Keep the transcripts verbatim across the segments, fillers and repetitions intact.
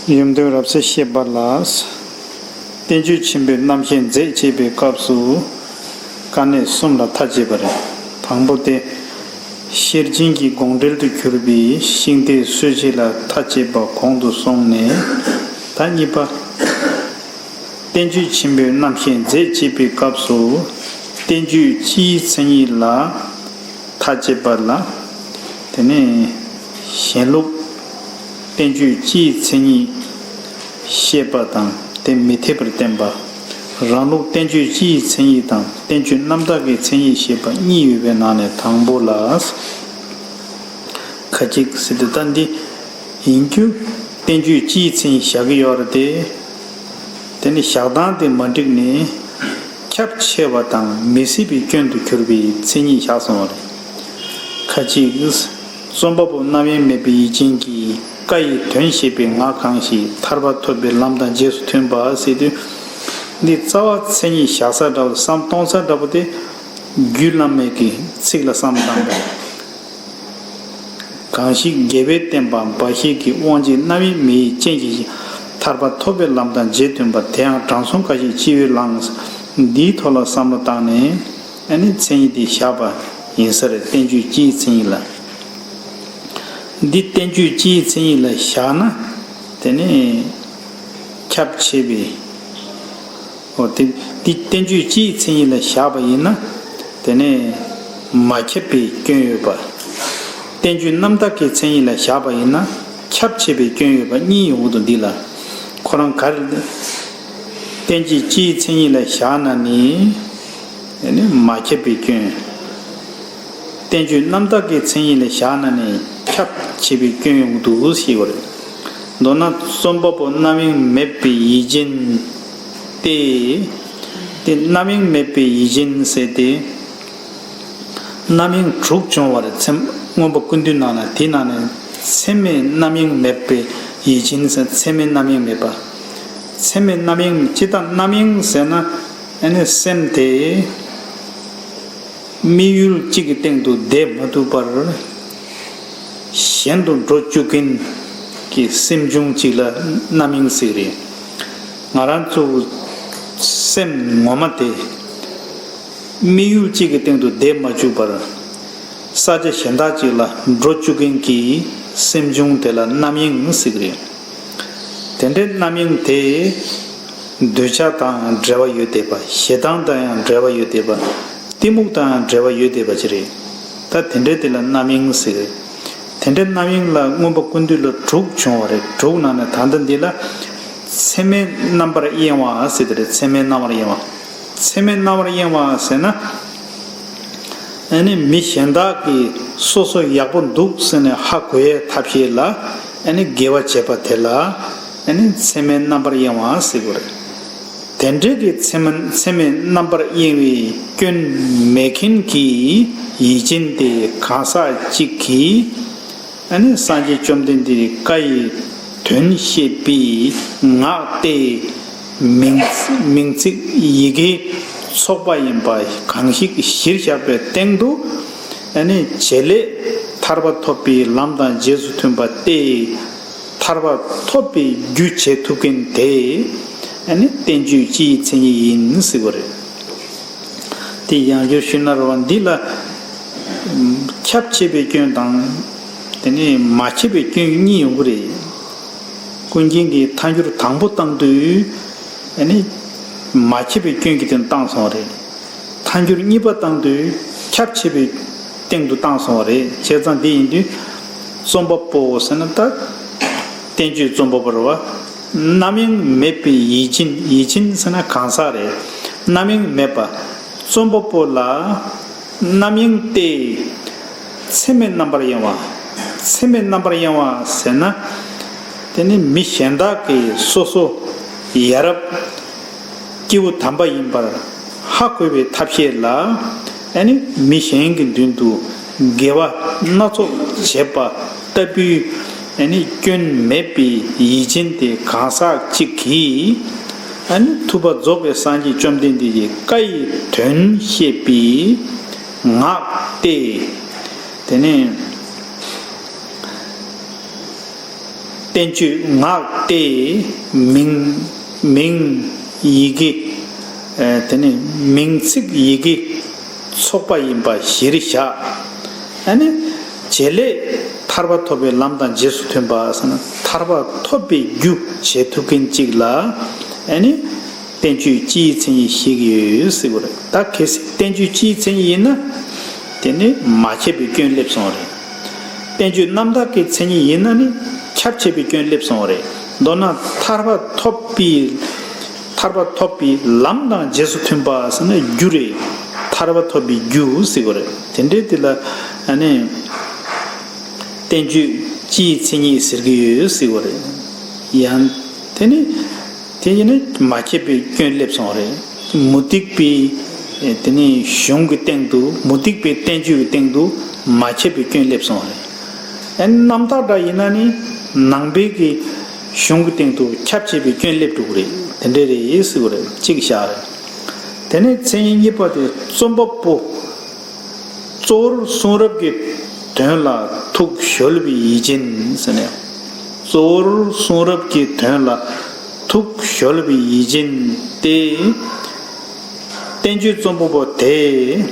ཡུམ་དོན་རབ་གསལ་བཤད་པ་ལ། བསྟན་བཅོས་ཆེན་པོའི་རྣམ་བཤད་མཛད་ཅེས་པའི་སྐབས་སུ། དཀའ་གནད་གསུམ་ལ་མཐའ་དཔྱད་པ་རེད། དང་པོ་སྟེ། ཤེར་ཕྱིན་གྱི་དགོངས་འགྲེལ་དུ་གྱུར་པའི་ཤིང་རྟའི་སྲོལ་འབྱེད་ལ་མཐའ་དཔྱད་པ་གོང་དུ་སོང་ནས། ད་གཉིས་པ། བསྟན་བཅོས་ཆེན་པོའི་རྣམ་བཤད་མཛད་ཅེས་པའི་སྐབས་སུ། བསྟན་བཅོས་སྤྱིའི་མཚན་ཉིད་ལ་མཐའ་དཔྱད་པ་ལ། དེ་ནས་གཞན་ལུགས་བསྟན་བཅོས་སྤྱིའི་མཚན་ཉིད་བཤད་པ་དང་དེ་མི་འཐད་པར་བསྟན་པ། རང་ལུགས་བསྟན་བཅོས་སྤྱིའི་མཚན་ཉིད་དང་བསྟན་བཅོས་རྣམ་དག་གི་མཚན་ཉིད་བཤད་པ་གཉིས་ཡོད་པའི་ནང་ནས་དང་པོ་ལ། ཁ་ཅིག་ཟེར་དུས་ད་འདི་ཡིན་རྒྱུ་བསྟན་བཅོས་སྤྱིའི་མཚན་ཉིད་བཞག་གི་ཡོད་རེད་དེ། དེ་ནི་བཞག་སྟངས་དེ་མ་འགྲིག་ནས་ཁྱབ་ཆེ་བ་དང་མི་སྲིད་པའི་སྐྱོན་དུ་གྱུར་པའི་མཚན་ཉིད་བཞག་སོང་བ་རེད། ཁ་ཅིག་རྩོམ་པ་པོ་རྣམ་གཡེང་མེད་པའི་ཡིད་ཅན་གྱིས་བཀའ་ཡི་དོན་ཤེས་པའི་ངག་གང་ཞིག་ཐར་པ་ཐོབ་པའི་ལམ་དང་རྗེས་སུ་མཐུན་པ་ཟེར་དུས། འདི་རྩ་བ་མཚན་ཉིད་བཞག་ས་འདྲ་བོ་བསམ་གཏོང་ས་འདྲ་བོ་དེ་རྒྱུད་བླ་མེད་ཀྱི་ཚིག་ལ་བསམ་བཏང་བ། གང་ཞིག་རྒྱལ་བས་བསྟན་པ་འབའ་ཞིག་གི་དབང་བྱས་རྣམ་གཡེང་མེད་ཅན་གྱི་ཐར་པ་ཐོབ་པའི་ལམ་དང་རྗེས་མཐུན་པ་དེ་ཡང་དྲང་སྲོང་འགའ་ཞིག་སྤྱི་བོས་བླངས། འདིའི་ཐོག་ལ་བསམ་བློ་བཏང་ནས་ཨ་ནི་མཚན་ཉིད་དེ་བཞག་པ་ཡིན་ས་རེད། བསྟན་བཅོས་སྤྱིའི་མཚན་ཉིད་ལ། འདི་བསྟན་བཅོས་སྤྱིའི་མཚན་ཉིད་ལ་བཞག་ན་དེ་ནི་ཁྱབ་ཆེ་བའི། འོ་དེ་འདི་བསྟན་བཅོས་སྤྱིའི་མཚན་ཉིད་ལ་བཞག་པ་ཡིན་ན། དེ་ནས་མ་ཁྱབ་པའི་སྐྱོན་ཡོད་པ། བསྟན་བཅོས་རྣམ་དག་གི་མཚན་ཉིད་ལ་བཞག་པ་ཡིན་ན་ཁྱབ་ཆེ་བའི་སྐྱོན་ཡོད་པ་གཉིས་ཡོང་གི་འདུག་འདི་ལ་ཁོ་རང་ག་རེ། བསྟན་བཅོས་སྤྱིའི་མཚན་ཉིད་ལ་བཞག་ན་ནི། དེ་ནི་མ་ཁྱབ་པའི་སྐྱོན། བསྟན་བཅོས་རྣམ་དག་གི་མཚན་ཉིད་ལ་བཞག་ན་ནི་ཁྱབ་ཆེ་བའི་སྐྱོན་ཡོང་གི་འདུག་ཞེས་པ་རེད། མདོར་ན་རྩོམ་པ་པོ་རྣམ་གཡེང་མེད་པའི་ཡིད་ཅན་ཏེ། དེ་རྣམ་གཡེང་མེད་པའི་ཡིད་ཅན་ཟེར་ཏེ། རྣམ་གཡེང་དྲུག་བྱུང་བ་རེད། ཚད་མ་མངོན་པ་ཀུན་བཏུས་ནང་ན་དེའི་ནང་ནས་ཚད་མའི་རྣམ་གཡེང་མེད་པའི་ཡིད་ཅན་ཟེར། ཚད་མའི་རྣམ་གཡེང་མེད་པ། ཚད་མའི་རྣམ་གཡེང་ཇི་ལྟར་རྣམ་གཡེང་ཟེར་ན། ཨ་ནི་སེམས་དེ་དམིགས་ཡུལ་གཅིག་གི་སྟེང་དུ་བསྡད་མ་ཐུབ་པར། གཞན་དུ་འགྲོ་བཅུག་མཁན་གྱི་སེམས་བྱུང་གཅིག་ལ་རྣམ་གཡེང་ཟེར་གི་རེད། ང་རང་ཚོ་སེམས་ངོ་མ་དེ་དམིགས་ཡུལ་གཅིག་གི་སྟེང་དུ་བསྡད་མ་བཅུག་པར། ས་ཆ་གཞན་དག་ཅིག་ལ་འགྲོ་བཅུག་མཁན་གྱི་སེམས་བྱུང་དེ་ལ་རྣམ་གཡེང་ཟེར་གི་རེད། དེ་འདྲའི་རྣམ་གཡེང་དེ་འདོད་ཆགས་དང་འབྲེལ་བ་ཡོད་བསྡད་པ། ཞེ་སྡང་དང་ཡང་འབྲེལ་བ་ཡོད་བསྡད་པ། གཏི་མུག་དང་ཡང་འབྲེལ་བ་ཡོད་བསྡད་པ་ཅིག་རེད། ད་དེ་འདྲའི་དེ་ལ་རྣམ་གཡེང་ཟེར་གི་རེད། དེ་འདྲའི་རྣམ་གཡེང་ལ་མངོན་པ་ཀུན་བཏུས་ལ་དྲུག་བྱུང་བ་རེད། དྲུག་ནང་ནས་ད་ལྟ་འདི་ལ་ཚད་མའི་རྣམ་པར་གཡེང་བ་ཟེར་དེ་རེད། ཚད་མའི་རྣམ་པར་གཡེང་བ། ཚད་མའི་རྣམ་པར་གཡེང་བ་ཟེར་ན། ཨ་ནི་མི་གཞན་དག་གིས་སོ་སོ་ཡག་པོ་འདུག་ཟེར་ནས་ཧ་གོ་ཡའི་ཐབས་ཤེས་ལ་ཨ་ནི་དགེ་བ་བྱེད་པ་དེ་ལ་ཨ་ནི་ཚད་མའི་རྣམ་པར་གཡེང་བ་ཟེར་དགོས་རེད། དེ་འདྲའི་གི་ཚད་མ་ཚད་མའི་རྣམ་པར་གཡེང་བའི་སྐྱོན་མེད་མཁན་གྱི་ཡིད་ཅན་དེ་གང་ཟག་གཅིག་གིས། ཨ་ནི་སངས་རྒྱས་བཅོམ་ལྡན་འདས་བཀའ་ཡི་དོན་བཤད་པའི་ངག་སྟེ་མིང་མིང་ཚིག་ཡི་གེའི་ཚོགས་པ་ཡིན་པ་གང་ཞིག་གཞིར་བཞག་པའི་སྟེང་དུ། ཨ་ནི་བྱེད་ལས་ཐར་པ་ཐོབ་པའི་ལམ་དང་རྗེས་སུ་མཐུན་པ་སྟེ། ཐར་པ་ཐོབ་པའི་རྒྱུ་བྱེད་ཐུབ་མཁན་དེ་ཨ་ནི་བསྟན་བཅོས་སྤྱིའི་མཚན་ཉིད་ཡིན་ཟེར་བ་རེད། དེ་ཡང་བསྐྱར་ཞུས་ན་རེད་བ། འདི་ལ་ཁྱབ་ཆེ་བའི་སྐྱོན་དང་དེ་ནས་མ་ཁྱབ་པའི་སྐྱོན་གཉིས་ཡོང་གི་རེད། ཀུན་མཁྱེན་གྱིས་ཐལ་འགྱུར་དང་པོ་བཏང་དུས་ཨ་ནི་མ་ཁྱབ་པའི་སྐྱོན་གྱི་སྟེང་བཏང་སོང་བ་རེད། ཐལ་འགྱུར་གཉིས་པ་བཏང་དུས་ཁྱབ་ཆེ་བའི་སྟེང་དུ་བཏང་སོང་བ་རེད། བྱས་ཙང་འདི་ཡིན་དུས་རྩོམ་པ་པོ་ཟེར་ན་ད་བསྟན་བཅོས་རྩོམ་པ་པོ་རེད་བ། རྣམ་གཡེང་མེད་པའི་ཡིད་ཅན། ཡིད་ཅན་ཟེར་ན་གང་ཟག་རེད། རྣམ་གཡེང་མེད་པ། རྩོམ་པ་པོ་ལ་རྣམ་གཡེང་སྟེ། ཚད་མའི་རྣམ་པར་གཡེང་བ། ཚད་མའི་རྣམ་པར་གཡེང་བ་ཟེར་ན། དེ་ནི་མི་གཞན་དག་གིས་སོ་སོ་ཡ་རབས་སྐྱེས་བུ་དམ་པ་ཡིན་པར་ཧ་གོ་བའི་ཐབས་ཤེས་ལ། ཨ་ནི་མི་གཞན་གྱི་མདུན་དུ་དགེ་བ་སྣ་ཚོགས་བྱེད་པ་ལྟ་བུའི་ཨ་ནི་སྐྱོན་མེད་པའི་ཡིད་ཅན་དེ་གང་ཟག་གཅིག་གིས། ཨ་ནི་ཐུབ་པ་རྫོགས་པའི་སངས་རྒྱས་བཅོམ་ལྡན་འདས་ཀྱི་བཀའ་ཡི་དོན་བཤད་པའི་ངག་སྟེ། དེ་ནས་ བསྟན་བཅོས་ངག་སྟེ་མིང་མིང་ཡི་གེ། ཨ་དེ་ནས་མིང་ཚིག་ཡི་གེ་ཚོགས་པ་ཡིན་པ་གཞིར་བཞག་ཨ་ནི་བྱེད་ལས་ཐར་པ་ཐོབ་པའི་ལམ་དང་རྗེས་སུ་མཐུན་པ་ཟེར་ན། ཐར་པ་ཐོབ་པའི་རྒྱུ་བྱེད་ཐུབ་མཁན་གཅིག་ལ་ཨ་ནི་བསྟན་བཅོས་སྤྱིའི་མཚན་ཉིད་བཤད་ཀྱི་ཡོད་ཟེར་གྱི་རེད། ད་གལ་སྲིད་བསྟན་བཅོས་སྤྱིའི་མཚན་ཉིད་ཡིན་ན། དེ་ནི་མ་ཁྱབ་པའི་སྐྱོན་སླེབས་སོང་རེད། བསྟན་བཅོས་རྣམ་དག་གི་མཚན་ཉིད་ཡིན་ན་ནི་ཁྱབ་ཆེས་པའི་སྐྱོན་སླེབས་སོང་རེད། མདོར་ན་ཐར་པ་ཐོབ་པའི་ཐར་པ་ཐོབ་པའི་ལམ་དང་རྗེས་སུ་མཐུན་པ་ཟེར་ན་རྒྱུ་རེད། ཐར་པ་ཐོབ་པའི་རྒྱུ་ཟེར་གྱི་རེད། དེ་འདྲའི་དེ་ལ་ཨ་ནི་བསྟན་བཅོས་སྤྱིའི་མཚན་ཉིད་ཟེར་གྱི་ཡོད་ཟེར་གྱི་རེད། ཡང་དེ་ནི་དེ་ཡིན་ན་མ་ཁྱབ་པའི་སྐྱོན་སླེབས་སོང་རེད། མུ་སྟེགས་པའི་དེ་ནི་གཞུང་གི་སྟེང་དུ། མུ་སྟེགས་པའི་བསྟན་བཅོས་ཀྱི་སྟེང་དུ་མ་ཁྱབ་པའི་སྐྱོན་སླེབས་སོང་རེད། ཨ་ནི་རྣམ་དག་འདྲ་ཡིན་ན་ནི་ནང་པའི་གི་གཞུང་གི་སྟེང་དུ་ཁྱབ་ཆེས་པའི་སྐྱོན་སླེབས་འགྲོ་གི་རེད། དེ་འདྲ་རེད་ཟེར་གྱི་རེད། གཅིག་བཞག་རེད། དེ་ནས་མཚན་ཉིད་གཉིས་པ་དེ་རྩོམ་པ་པོ། གཙོ་བོར་གསུང་རབ་ཀྱི་དོན་ལ་ཐུགས་གཞོལ་བའི་ཡིད་ཅན་ཟེར་ནས། གཙོ་བོར་གསུང་རབ་ཀྱི་དོན་ལ་ཐུགས་གཞོལ་བའི་ཡིད་ཅན་ཏེ། བསྟན་བཅོས་རྩོམ་པ་པོ་དེས་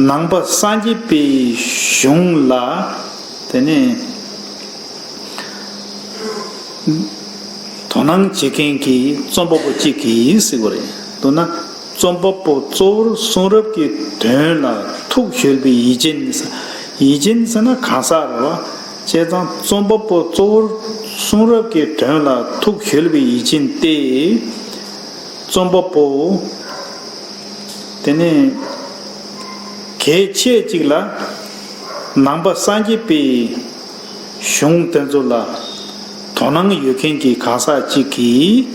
ནང་པ་སངས་རྒྱས་པའི་གཞུང་ལ་དེ་ནས་དོ་སྣང་བྱེད་མཁན་གྱི་རྩོམ་པ་པོ་གཅིག་གིས་ཟེར་གྱི་རེད། མདོར་ན་རྩོམ་པ་པོ་གཙོ་བོར་གསུང་རབ་ཀྱི་དོན་ལ་ཐུགས་གཞོལ་བའི་ཡིད་ཅན། ཡིད་ཅན་ཟེར་ན་གང་ཟག་རེད་བ། བྱས་ཙང་རྩོམ་པ་པོ་གཙོ་བོར་གསུང་རབ་ཀྱི་དོན་ལ་ཐུགས་གཞོལ་བའི་ཡིད་ཅན་ཏེ། རྩོམ་པ་པོ་དེ་ནས་གལ་ཆེ་གཅིག་ལ་ནང་པ་སངས་རྒྱས་པའི་གཞུང་དེ་ཚོ་ལ་དོ་སྣང་ཡོད་མཁན་གྱི་གང་ཟག་ཅིག་གིས་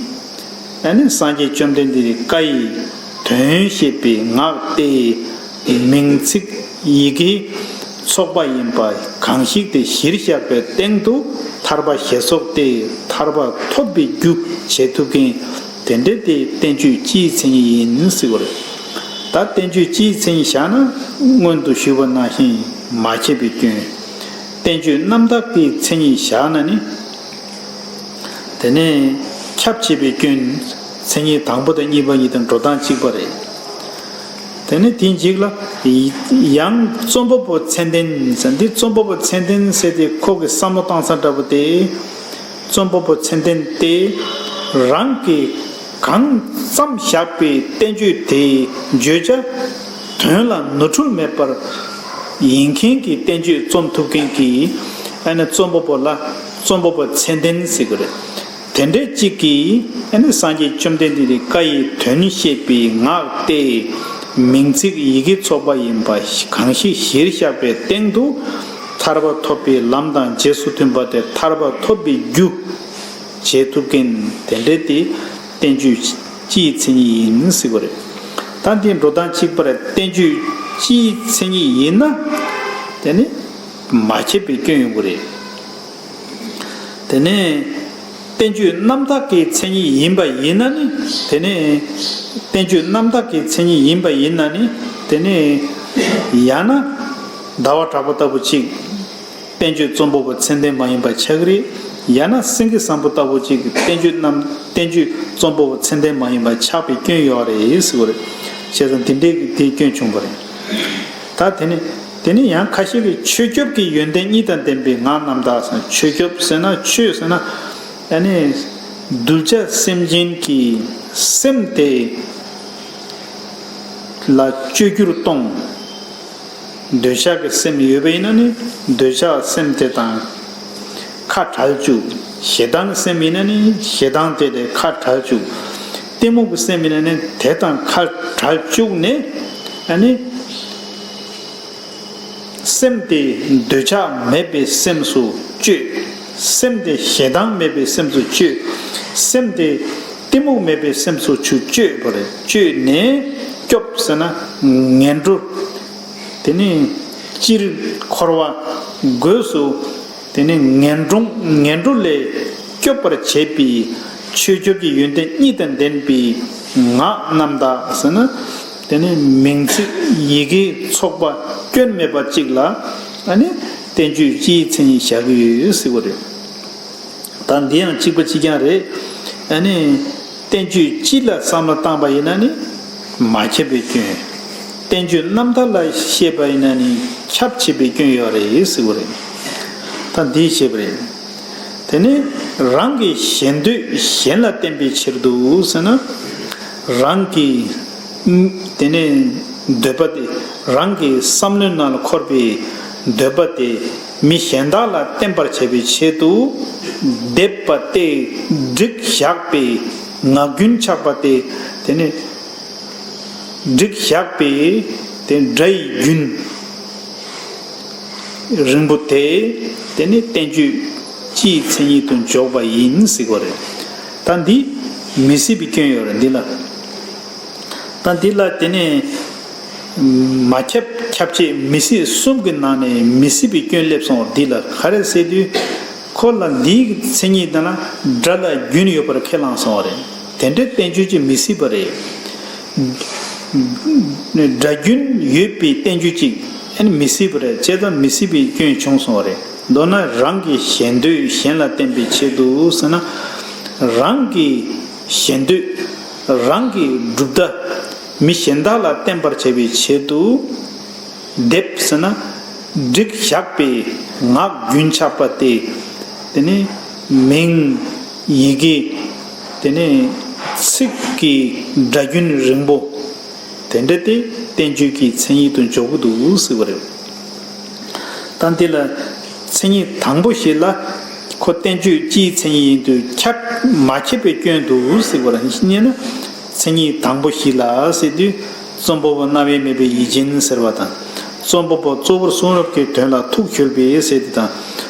ཨ་ནི་སངས་རྒྱས་བཅོམ་ལྡན་འདས་ཀྱི་བཀའ་ཡི་དོན་བཤད་པའི་ངག་སྟེ་མིང་ཚིག་ཡི་གེ་ཚོགས་པ་ཡིན་པ་གང་ཞིག་དེ་གཞིར་བཞག་པའི་སྟེང་དུ་ཐར་པ་ཞེས་སོགས་ཏེ་ཐར་པ་ཐོབ་པའི་རྒྱུ་བྱེད་ཐུབ་མཁན་དེ་འདྲ་དེ་བསྟན་བཅོས་སྤྱིའི་མཚན་ཉིད་ཡིན་ཟེར་གྱི་རེད། ད་བསྟན་བཅོས་སྤྱིའི་མཚན་ཉིད་བཞག་ན་སྔོན་དུ་ཞུས་པ་ནང་བཞིན་མ་ཁྱབ་པའི་སྐྱོན། བསྟན་བཅོས་རྣམ་དག་གི་མཚན་ཉིད་བཞག་ན་ནི། དེ་ནས་ཁྱབ་ཆེས་པའི་སྐྱོན། མཚན་ཉིད་དང་པོ་དང་གཉིས་པ་གཉིས་དང་འགྲོ་སྟངས་གཅིག་པ་རེད། དེ་ནས་དེའི་རྗེས་ལ་ཡང་རྩོམ་པ་པོ་མཚན་ལྡན་ཟེར། འདི་རྩོམ་པ་པོ་མཚན་ལྡན་ཟེར་ཏེ་ཁོ་གི་བསམ་བློ་བཏང་ས་འདྲ་པོ་དེ། རྩོམ་པ་པོ་མཚན་ལྡན་དེ་རང་གིས་གང་བརྩམས་བཞག་པའི་བསྟན་བཅོས་དེའི་བརྗོད་བྱ་དོན་ལ་ནོར་འཁྲུལ་མེད་པར་ཡིན་མཁན་གྱི་བསྟན་བཅོས་རྩོམ་ཐུབ་མཁན་གྱི་ཨ་ནི་རྩོམ་པ་པོ་ལ་རྩོམ་པ་པོ་མཚན་ལྡན་ཟེར་གྱི་རེད། དེ་འདྲའི་གཅིག་གིས་ཨ་ནི་སངས་རྒྱས་བཅོམ་ལྡན་འདས་ཀྱི་བཀའ་ཡི་དོན་བཤད་པའི་ངག་སྟེ་མིང་ཚིག་ཡི་གེ་ཚོགས་པ་ཡིན་པ་གང་ཞིག་གཞིར་བཞག་པའི་སྟེང་དུ་ཐར་པ་ཐོབ་པའི་ལམ་དང་རྗེས་སུ་མཐུན་པ་དེ་ཐར་པ་ཐོབ་པའི་རྒྱུ་བྱེད་ཐུབ་མཁན་དེ་འདྲ་དེ་བསྟན་བཅོས་སྤྱིའི་མཚན་ཉིད་ཡིན་ཟེར་གྱི་རེད། ད་འདི་འགྲོ་སྟངས་གཅིག་པ་རེད། བསྟན་བཅོས་སྤྱིའི་མཚན་ཉིད་ཡིན་ན་དེ་ནི་མ་ཁྱབ་པའི་སྐྱོན་ཡོང་གི་རེད། དེ་ནས་བསྟན་བཅོས་རྣམ་དག་གི་མཚན་ཉིད་ཡིན་པ་ཡིན་ན་ནི། དེ་ནས་བསྟན་བཅོས་རྣམ་དག་གི་མཚན་ཉིད་ཡིན་པ་ཡིན་ན་ནི། དེ་ནས་ཡང་ན་ཟླ་བ་གྲགས་པ་ལྟ་བུ་ཅིག་བསྟན་བཅོས་རྩོམ་པ་པོ་མཚན་ལྡན་མ་ཡིན་པ་ཆགས་ཀྱི་རེད། ཡང་ན་སེང་གེ་བཟང་པོ་ལྟ་བུ་ཅིག་བསྟན་བཅོས་རྣམ་བསྟན་བཅོས་རྩོམ་པ་པོ་མཚན་ལྡན་མ་ཡིན་པ་ཆགས་པའི་སྐྱོན་ཡོད་རེད་ཟེར་བ་རེད། བྱས་ཙང་འདི་འདྲའི་གི་དེའི་སྐྱོན་བྱུང་བ་རེད། ད་དེ་ནི་དེ་ནི་ཡང་ཁ་ཤས་ཀྱིས་ཆོས་སྐྱོབ་ཀྱི་ཡོན་ཏན་གཉིས་དང་ལྡན་པའི་ངག་རྣམ་དག་ཟེར། ཆོས་སྐྱོབ་ཟེར་ན་ཆོས་ཟེར་ན་ཨ་ནི་གདུལ་བྱ་སེམས་ཅན་གྱི་སེམས་དེ་ལ་བཅོས་བསྒྱུར་གཏོང་། འདོད་ཆགས་ཀྱི་སེམས་ཡོད་པ་ཡིན་ན་ནི་འདོད་ཆགས་སེམས་དེ་དང་ཁ་བྲལ་བཅུག། ཞེ་སྡང་གི་སེམས་ཡིན་ན་ནི་ཞེ་སྡང་དེ་དང་ཁ་བྲལ་བཅུག། གཏི་མུག་གི་སེམས་ཡིན་ན་ནི་དེ་དང་ཁ་བྲལ་བཅུག་ནས་ཨ་ནི། སེམས་དེ་འདོད་ཆགས་མེད་པའི་སེམས་སུ་བཅོས། སེམས་དེ་ཞེ་སྡང་མེད་པའི་སེམས་སུ་བཅོས། སེམས་དེ་གཏི་མུག་མེད་པའི་སེམས་སུ་ཆུ་བཅོས་པ་རེད། བཅོས་ནས་སྐྱོབ་ཟེར་ན་ངན་འགྲོ། དེ་ནི་སྤྱིར་འཁོར་བ་སྒོས་སུ་དེ་ནི་ངན་འགྲོ་ངན་འགྲོ་ལས་སྐྱོབ་པར་བྱེད་པའི་ཆོས་སྐྱོབ་ཀྱི་ཡོན་ཏན་གཉིས་དང་ལྡན་པའི་ངག་རྣམ་དག་ཟེར་ན། དེ་ནི་མིང་ཚིག་ཡི་གེ་ཚོགས་པ་སྐྱོན་མེད་པ་གཅིག་ལ་ཨ་ནི་བསྟན་བཅོས་སྤྱིའི་མཚན་ཉིད་བཞག་གི་ཡོད་ཟེར་བ་རེད། ད་འདི་ཡང་གཅིག་པ་གཅིག་རྐྱང་རེད། ཨ་ནི་བསྟན་བཅོས་སྤྱི་ལ་བསམ་བློ་བཏང་པ་ཡིན་ན་ནི་མ་ཁྱབ་པའི་སྐྱོན། བསྟན་བཅོས་རྣམ་ཐར་ལ་བཤད་པ་ཡིན་ན་ནི་ཁྱབ་ཆེ་བའི་སྐྱོན་ཡོད་རེད་ཟེར་བ་རེད། ད་འདི་བཤད་པ་རེད། དེ་ནི་རང་གི་ཞེ་འདོད་གཞན་ལ་བརྟེན་པའི་ཕྱིར་དུ་ཟེར་ན། རང་གི་དེ་ནི་འདོད་པ་དེ། རང་གི་བསམ་བློའི་ནང་ལ་འཁོར་བའི་འདོད་པ་དེ་མི་གཞན་དག་ལ་བརྟེན་པར་བྱ་བའི་ཆེད་དུ། སྡེབ་པ་སྟེ་བསྒྲིགས་བཞག་པའི་ངག་རྒྱུན་ཆགས་པ་སྟེ། དེ་ནི་བསྒྲིགས་བཞག་པའི་དེ་སྒྲ་ཡི་རྒྱུན་རིང་པོ་དེ། དེ་ནི་བསྟན་བཅོས་སྤྱིའི་མཚན་ཉིད་དུ་འཇོག་པ་ཡིན་ཟེར་གྱི་ཡོད་རེད། ད་འདི་མི་སྲིད་པའི་སྐྱོན་ཡོད་རེད་འདི་ལ། ད་འདི་ལ་དེ་ནས་མ་ཁྱབ་ཁྱབ་བྱེད་མི་སྲིད་གསུམ་གྱི་ནང་ནས་མི་སྲིད་པའི་སྐྱོན་སླེབས་སོང་བ་འདི་ལ་ག་རེ་ཟེར་དུས། ཁོ་ལ་འདིའི་མཚན་ཉིད་དང་ན་སྒྲ་ལ་རྒྱུན་ཡོད་པར་ཁས་བླངས་སོང་བ་རེད། དེ་འདྲའི་བསྟན་བཅོས་ཅིག་མི་སྲིད་པ་རེད། སྒྲ་རྒྱུན་ཡོད་པའི་བསྟན་བཅོས་ཅིག་ཨ་ནི་མི་སྲིད་པ་རེད། བྱས་ཙང་མི་སྲིད་པའི་སྐྱོན་བྱུང་སོང་བ་རེད། མདོར་ན་རང་གི་ཞེ་འདོད་གཞན་ལ་བརྟེན་པའི་ཆེད་དུ་ཟེར་ན། རང་གི་ཞེ་འདོད། རང་གི་གྲུབ་མཐའ་མི་གཞན་དག་ལ་བརྟེན་པར་བྱ་བའི་ཆེད་དུ། སྡེབ་ཟེར་ན་བསྒྲིགས་བཞག་པའི་ངག་རྒྱུན་ཆགས་པ་སྟེ། དེ་ནི་མིང་ཡི་གེ། དེ་ནི་ཚིག་གི་སྒྲ་རྒྱུན་རིང་པོ། དེ་འདྲ་དེ་བསྟན་བཅོས་ཀྱི་མཚན་ཉིད་དུ་འཇོག་གི་འདུག་ཟེར་བ་རེད། ད་འདི་ལ་མཚན་ཉིད་དང་པོ་ཞིག་ལ་ཁོ་བསྟན་བཅོས་སྤྱིའི་མཚན་ཉིད་ཡིན་དུས་ཁྱབ་མ་ཁྱབ་པའི་སྐྱོན་འདུག་ཟེར་བ་རེད། ཡིན་ན་མཚན་ཉིད་དང་པོ་ཞིག་ལ་ཟེར་དུས་རྩོམ་པ་པོ་རྣ་བས་སྨྲས་པའི་ཡིད་ཅན་ཟེར་བ་དང་། རྩོམ་པ་པོ་གཙོ་བོར་གསུང་རབ་ཀྱི་དོན་ལ་ཐུགས་འཁྱོལ་བའི་ཟེར་དེ་དང་།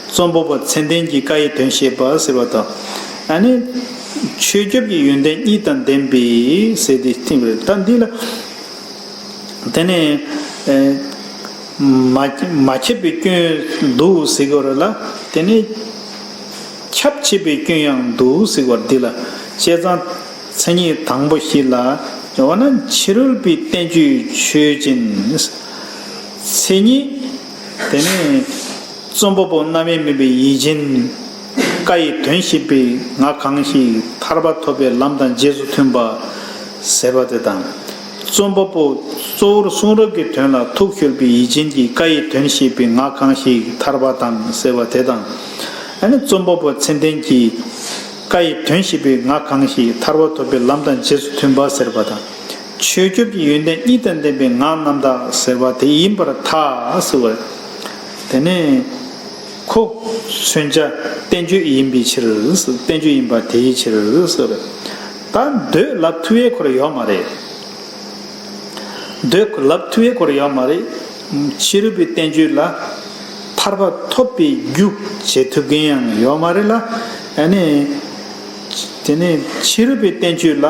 རྩོམ་པ་པོ་མཚན་ལྡན་གྱི་བཀའ་ཡི་དོན་བཤད་པ་ཟེར་བ་དང་། ཨ་ནི་ཆོས་ཁྱབ་ཀྱི་ཡོན་ཏན་གཉིས་དང་ལྡན་པའི་ཟེར་དེ་ཐིམ་རེད། ད་འདི་ལ། དེ་ནས་ཨེ་མ་མ་ཁྱབ་པའི་སྐྱོན་འདུག་ཟེར་གྱི་ཡོད་རེད་ལ། དེ་ནས་ཁྱབ་ཆེ་བའི་སྐྱོན་ཡང་འདུག་ཟེར་གྱི་ཡོད་རེད་འདི་ལ། བྱས་ཙང་མཚན་ཉིད་དང་པོ་ཞིག་ལ་འོ་ན་ཕྱི་རོལ་པའི་བསྟན་བཅོས་ཆོས་ཅན། མཚན་ཉིད། དེ་ནས་རྩོམ་པ་པོ་རྣ་བས་སྨྲས་པའི་ཡིད་ཅན། བཀའ་ཡི་དོན་བཤད་པའི་ངག་གང་ཞིག་ཐར་པ་ཐོབ་པའི་ལམ་དང་རྗེས་སུ་མཐུན་པ་ཟེར་བ་དེ་དང་། རྩོམ་པ་པོ་གཙོ་བོར་གསུང་རབ་ཀྱི་དོན་ལ་ཐུགས་འཁྱོལ་བའི་ཡིད་ཅན་གྱི་བཀའ་ཡི་དོན་བཤད་པའི་ངག་གང་ཞིག་ཐར་པ་དང་ཟེར་བ་དེ་དང་། ཨ་ནི་རྩོམ་པ་པོ་མཚན་ལྡན་གྱི་བཀའ་ཡི་དོན་བཤད་པའི་ངག་གང་ཞིག་ཐར་པ་ཐོབ་པའི་ལམ་དང་རྗེས་སུ་མཐུན་པ་ཟེར་བ་དང་། ཆོས་ཁྱབ་ཀྱི་ཡོན་ཏན་གཉིས་དང་ལྡན་པའི་ངག་རྣམ་དག་ཟེར་བ་དེ་ཡིན་པར་ཐལ་ཟེར་བ། དེ་ནས་ཁོ་མཚོན་བྱ་བསྟན་བཅོས་ཡིན་པའི་ཕྱིར། བསྟན་བཅོས་ཡིན་པ་དེའི་ཕྱིར་ཟེར་བ། ད་འདོད་ལབ་ཐུབ་ཡས་ཁོ་ར་ཡོད་མ་རེད། འདོད་ལབ་ཐུབ་ཡས་ཁོ་ར་ཡོད་མ་རེད། ཕྱི་རོལ་པའི་བསྟན་བཅོས་ལ་ཐར་པ་ཐོབ་པའི་རྒྱུ་བྱེད་ཐུབ་མཁན་ཡང་ཡོད་མ་རེད་ལ། ཨ་ནི། དེ་ནས་ཕྱི་རོལ་པའི་བསྟན་བཅོས་ལ་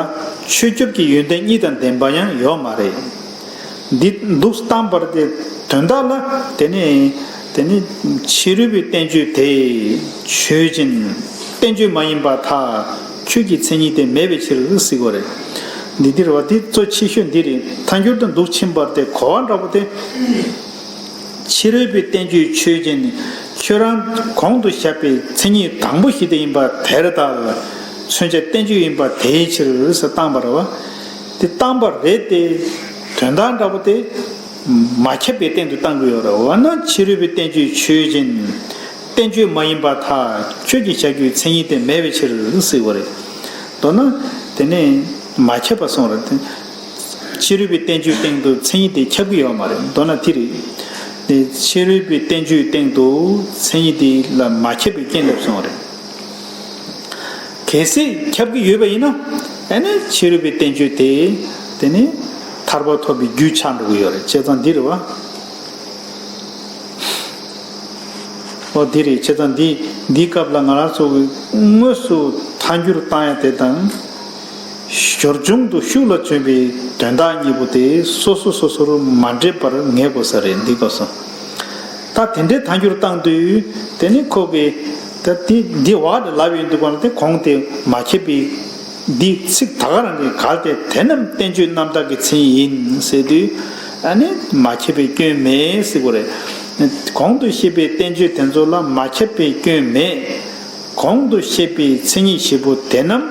ཆོས་ཁྱབ་ཀྱི་ཡོན་ཏན་གཉིས་དང་ལྡན་པ་ཡང་ཡོད་མ་རེད། འདི་འདུག་སྟངས་པར་དེ་དོན་དག་ལ་དེ་ནས་དེ་ནས་ཕྱི་རོལ་པའི་བསྟན་བཅོས་དེ་ཆོས་ཅན། བསྟན་བཅོས་མ་ཡིན་པར་ཐལ། ཁྱོད་ཀྱི་མཚན་ཉིད་དེ་མེད་པའི་ཕྱིར་ཟེར་གྱི་ཡོད་རེད། འདི་འདིར་བ་འདི་གཙོ་ཆེ་ཤོས་འདི་རེད། ཐལ་འགྱུར་དུ་འདུག་ཕྱིན་པར་དེ་གོ་བ་འདྲ་པོ་དེ། ཕྱི་རོལ་པའི་བསྟན་བཅོས་ཆོས་ཅན། ཁྱོད་རང་གོང་དུ་བཤད་པའི་མཚན་ཉིད་དང་པོ་ཞིག་དེ་ཡིན་པ་དེར་ཐལ། མཚོན་བྱ་བསྟན་བཅོས་ཡིན་པ་དེའི་ཕྱིར་ཟེར་བཏང་བ་རེད་བ། དེ་བཏང་བ་རེད་དེ། དོན་དག་འདྲ་པོ་དེ། མ་ཁྱབ་པའི་སྟེང་དུ་བཏང་གི་ཡོད་རེད་བ། ན་ཕྱི་རོལ་པའི་བསྟན་བཅོས་ཆོས་ཅན། བསྟན་བཅོས་མ་ཡིན་པར་ཐལ། ཁྱོད་ཀྱིས་བྱ་རྒྱུའི་མཚན་ཉིད་དེ་མེད་པའི་ཕྱིར་ཟེར་བ་རེད། མདོར་ན། དེ་ནས་མ་ཁྱབ་པ་སོང་རེད། ཕྱི་རོལ་པའི་བསྟན་བཅོས་སྟེང་དུ་མཚན་ཉིད་དེ་ཁྱབ་ཀྱི་ཡོད་མ་རེད། མདོར་ན་དེ་རེད། དེ་ཕྱི་རོལ་པའི་བསྟན་བཅོས་སྟེང་དུ་མཚན་ཉིད་དེ་ལ་མ་ཁྱབ་པའི་རྐྱེན་སླེབས་སོང་རེད། གལ་སྲིད་ཁྱབ་ཀྱི་ཡོད་པ་ཡིན་ན། ཨ་ནི་ཕྱི་རོལ་པའི་བསྟན་བཅོས་དེ་དེ་ནི་ཐར་པ་ཐོབ་པའི་རྒྱུ་ཆགས་འགྲོ་གི་ཡོད་རེད། བྱས་ཙང་འདི་རེད་བ། ཨོ་འདི་རེད། བྱས་ཙང་འདི་འདིའི་སྐབས་ལ་ང་རང་ཚོ་གིས་དངོས་སུ་ཐལ་འགྱུར་བཏང་ཡ་དེ་དང་། སྦྱོར་བྱུང་དུ་ཤུགས་ལ་བྱུང་བའི་དོན་དག་གཉིས་པོ་དེ་སོ་སོ་སོ་སོར་མ་འདྲེས་པར་ངེས་དགོས་ས་རེད། འདི་སྐབས་སུ་ད་དེ་འདྲའི་ཐལ་འགྱུར་བཏང་དུས་དེ་ནི་ཁོ་གིས་ད་འདི་འདི་བ་དེ་ལབ་ཡོང་དུས་གོང་དེ་མ་ཁྱབ་པའི་འདི་ཚིག་ད་ག་རང་གི་གལ་ཏེ་དེ་རྣམས་བསྟན་བཅོས་རྣམ་དག་གི་མཚན་ཡིན་ཟེར་དུས། ཨ་ནི་མ་ཁྱབ་པའི་སྐྱོན་མེད་ཟེར་དགོས་རེད། གོང་དུ་བཤད་པའི་བསྟན་བཅོས་དེ་ཚོ་ལ་མ་ཁྱབ་པའི་སྐྱོན་མེད། གོང་དུ་བཤད་པའི་མཚན་ཉིད་བཞི་པོ་དེ་རྣམས་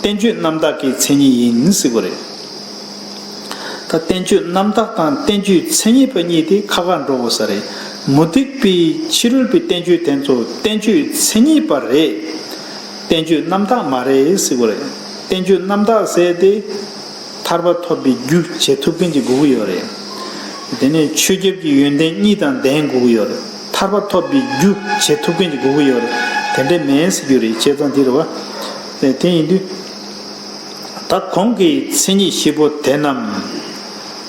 བསྟན་བཅོས་རྣམ་དག་གི་མཚན་ཉིད་ཡིན་ཟེར་གྱི་རེད། ད་བསྟན་བཅོས་རྣམ་དག་དང་བསྟན་བཅོས་མཚན་ཉིད་པ་གཉིས་དེ་ཁ་ཁ་འགྲོ་དགོས་ས་རེད། མུ་སྟེགས་པའི་ཕྱི་རོལ་པའི་བསྟན་བཅོས་དེ་ཚོ་བསྟན་བཅོས་མཚན་ཉིད་པ་རེད། བསྟན་བཅོས་རྣམ་དག་མ་རེད་ཟེར་གྱི་རེད། བསྟན་བཅོས་རྣམ་དག་ཟེར་དེ། ཐར་པ་ཐོབ་པའི་རྒྱུ་བྱེད་ཐུབ་མཁན་ཅིག་དགོས་ཀྱི་ཡོད་རེད། དེ་ནས་ཆོས་བརྒྱད་ཀྱི་ཡོན་ཏན་གཉིས་དང་ལྡན་དགོས་ཀྱི་ཡོད་རེད། ཐར་པ་ཐོབ་པའི་རྒྱུ་བྱེད་ཐུབ་མཁན་ཅིག་དགོས་ཀྱི་ཡོད་རེད། དེ་འདྲ་མེད་ཟེར་རྒྱུ་རེད། བྱས་ཙང་འདི་རེད་བ། དེ་ཡིན་དུས། ད་གོང་གི་མཚན་ཉིད་བཞི་པོ་དེ་རྣམས།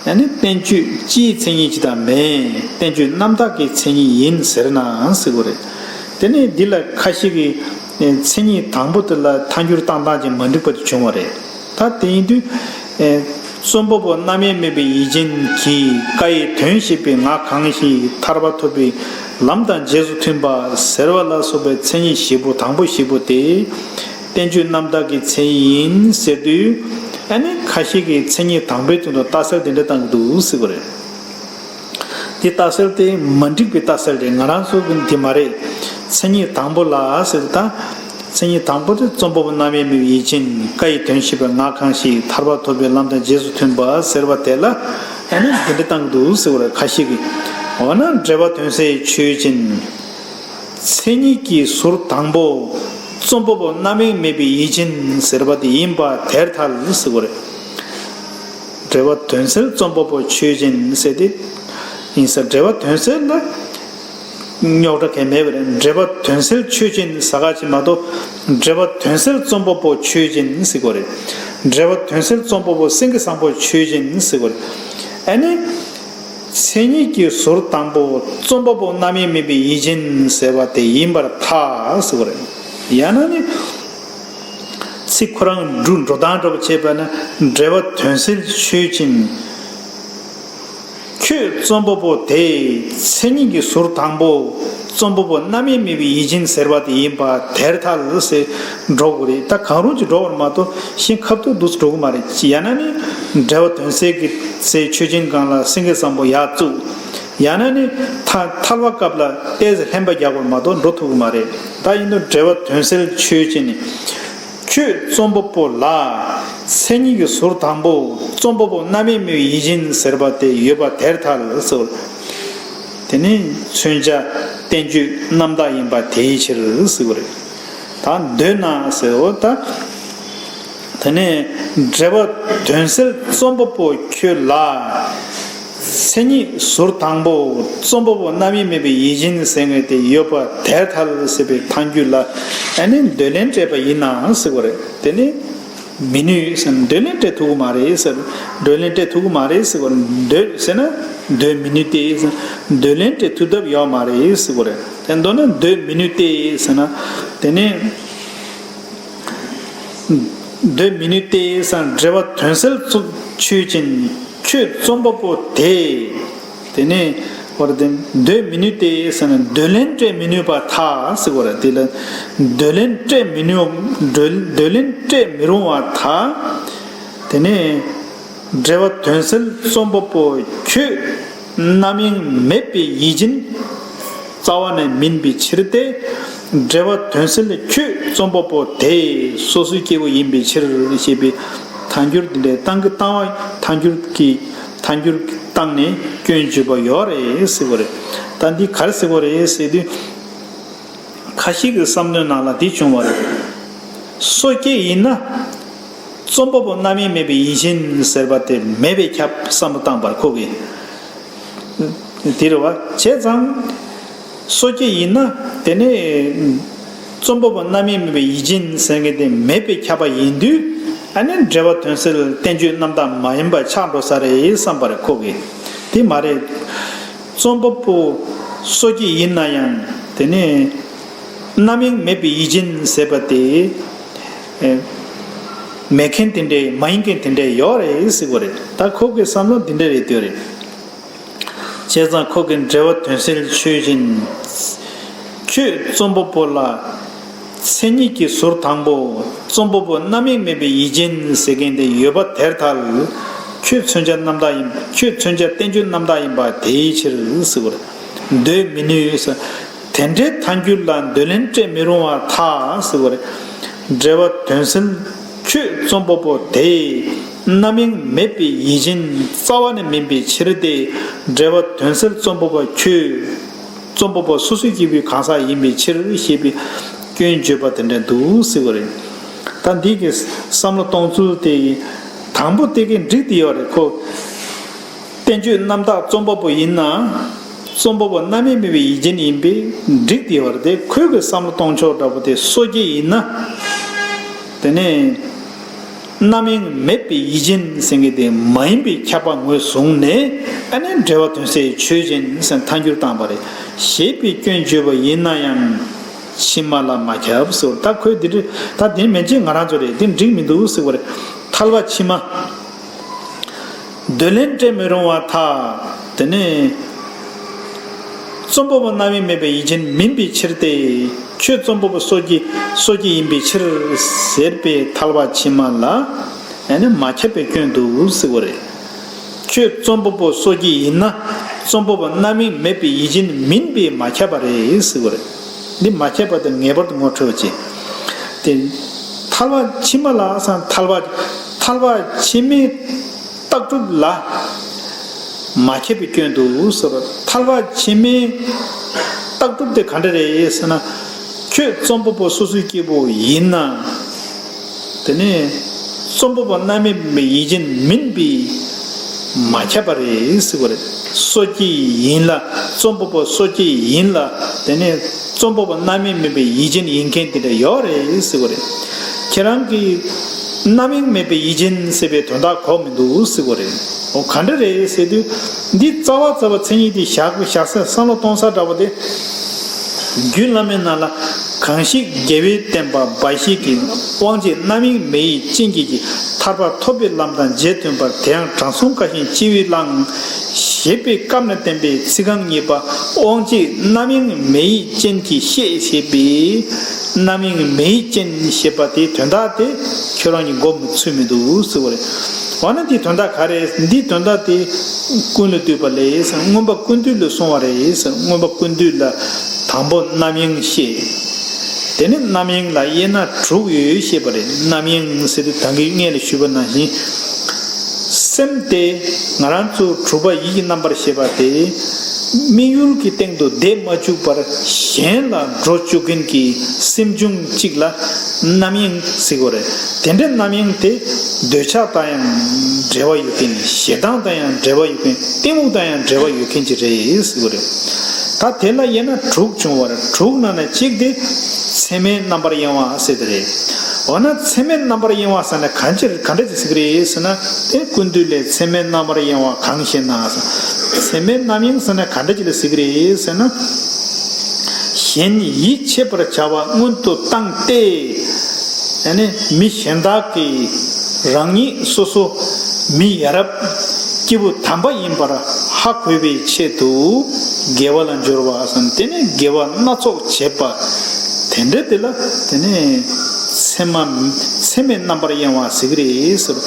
ཡང་ན་བསྟན་བཅོས་སྤྱིའི་མཚན་ཉིད་ཅིག་དང་མེད། བསྟན་བཅོས་རྣམ་དག་གི་མཚན་ཉིད་ཡིན་ཟེར་ན་ཟེར་གྱི་རེད། དེ་ནས་འདི་ལ་ཁ་ཤས་ཀྱིས་མཚན་ཉིད་དང་པོ་དེ་ལ་ཐལ་འགྱུར་བཏང་སྟངས་ཀྱི་མ་འགྲིག་པ་དེ་བྱུང་བ་རེད། ད་དེ་ཡིན་དུས། ཨེ། རྩོམ་པ་པོ་རྣམ་གཡེང་མེད་པའི་ཡིད་ཅན་གྱིས་བཀའ་ཡི་དོན་ཤེས་པའི་ངག་གང་ཞིག་ཐར་པ་ཐོབ་པའི་ལམ་དང་རྗེས་སུ་མཐུན་པ་ཟེར་བ་ལ་སོགས་པའི་མཚན་ཉིད་བཞི་པོ་དང་པོ་བཞི་པོ་དེ། བསྟན་བཅོས་རྣམ་དག་གི་མཚན་ཉིད་ཡིན་ཟེར་དུས། ཨ་ནི་ཁ་ཤས་ཀྱིས་མཚན་ཉིད་དང་པོའི་དོན་དུ་རྟགས་གསལ་འདི་འདྲ་བཏང་གི་འདུག་ཟེར་གྱི་རེད། འདི་རྟགས་གསལ་དེ་མ་འགྲིག་པའི་རྟགས་གསལ་རེད། ང་རང་ཚོ་གི་འདི་མ་རེད། མཚན་ཉིད་དང་པོ་ལ་ཟེར་ད། མཚན་ཉིད་དང་པོ་དེ་རྩོམ་པ་པོ་རྣམ་གཡེང་མེད་པའི་ཡིད་ཅན་བཀའ་ཡི་དོན་ཤེས་པའི་ངག་གང་ཞིག་ཐར་པ་ཐོབ་པའི་ལམ་དང་རྗེས་སུ་མཐུན་པ་ཟེར་བ་དེ་ལ་ཨ་ནི་འདི་འདྲ་བཏང་གི་འདུག་ཟེར་བ་རེད། ཁ་ཤས་ཀྱིས། འོ་ན་འགྲེལ་པ་དོན་གསལ་ཆོས་ཅན། མཚན་ཉིད་ཀྱི་ཟུར་དང་པོ། རྩོམ་པ་པོ་རྣམ་གཡེང་མེད་པའི་ཡིད་ཅན་ཟེར་བ་དེ་ཡིན་པ་དེར་ཐལ་ཟེར་བ་རེད། འགྲེལ་པ་དོན་གསལ་རྩོམ་པ་པོ་ཆོས་ཅན་ཟེར་ཏེ། ཡིན་ས་འགྲེལ་པ་དོན་གསལ་ལ་རྙོག་དྲ་གང་མེད་པ་རེད། འགྲེལ་པ་དོན་གསལ་ཆོས་ཅན་ཟེར་ག་ཅིག་མ་གཏོགས། འགྲེལ་པ་དོན་གསལ་རྩོམ་པ་པོ་ཆོས་ཅན་ཟེར་གོ་རེད། འགྲེལ་པ་དོན་གསལ་རྩོམ་པ་པོ་སེང་གེ་བཟང་པོ་ཆོས་ཅན་ཟེར་གོ་རེད། ཨ་ནི། མཚན་ཉིད་ཀྱི་ཟུར་དང་པོ་རྩོམ་པ་པོ་རྣམ་གཡེང་མེད་པའི་ཡིད་ཅན་ཟེར་བ་དེ་ཡིན་པར་ཐལ་ཟེར་བ་རེད། ཡང་ན་ནི། ཚིག་ཁོ་རང་འགྲོ་འགྲོ་སྟངས་འདྲ་པོ་བྱས་པ་ན་འགྲེལ་པ་དོན་གསལ་ཆོས་ཅན། ཁྱོད་རྩོམ་པ་པོ་དེ་མཚན་ཉིད་ཀྱི་ཟུར་དང་པོ་རྩོམ་པ་པོ་རྣམ་གཡེང་མེད་པའི་ཡིད་ཅན་ཟེར་བ་དེ་ཡིན་པ་དེར་ཐལ་ཟེར་འགྲོ་དགོས་རེད། ད་གང་རུང་ཅིག་འགྲོ་བར་མ་གཏོགས་ཤིན་ཁ་ཐུག་འདུག་འགྲོ་གི་མ་རེད། ཡང་ན་ནི་འགྲེལ་པ་དོན་གསལ་གྱི་ཚེ་ཆོས་ཅན་སྒང་ལ་སེང་གེ་བཟང་པོ་ཡར་བཙུགས། ཡང་ན་ནི་ཐ་ཐལ་བ་སྐབས་ལ་ཏོག་ཙམ་ལྷན་པ་རྒྱག་དགོས་མ་གཏོགས་འགྲོ་ཐུབ་ཀྱི་མ་རེད། ད་ཡིན་དུས་འགྲེལ་པ་དོན་གསལ་ཆོས་ཅན་ནི། ཁྱོད་རྩོམ་པ་པོ་ལ་མཚན་ཉིད་ཀྱི་ཟུར་དང་པོ་རྩོམ་པ་པོ་རྣམ་གཡེང་མེད་པའི་ཡིད་ཅན་ཟེར་བ་དེ་ཡོད་པ་དེར་ཐལ་ཟེར། དེ་ནི་མཚོན་བྱ་བསྟན་བཅོས་རྣམ་དག་ཡིན་པ་དེའི་ཕྱིར་ཟེར་བ་རེད། ད་འདོད་ན་ཟེར་འོ་ད། དེ་ནས་འགྲེལ་པ་དོན་གསལ་རྩོམ་པ་པོ་ཁྱོད་ལ། མཚན་ཉིད་ཟུར་དང་པོ་རྩོམ་པ་པོ་རྣམ་གཡེང་མེད་པའི་ཡིད་ཅན་ཟེར་མཁན་དེ་ཡོད་པ་དེར་ཐལ་ཟེར་བའི་ཐལ་འགྱུར་ལ། ཨ་ནི་འདོད་ལན་སྤྲད་པ་ཡིན་ན་ཟེར་བ་རེད། དེ་ནི་མི་ནུས་ཟེར་ན་འདོད་ལན་སྤྲད་ཐུབ་ཀྱི་མ་རེད་ཟེར། འདོད་ལན་སྤྲད་ཐུབ་ཀྱི་མ་རེད་ཟེར་བ་རེད། འདོད་ཟེར་ན་འདོད་མི་ནུས་ཏེ་ཟེར། འདོད་ལན་སྤྲད་ཐུབ་ཐབས་ཡོད་མ་རེད་ཟེར་བ་རེད། དེ་མདོར་ན་འདོད་མི་ནུས་ཏེ་ཟེར་ན། དེ་ནི། འདོད་མི་ནུས་ཏེ་ཟེར་ན་འགྲེལ་པ་དོན་གསལ་ཚུགས་ཆོས་ཅན། ཁྱོད་རྩོམ་པ་པོ་དེ། དེ་ནས་བར་དེ་འདོད་མི་ནུས་ཏེ་ཟེར་ན་འདོད་ལན་སྤྲད་མི་ནུས་པར་ཐལ་ཟེར་བ་རེད། དེ་ལ་འདོད་ལན་སྤྲད་མི་ནུས། འདོད་འདོད་ལན་སྤྲད་མི་རུང་བར་ཐལ། དེ་ནས་འགྲེལ་པ་དོན་གསལ་རྩོམ་པ་པོ་ཁྱོད། རྣམ་གཡེང་མེད་པའི་ཡིད་ཅན། རྩ་བ་ནས་མིན་པའི་ཕྱིར་ཏེ། འགྲེལ་པ་དོན་གསལ་ཁྱོད་རྩོམ་པ་པོ་དེ་སོ་སོའི་སྐྱེ་བོ་ཡིན་པའི་ཕྱིར་ཞེས་པའི་ཐལ་འགྱུར་འདི་འདྲའི་བཏང་གི་བཏང་བ་ཐལ་འགྱུར་གྱི་ཐལ་འགྱུར་བཏང་ནས་སྐྱོན་བརྗོད་པ་ཡོད་རེད་ཟེར་བ་རེད། ད་འདི་ག་རེ་ཟེར་བ་རེད་ཟེར་དུས། ཁ་ཤས་ཀྱི་བསམ་if་ནང་ལ་འདི་བྱུང་བ་རེད། སོ་སྐྱེ་ཡིན་ན། རྩོམ་པ་པོ་རྣམ་གཡེང་མེད་པའི་ཡིད་ཅན་ཟེར་བ་དེ་མེད་པས་ཁྱབ་བསམ་བློ་བཏང་བར་ཁོ་གིས། དེ་རེད་བ། བྱས་ཙང་། སོ་སྐྱེ་ཡིན་ན་དེ་ནི། རྩོམ་པ་པོ་རྣམ་གཡེང་མེད་པའི་ཡིད་ཅན་ཟེར་མཁན་དེ་མེད་པས་ཁྱབ་པ་ཡིན་དུས། ཨ་ནི་འགྲེལ་པ་དོན་གསལ་བསྟན་བཅོས་རྣམ་དག་མ་ཡིན་པ་ཆགས་འགྲོ་ས་རེད་བསམ་པ་རེད་ཁོ་གིས། དེ་མ་རེད། རྩོམ་པ་པོ་སོ་སྐྱེ་ཡིན་ན་ཡང་དེ་ནི། རྣམ་གཡེང་མེད་པའི་ཡིད་ཅན་ཟེར་བ་དེ། ཨེ། མེད་མཁན་དེ་འདྲའི་མ་ཡིན་མཁན་དེ་འདྲའི་ཡོད་རེད་ཟེར་བ་རེད། ད་ཁོ་གི་བསམ་བློ་འདི་འདྲ་རེད་འདོད་རེད། བྱས་ཙང་ཁོ་གི་འགྲེལ་པ་དོན་གསལ་ཆོས་ཅན། ཁྱོད་རྩོམ་པ་པོ་ལ། མཚན་ཉིད་ཀྱི་ཟུར་དང་པོ་རྩོམ་པ་པོ་རྣམ་གཡེང་མེད་པའི་ཡིད་ཅན་ཟེར་མཁན་དེ་ཡོད་པ་དེར་ཐལ། ཁྱོད་མཚོན་བྱ་རྣམ་དག་ཡིན། ཁྱོད་མཚོན་བྱ་བསྟན་བཅོས་རྣམ་དག་ཡིན་པ་དེའི་ཕྱིར་ཟེར་བ་རེད། འདོད་མི་ནུས་ཟེར། དེ་འདྲའི་ཐལ་འགྱུར་ལ་འདོད་ལན་སྤྲད་མི་རུང་བར་ཐལ་ཟེར་བ་རེད། འགྲེལ་པ་དོན་གསལ། ཁྱོད་རྩོམ་པ་པོ་དེས་རྣམ་གཡེང་མེད་པའི་ཡིད་ཅན་རྩ་བ་ནས་མིན་པའི་ཕྱིར་ཏེ། འགྲེལ་པ་དོན་གསལ། རྩོམ་པ་པོ་ཁྱོད། རྩོམ་པ་པོ་སོ་སོའི་སྐྱེས་བུའི་གང་ཟག་ཡིན་པའི་ཕྱིར་ཞེས་པའི་སྐྱོན་བརྗོད་པ་དེ་འདྲ་འདུག་ཟེར་བ་རེད། ད་འདི་གི་བསམ་བློ་གཏོང་ཚུལ་དེ། དང་པོ་དེ་གའི་འགྲིག་དེ་ཡོད་རེད་ཁོ། བསྟན་བཅོས་རྣམ་དག་རྩོམ་པ་པོ་ཡིན་ན། རྩོམ་པ་པོ་རྣམ་གཡེང་མེད་པའི་ཡིད་ཅན་ཡིན་པས་འགྲིག་དེ་ཡོད་རེད་དེ། ཁོས་གི་བསམ་བློ་གཏོང་ཕྱོགས་འདྲ་པོ་དེ་སོ་སྐྱེ་ཡིན་ན། དེ་ནས། རྣམ་གཡེང་མེད་པའི་ཡིད་ཅན་ཟེར་མཁན་དེ་མ་ཡིན་པའི་ཁྱབ་པ་ངོས་བཟུང་ནས། ཨ་ནི་འགྲེལ་པ་དོན་གསལ་ཆོས་ཅན་ཟེར་ཐལ་འགྱུར་བཏང་པ་རེད། ཞེས་པའི་སྐྱོན་བརྗོད་པ་ཡིན་ན་ཡང་། ཕྱི་མ་ལ་མ་ཁྱབ་ཟེར། ད་ཁོས་འདི་འདྲ་ད་འདི་མན་ཆད་ང་རང་ཚོ་རེད། འདི་འགྲིག་མི་འདུག་ཟེར་བ་རེད། ཐལ་བ་ཕྱི་མ། འདོད་ལན་སྤྲད་མི་རུང་བར་ཐལ། དེ་ནས། རྩོམ་པ་པོ་རྣམ་གཡེང་མེད་པའི་ཡིད་ཅན་མིན་པའི་ཕྱིར་ཏེ། ཁྱོད་རྩོམ་པ་པོ་སོ་སྐྱེ་སོ་སྐྱེ་ཡིན་པའི་ཕྱིར་ཟེར་བའི་ཐལ་བ་ཕྱི་མ་ལ། ཨ་ནི་མ་ཁྱབ་པའི་སྐྱོན་འདུག་ཟེར་བ་རེད། ཁྱོད་རྩོམ་པ་པོ་སོ་སྐྱེ་ཡིན་ན། རྩོམ་པ་པོ་རྣམ་གཡེང་མེད་པའི་ཡིད་ཅན་མིན་པས་མ་ཁྱབ་པ་རེད་ཟེར་བ་རེད། འདི་མ་ཁྱབ་པ་དེ་ངེས་པར་དུ་ངོ་འཕྲོད་ཅིང་། དེ། ཐལ་བ་ཕྱི་མ་ལ་སང་ཐལ་བ། ཐལ་བ་ཕྱི་མའི་རྟགས་གྲུབ་ལ། མ་ཁྱབ་པའི་སྐྱོན་འདུག་ཟེར་བ། ཐལ་བ་ཕྱི་མའི་རྟགས་གྲུབ་དེ་ག་འདྲ་རེད་ཟེར་ན། ཁྱོད་རྩོམ་པ་པོ་སོ་སོའི་སྐྱེ་བོ་ཡིན་ན། དེ་ནས་རྩོམ་པ་པོ་རྣམ་གཡེང་མེད་པའི་ཡིད་ཅན་མིན་པས་མ་ཁྱབ་པ་རེད་ཟེར་བ་རེད། སོ་སྐྱེ་ཡིན་ལ། རྩོམ་པ་པོ་སོ་སྐྱེ་ཡིན་ལ། དེ་ནས་རྩོམ་པ་པོ་རྣམ་གཡེང་མེད་པའི་ཡིད་ཅན་ཡིན་མཁན་དེ་འདྲ་ཡོད་རེད་ཟེར་བ་རེད། ཁྱེད་རང་གིས་རྣམ་གཡེང་མེད་པའི་ཡིད་ཅན་ཟེར་བའི་དོན་དག་གོ་མི་འདུག་ཟེར་བ་རེད། འོ་ག་འདྲ་རེད་ཟེར་དུས། འདི་རྩ་བ་རྩ་བ་མཚན་ཉིད་དེ་བཞག་བཞག་ས་བསམ་བློ་གཏོང་ས་འདྲ་བོ་དེ། རྒྱུད་བླ་མའི་ནང་ལ། གང་ཞིག་རྒྱལ་བས་བསྟན་པ་འབའ་ཞིག་གི། དབང་བྱེད་རྣམ་གཡེང་མེ་ཡི་སྤྱན་གྱིས་ཀྱི། ཐར་པ་ཐོབ་པའི་ལམ་དང་རྗེས་མཐུན་པར། དེ་ཡང་དྲང་སྲོང་བཀའ་བཞིན་སྤྱི་བོས་བླངས། ཞེས་པའི་སྐབས་ན་བསྟན་པའི་ཚིག་རྐང་གཉིས་པ། དབང་བྱེད་རྣམ་གཡེང་མེ་ཡི་སྤྱན་གྱིས་ཤེས་ཞེས་པའི། རྣམ་གཡེང་མེ་ཡི་སྤྱན་ཞེས་པ་དེའི་དོན་དག་དེ་ཁྱོད་རང་གིས་མགོ་མི་ཚོས་མི་འདུག་ཟེར་བ་རེད། འོ་ན་འདིའི་དོན་དག་ག་རེ། འདིའི་དོན་དག་དེ་ཀུན་ལས་བཏུས་པ་ལས་ཟེར། མངོན་པ་ཀུན་བཏུས་ལས་གསུངས་པ་རེད་ཟེར། མངོན་པ་ཀུན་བཏུས་ལ་དང་པོ་རྣམ་གཡེང་བཤད། དེ་ནས་རྣམ་གཡེང་ལ་དབྱེ་ན་དྲུག་ཡོད་ཅེས་པ་རེད། རྣམ་གཡེང་ཟེར་དུས་ད་གིན་སྔོན་ལ་ཞུས་པ་ནང་བཞིན། སེམས་དེ་ང་རང་ཚོ་དྲུག་པ་ཡིད་ཀྱི་རྣམ་པར་ཤེས་པ་དེ། དམིགས་ཡུལ་གྱི་སྟེང་དུ་བསྡད་མ་བཅུག་པར་གཞན་ལ་འགྲོ་བཅུག་མཁན་གྱི་སེམས་བྱུང་གཅིག་ལ་རྣམ་གཡེང་ཟེར་གྱི་རེད། དེ་འདྲའི་རྣམ་གཡེང་དེ་འདོད་ཆགས་དང་ཡང་འབྲེལ་བ་ཡོད་མཁན། ཞེ་སྡང་དང་ཡང་འབྲེལ་བ་ཡོད་མཁན། གཏི་མུག་དང་ཡང་འབྲེལ་བ་ཡོད་མཁན་ཅིག་རེད་ཟེར་གྱི་རེད། ད་དེ་ལ་དབྱེ་ན་དྲུག་བྱུང་བར། དྲུག་ནང་ནས་གཅིག་དེ་ཚད་མའི་རྣམ་པར་གཡེང་བ་ཟེར་དེ་རེད། འོ་ན་ཚད་མའི་རྣམ་པར་གཡེང་བ་ཟེར་ན་གང་ཅི་ག་འདྲ་ཅིག་ཟེར་གྱི་རེད་ཟེར་ན། དེ་ཀུན་བཏུས་ལས་ཚད་མའི་རྣམ་པར་གཡེང་བ་གང་ཞེ་ན། ཚད་མའི་རྣམ་གཡེང་ཟེར་ན་ག་འདྲ་ཅིག་ལ་ཟེར་གྱི་རེད་ཟེར་ན། གཞན་ཡིད་ཆེས་པར་བྱ་བ་སྔོན་དུ་བཏང་སྟེ། ཨ་ནི་མི་གཞན་དག་གིས་རང་ཉིད་སོ་སོ་མི་ཡ་རབས་སྐྱེས་བུ་དམ་པ་ཡིན་པར་ཧ་གོ་བའི་ཆེད་དུ་དགེ་བ་ལ་སྦྱོར་བ་ཟེར། དེ་ནི་དགེ་བ་སྣ་ཚོགས་བྱེད་པ། དེ་འདྲ་དེ་ལ་དེ་ནི་ཚད་མ་ཚད་མའི་རྣམ་པར་གཡེང་བ་ཟེར་གྱི་རེད་ཟེར།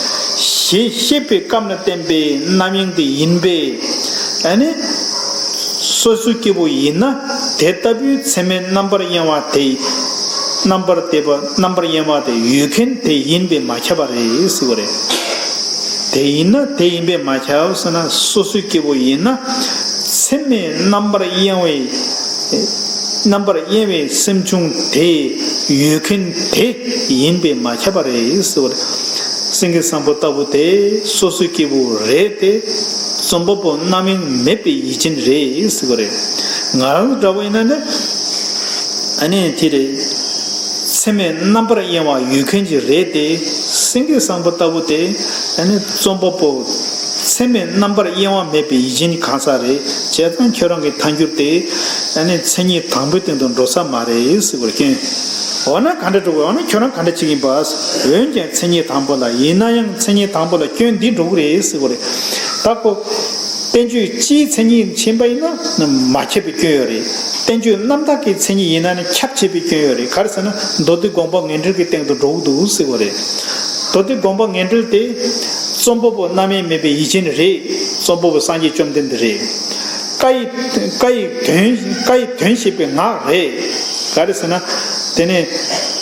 ཞེས་བཤད་པའི་སྐབས་ན་བསྟན་པའི་རྣམ་གཡེང་དེ་ཡིན་པས། ཨ་ནི་སོ་སོའི་སྐྱེ་བོ་ཡིན་ན་དེ་ལྟ་བུའི་ཚད་མའི་རྣམ་པར་གཡེང་བ་དེ། རྣམ་པར་དེ་པ་རྣམ་པར་གཡེང་བ་དེ་ཡོད་མཁན་དེ་ཡིན་པས་མ་ཁྱབ་པ་རེད་ཟེར་བ་རེད། དེ་ཡིན་ན་དེ་ཡིན་པས་མ་ཁྱབ་ཟེར་ན། སོ་སོའི་སྐྱེ་བོ་ཡིན་ན་ཚད་མའི་རྣམ་པར་གཡེང་བའི་རྣམ་པར་གཡེང་བའི་སེམས་བྱུང་དེ་ཡོད་མཁན་དེ་ཡིན་པས་མ་ཁྱབ་པ་རེད་ཟེར་བ་རེད། སེང་གེ་བཟང་པོ་ལྟ་བུ་དེ་སོ་སོའི་སྐྱེ་བོ་རེད་དེ། རྩོམ་པ་པོ་རྣམ་གཡེང་མེད་པའི་ཡིད་ཅན་རེད་ཟེར་བ་རེད། ང་རང་འདྲ་བོ་ཡིན་ན་ནི། ཨ་ནི་དེ་རེད། ཚད་མའི་རྣམ་པར་གཡེང་བ་ཡོད་མཁན་ཅིག་རེད་དེ། སེང་གེ་བཟང་པོ་ལྟ་བུ་དེ། ཨ་ནི་རྩོམ་པ་པོ་ཚད་མའི་རྣམ་པར་གཡེང་བ་མེད་པའི་ཡིད་ཅན་གང་ཟག་རེད། བྱས་ཙང་ཁྱོད་རང་གི་ཐལ་འགྱུར་དེ། ཨ་ནི་མཚན་ཉིད་དང་པོའི་སྟེང་དུ་འགྲོ་ས་མ་རེད་ཟེར་བར་སྐྱོན། འོ་ན་ག་འདྲ་འགྲོ་དགོས། འོ་ན་ཁྱོད་རང་ག་འདྲ་ཅིག་ཡིན་པ། འོན་ཀྱང་མཚན་ཉིད་དང་པོ་ལ། ཡིན་ན་ཡང་མཚན་ཉིད་དང་པོ་ལ་སྐྱོན་འདི་འགྲོ་གི་རེད་ཟེར་བ་རེད། ད་ཁོ། བསྟན་བཅོས་སྤྱིའི་མཚན་ཉིད་ཕྱིན་པ་ཡིན་ན་མ་ཁྱབ་པའི་སྐྱོན་ཡོད་རེད། བསྟན་བཅོས་རྣམ་དག་གི་མཚན་ཉིད་ཡིན་ན་ནི་ཁྱབ་ཆེ་བའི་སྐྱོན་ཡོད་རེད། ག་རེ་ཟེར་ན་མདོ་སྡེ་དགོངས་པ་ངེས་འགྲེལ་གྱི་སྟེང་དུ་འགྲོ་གི་འདུག་ཟེར་བ་རེད། མདོ་སྡེ་དགོངས་པ་ངེས་འགྲེལ་དེ་རྩོམ་པ་པོ་རྣམ་གཡེང་མེད་པའི་ཡིད་ཅན་རེད། རྩོམ་པ་པོ་སངས་རྒྱས་བཅོམ་ལྡན་འདས་རེད། བཀའ་ཡི་བཀའ་ཡི་དོན་བཀའ་ཡི་དོན་ཞེས་པའི་ངག་རེད། ག་རེ་ཟེར་ན། དེ་ནས་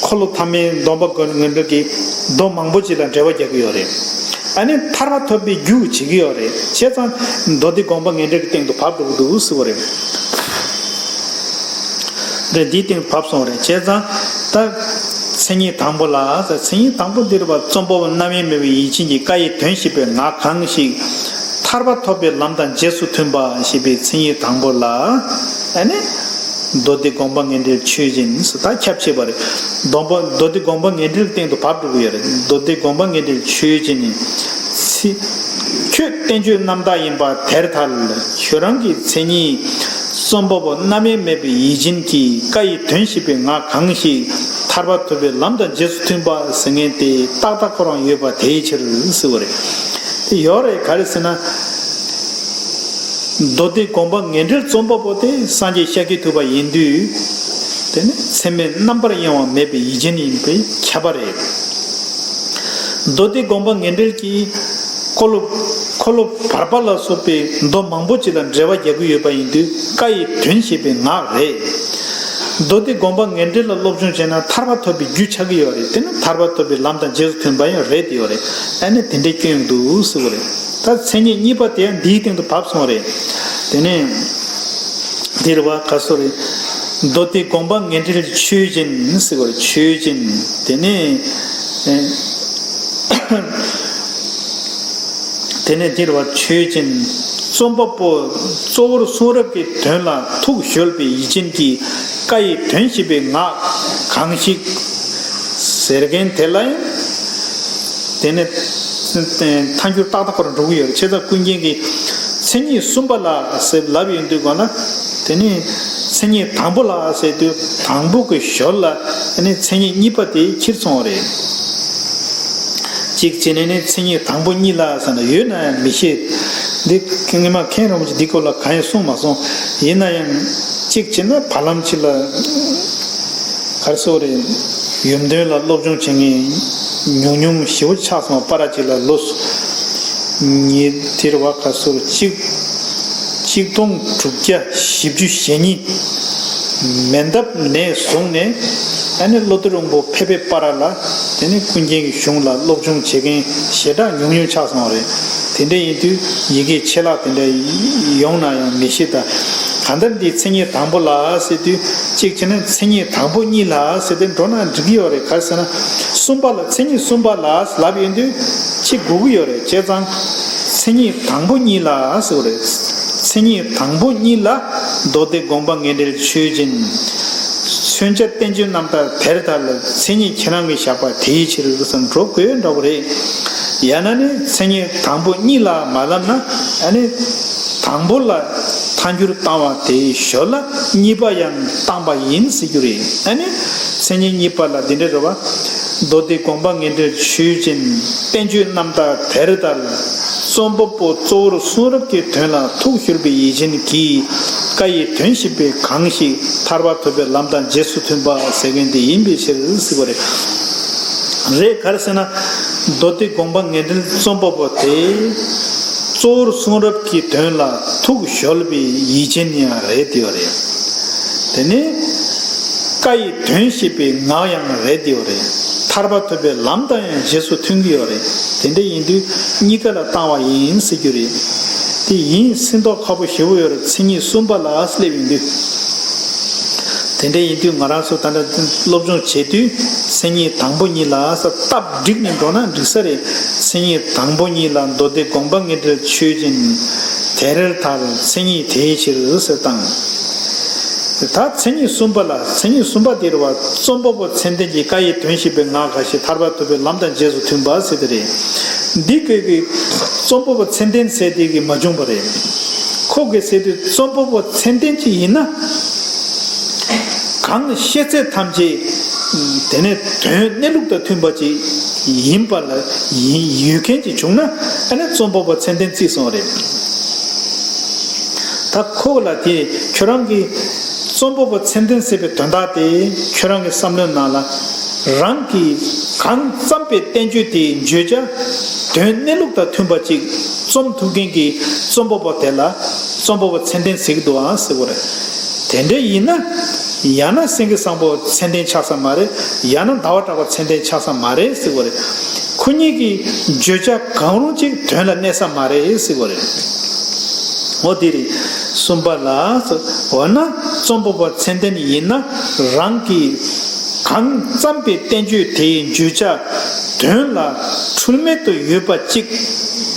འཁོར་ལོ་ཐ་མའི་སྡོམ་པ་ངན་འགྲེལ་གྱིས་མདོ་མང་པོ་ཅིག་ལ་འགྲེལ་པ་རྒྱག་གི་ཡོད་རེད། ཨ་ནི་ཐར་པ་ཐོབ་པའི་རྒྱུ་བྱེད་ཀྱི་ཡོད་རེད། བྱས་ཙང་མདོ་སྡེ་དགོངས་པ་ངན་འགྲེལ་གྱི་སྟེང་དུ་བབས་འགྲོ་གི་འདུག་ཟེར་བ་རེད། རེད། འདིའི་སྟེང་དུ་བབས་སོང་རེད། བྱས་ཙང་ད་མཚན་ཉིད་དང་པོ་ལ། མཚན་ཉིད་དང་པོ་འདིར་བ་རྩོམ་པ་པོ་རྣམ་དབྱེ་མེད་པའི་ཡིད་བཞིན་གྱི་བཀའ་ཡི་དོན་ཞེས་པའི་ངག་གང་ཞིག་ཐར་པ་ཐོབ་པའི་ལམ་དང་རྗེས་སུ་མཐུན་པ་ཞེས་པའི་མཚན་ཉིད་དང་པོ་ལ། ཨ་ནི། མདོ་སྡེ་དགོངས་པ་ངན་འགྲེལ་ཆོས་ཅན། ད་ཁྱབ་ཆེ་བ་རེད། སྡོམ་པ་མདོ་སྡེ་དགོངས་པ་ངན་འགྲེལ་སྟེང་དུ་བབས་འགྲོ་གི་ཡོད་རེད། མདོ་སྡེ་དགོངས་པ་ངན་འགྲེལ་ཆོས་ཅན་ནི། ཚིག་ཁྱོད་བསྟན་བཅོས་རྣམ་དག་ཡིན་པ་དེར་ཐལ། ཁྱོད་རང་གི་མཚན་ཉིད། རྩོམ་པ་པོ་རྣམ་དབྱེ་མེད་པའི་ཡིད་བཞིན་གྱི་བཀའ་ཡི་དོན་ཞེས་པའི་ངག་གང་ཞིག་ཐར་པ་ཐོབ་པའི་ལམ་དང་རྗེས་སུ་མཐུན་པ་ཟེར་མཁན་དེ་ཏག་ཏག་ཁོ་རང་ཡོད་པ་དེའི་ཕྱིར་ཟེར་བ་རེད། དེ་ཡོད་རེད། ག་རེ་ཟེར་ན། མདོ་སྡེ་དགོངས་པ་ངན་འགྲེལ་རྩོམ་པ་པོ་དེ་སངས་རྒྱས་ཤཱཀྱ་ཐུབ་པ་ཡིན་དུས། དེ་ནི་མཚན་མེད་རྣམ་པར་གཡེང་བ་མེད་པའི་ཡིད་བཞིན་ཡིན་པས་ཁྱབ་པ་རེད། མདོ་སྡེ་དགོངས་པ་ངན་འགྲེལ་གྱིས་འཁོར་ལོ་འཁོར་ལོ་བར་པ་ལ་སོགས་པའི་མདོ་མང་པོ་ཅིག་ལ་འགྲེལ་པ་རྒྱག་གི་ཡོད་པ་ཡིན་དུས་བཀའ་ཡི་དོན་ཞེས་པའི་ངག་རེད། མདོ་སྡེ་དགོངས་པ་ངན་འགྲེལ་ལ་སློབ་སྦྱོང་བྱས་ན་ཐར་པ་ཐོབ་པའི་རྒྱུ་ཆགས་ཀྱི་ཡོད་རེད། དེ་ནི་ཐར་པ་ཐོབ་པའི་ལམ་དང་རྗེས་སུ་མཐུན་པ་ཡང་རེད་དེ་ཡོད་རེད། ཨ་ནི་དེ་འདྲའི་སྐྱོན་འདུག་ཟེར་བ་རེད། ད་མཚན་ཉིད་གཉིས་པ་དེ་ཡང་འདིའི་སྟེང་དུ་བབས་སོང་བ་རེད། དེ་ནས་འདིར་བ་ག་སོ་རེད། མདོ་སྡེ་དགོངས་པ་ངན་འགྲེལ་ཆོས་ཅན་ཟེར་བ་རེད། ཆོས་ཅན། དེ་ནས་ཨེ། དེ་ནས་འདིར་བ་ཆོས་ཅན། རྩོམ་པ་པོ་གཙོ་བོར་གསུང་རབ་ཀྱི་དོན་ལ་ཐུགས་གཞོལ་བའི་ཡིད་བཞིན་གྱི་བཀའ་ཡི་དོན་ཞེས་པའི་ངག་གང་ཞིག་ཟེར་མཁན་དེ་ལ་ཡང་། དེ་ནས་ཐལ་འགྱུར་ཏག་ཏག་ཁོ་རང་འགྲོ་གི་ཡོད་རེད། བྱས་ཙང་ཀུན་མཁྱེན་གྱིས་མཚན་ཉིད་གསུམ་པ་ལ་ཟེར་ལབ་ཡོང་དུས་གོ་ན། དེ་ནི་མཚན་ཉིད་དང་པོ་ལ་ཟེར་དུས་དང་པོ་གི་ཞོར་ལ་དེ་ནི་མཚན་ཉིད་གཉིས་པ་དེ་ཁྱེར་སོང་བ་རེད། གཅིག་བྱས་ནས་ནི་མཚན་ཉིད་དང་པོ་གཉིས་ལ་ཟེར་ན་ཡོད་ན་ཡང་མི་ཤེས། འདི་སྔོན་མ་མཁན་རིན་པོ་ཆེ་འདི་སྐོར་ལ་གང་ཡང་གསུངས་མ་སོང་། ཡིན་ན་ཡང་གཅིག་བྱས་ན་བར་ལམ་ཅིག་ལ། ག་རེ་ཟེར་དགོས་རེད། ཡོན་ཏན་ལ་སློབ་སྦྱོང་བྱེད་མཁན་ཉུང་ཉུང་ཞེ་པོ་ཆགས་སོང་བ། པར་ཅིག་ལ་ལོ་ཉིས་དེར་བ་ག་ཟེར་གཅིག་གཅིག་སྟོང་དྲུག་བརྒྱ་བཞི་བཅུ་ཞེ་གཉིས་མེ་འདབས་ནས་བཟུང་ནས། ཨ་ནི་བློ་གཏེར་དབང་པོ་ཕེབས་པའི་བར་ལ་དེ་ནི་ཀུན་མཁྱེན་གྱི་གཞུང་ལ་སློབ་སྦྱོང་བྱེད་མཁན་ཞེ་དྲག་ཉུང་ཉུང་ཆགས་སོང་བ་རེད། དེ་འདྲ་ཡིན་དུས་ཡི་གེ་ཆད་ལྷག་དེ་འདྲ་ཡོང་ན་ཡང་མི་ཤེས། ད་གང་ལྟར་འདི་མཚན་ཉིད་དང་པོ་ལ་ཟེར་དུས་གཅིག་བྱས་ན་མཚན་ཉིད་དང་པོ་གཉིས་ལ་ཟེར་དུས་འགྲོ་ན་འགྲིག་གི་ཡོད་རེད། ག་རེ་ཟེར་ན་གསུམ་པ་ལ་མཚན་ཉིད་གསུམ་པ་ལ་ལབ་ཡོང་དུས་གཅིག་དགོས་ཀྱི་ཡོད་རེད། བྱས་ཙང་མཚན་ཉིད་དང་པོ་གཉིས་ལ་ཟེར་བ་རེད། མཚན་ཉིད་དང་པོ་གཉིས་ལ་མདོ་སྡེ་དགོངས་པ་ངན་འགྲེལ་ཆོས་ཅན། མཚོན་བྱ་བསྟན་བཅོས་རྣམ་དག་དེར་ཐལ། མཚན་ཉིད་ཁྱེད་རང་གིས་བཞག་པ་དེའི་ཕྱིར་ཟེར་འགྲོ་དགོས་འདྲ་བོ་རེད། ཡང་ན་ནི་མཚན་ཉིད་དང་པོ་གཉིས་ལ་མ་ལབ་ན། ཨ་ནི་དང་པོ་ལ་ཐལ་འགྱུར་བཏང་བ་དེའི་ཞོར་ལ་གཉིས་པ་ཡང་བཏང་བ་ཡིན་ཟེར་རྒྱུ་རེད། ཨ་ནི་མཚན་ཉིད་གཉིས་པ་ལ་འདི་འདྲ་རེད་བ། མདོ་སྡེ་དགོངས་པ་ངན་འགྲེལ་ཆོས་ཅན། བསྟན་བཅོས་རྣམ་དག་དེར་ཐལ། རྩོམ་པ་པོ་གཙོ་བོར་གསུང་རབ་ཀྱི་དོན་ལ་ཐུགས་གཞོལ་བའི་ཡིད་བཞིན་གྱིས་བཀའ་ཡི་དོན་ཞེས་པའི་གང་ཞིག་ཐར་པ་ཐོབ་པའི་ལམ་དང་རྗེས་སུ་མཐུན་པ་ཟེར་མཁན་དེ་ཡིན་པའི་ཕྱིར་ཟེར་བ་རེད། རེད། ག་རེ་ཟེར་ན། མདོ་སྡེ་དགོངས་པ་ངན་འགྲེལ་རྩོམ་པ་པོ་དེ་གཙོ་བོར་གསུང་རབ་ཀྱི་དོན་ལ་ཐུགས་གཞོལ་བའི་ཡིད་ཅན་ཡང་རེད་དེ་བ་རེད། དེ་ནས་བཀའ་ཡི་དོན་ཞེས་པའི་ངག་ཡང་རེད་དེ་བ་རེད། ཐར་པ་ཐོབ་པའི་ལམ་དང་ཡང་རྗེས་སུ་མཐུན་གྱི་ཡོད་རེད། དེ་འདྲ་ཡིན་དུས་གཉིས་ཀ་ལ་བཏང་བ་ཡིན་ཟེར་རྒྱུ་རེད། དེ་ཡིན་སྲིད་མདོག་ཁ་པོ་ཞེ་པོ་ཡོད་རེད། མཚན་ཉིད་གསུམ་པ་ལ་སླེབས་ཡོང་དུས། དེ་འདྲ་ཡིན་དུས་ང་རང་ཚོ་ད་ལྟ་སློབ་སྦྱོང་བྱེད་དུས་མཚན་ཉིད་དང་པོ་གཉིས་ལ་ས་སྟབས་འགྲིག་ནས་འགྲོ་ན་འགྲིག་ས་རེད། མཚན་ཉིད་དང་པོ་གཉིས་ལ་མདོ་སྡེ་དགོངས་པ་ངན་འགྲེལ་ཆོས་ཅན། དེར་ཐལ། མཚན་ཉིད་དེའི་ཕྱིར་ཟེར་དང་། ད་མཚན་ཉིད་གསུམ་པ་ལ། མཚན་ཉིད་གསུམ་པ་དེ་རེད་བ། རྩོམ་པ་པོ་མཚན་ལྡན་གྱི་བཀའ་ཡི་དོན་ཞེས་པའི་ངག་གང་ཞིག་ཐར་པ་ཐོབ་པའི་ལམ་དང་རྗེས་སུ་མཐུན་པ་ཟེར་དེ་རེད། འདི་སྐད་ཀྱི་རྩོམ་པ་པོ་མཚན་ལྡན་ཟེར་དེ་གི་མ་བྱུང་བ་རེད། ཁོ་གི་ཟེར་དུས་རྩོམ་པ་པོ་མཚན་ལྡན་ཅིག་ཡིན་ན། གང་ཤེས་ཚད་ཐམས་ཅད་དེ་ནས་དོན་གནས་ལུགས་དང་མཐུན་པ་ཅིག་ཡིན་པ་ལ་ཡིན་ཡོད་མཁན་ཅིག་བྱུང་ན། ཨ་ནི་རྩོམ་པ་པོ་མཚན་ལྡན་བརྩིས་སོང་བ་རེད། ད་ཁོ་ལ་དེ་ཁྱོད་རང་གི་རྩོམ་པ་པོ་མཚན་ལྡན་ཟེར་བའི་དོན་དག་དེ་ཁྱོད་རང་གི་བསམ་བློའི་ནང་ལ་རང་གིས་གང་བརྩམས་པའི་བསྟན་བཅོས་དེའི་བརྗོད་བྱ་དོན་གནས་ལུགས་དང་མཐུན་པ་ཅིག་ རྩོམ་ཐུབ་མཁན་གྱི་རྩོམ་པ་པོ་དེ་ལ་རྩོམ་པ་པོ་མཚན་ལྡན་ཟེར་གྱི་འདུག་ཨང་ཟེར་བ་རེད། དེ་འདྲ་ཡིན་ན། ཡང་ན་སེང་གེ་བཟང་པོ་མཚན་ལྡན་ཆགས་ས་མ་རེད། ཡང་ན་ཟླ་བ་གྲགས་པ་མཚན་ལྡན་ཆགས་ས་མ་རེད་ཟེར་བ་རེད། ཁོ་གཉིས་ཀྱི་བརྗོད་བྱ་གང་རུང་གཅིག་དོན་ལ་གནས་ས་མ་རེད་ཟེར་བ་རེད། འོ་དེ་རེད། གསུམ་པ་ལ། འོ་ན་རྩོམ་པ་པོ་མཚན་ལྡན་ཡིན་ན། རང་གིས་གང་བརྩམས་པའི་བསྟན་བཅོས་དེའི་བརྗོད་བྱ་དོན་ལ་འཁྲུལ་མེད་དུ་ཡོད་པ་གཅིག་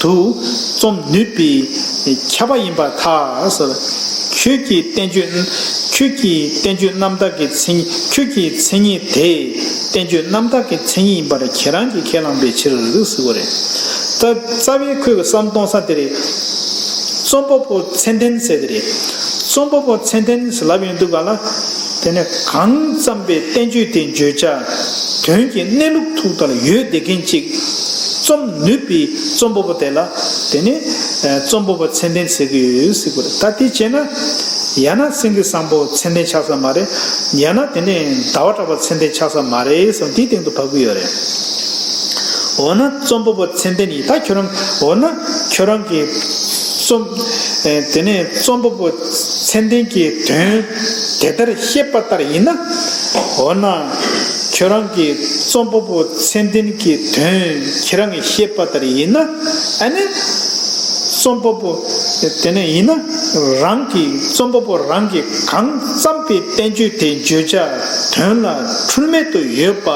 ཏུ་རྩོམ་ནུས་པའི་ཁྱབ་པ་ཡིན་པར་ཐལ་ཟེར། ཁྱོད་ཀྱི་བསྟན་བཅོས། ཁྱོད་ཀྱི་བསྟན་བཅོས་རྣམ་དག་གི་མཚན་ཉིད། ཁྱོད་ཀྱི་མཚན་ཉིད་དེ་བསྟན་བཅོས་རྣམ་དག་གི་མཚན་ཉིད་ཡིན་པར་ཁྱེད་རང་གིས་ཁས་བླངས་པའི་ཕྱིར་ཟེར་བ་རེད། ད་རྩ་བའི་ཁོས་བསམ་གཏོང་ས་དེ་རེད། རྩོམ་པ་པོ་མཚན་ལྡན་ཟེར་དེ་རེད། རྩོམ་པ་པོ་མཚན་ལྡན་ཟེར་ལབ་ཡོང་དུས་ག་ལ། དེ་ནས་གང་བརྩམས་པའི་བསྟན་བཅོས་དེ་བརྗོད་བྱ་དོན་གྱི་གནས་ལུགས་ཐོག་ལྟ་ལ་ཡོད་བསྡད་མཁན་ཅིག་རྩོམ་ནུས་པའི་རྩོམ་པ་པོ་དེ་ལ། དེ་ནས་རྩོམ་པ་པོ་མཚན་ལྡན་ཟེར་གྱི་ཡོད་ཟེར་གྱི་རེད། ད་དེ་བྱས་ན། ཡང་ན་སེང་གེ་བཟང་པོ་མཚན་ལྡན་ཆགས་ས་མ་རེད། ཡང་ན་དེ་ནས་ཟླ་བ་གྲགས་པ་མཚན་ལྡན་ཆགས་ས་མ་རེད་ཟེར་དེའི་སྟེང་དུ་བབས་ཀྱི་ཡོད་རེད། འོ་ན་རྩོམ་པ་པོ་མཚན་ལྡན་ཡིན། ད་ཁྱོད་རང་། འོ་ན་ཁྱོད་རང་གིས་རྩོམ། ཨེ། དེ་ནས་རྩོམ་པ་པོ་མཚན་ལྡན་གྱི་དོན་དེ་ལྟར་བཤད་པ་ལྟར་ཡིན་ན། འོ་ན་ཁྱོད་རང་གིས་རྩོམ་པ་པོ་མཚན་ལྡན་གྱི་དོན་ཁྱེད་རང་གིས་བཤད་པ་ལྟར་ཡིན་ན། ཨ་ནི་རྩོམ་པ་པོ་དེ་ནས་ཡིན་ན། རང་གིས། རྩོམ་པ་པོ་རང་གིས་གང་བརྩམས་པའི་བསྟན་བཅོས་དེའི་བརྗོད་བྱ་དོན་ལ་འཁྲུལ་མེད་དུ་ཡོད་པ་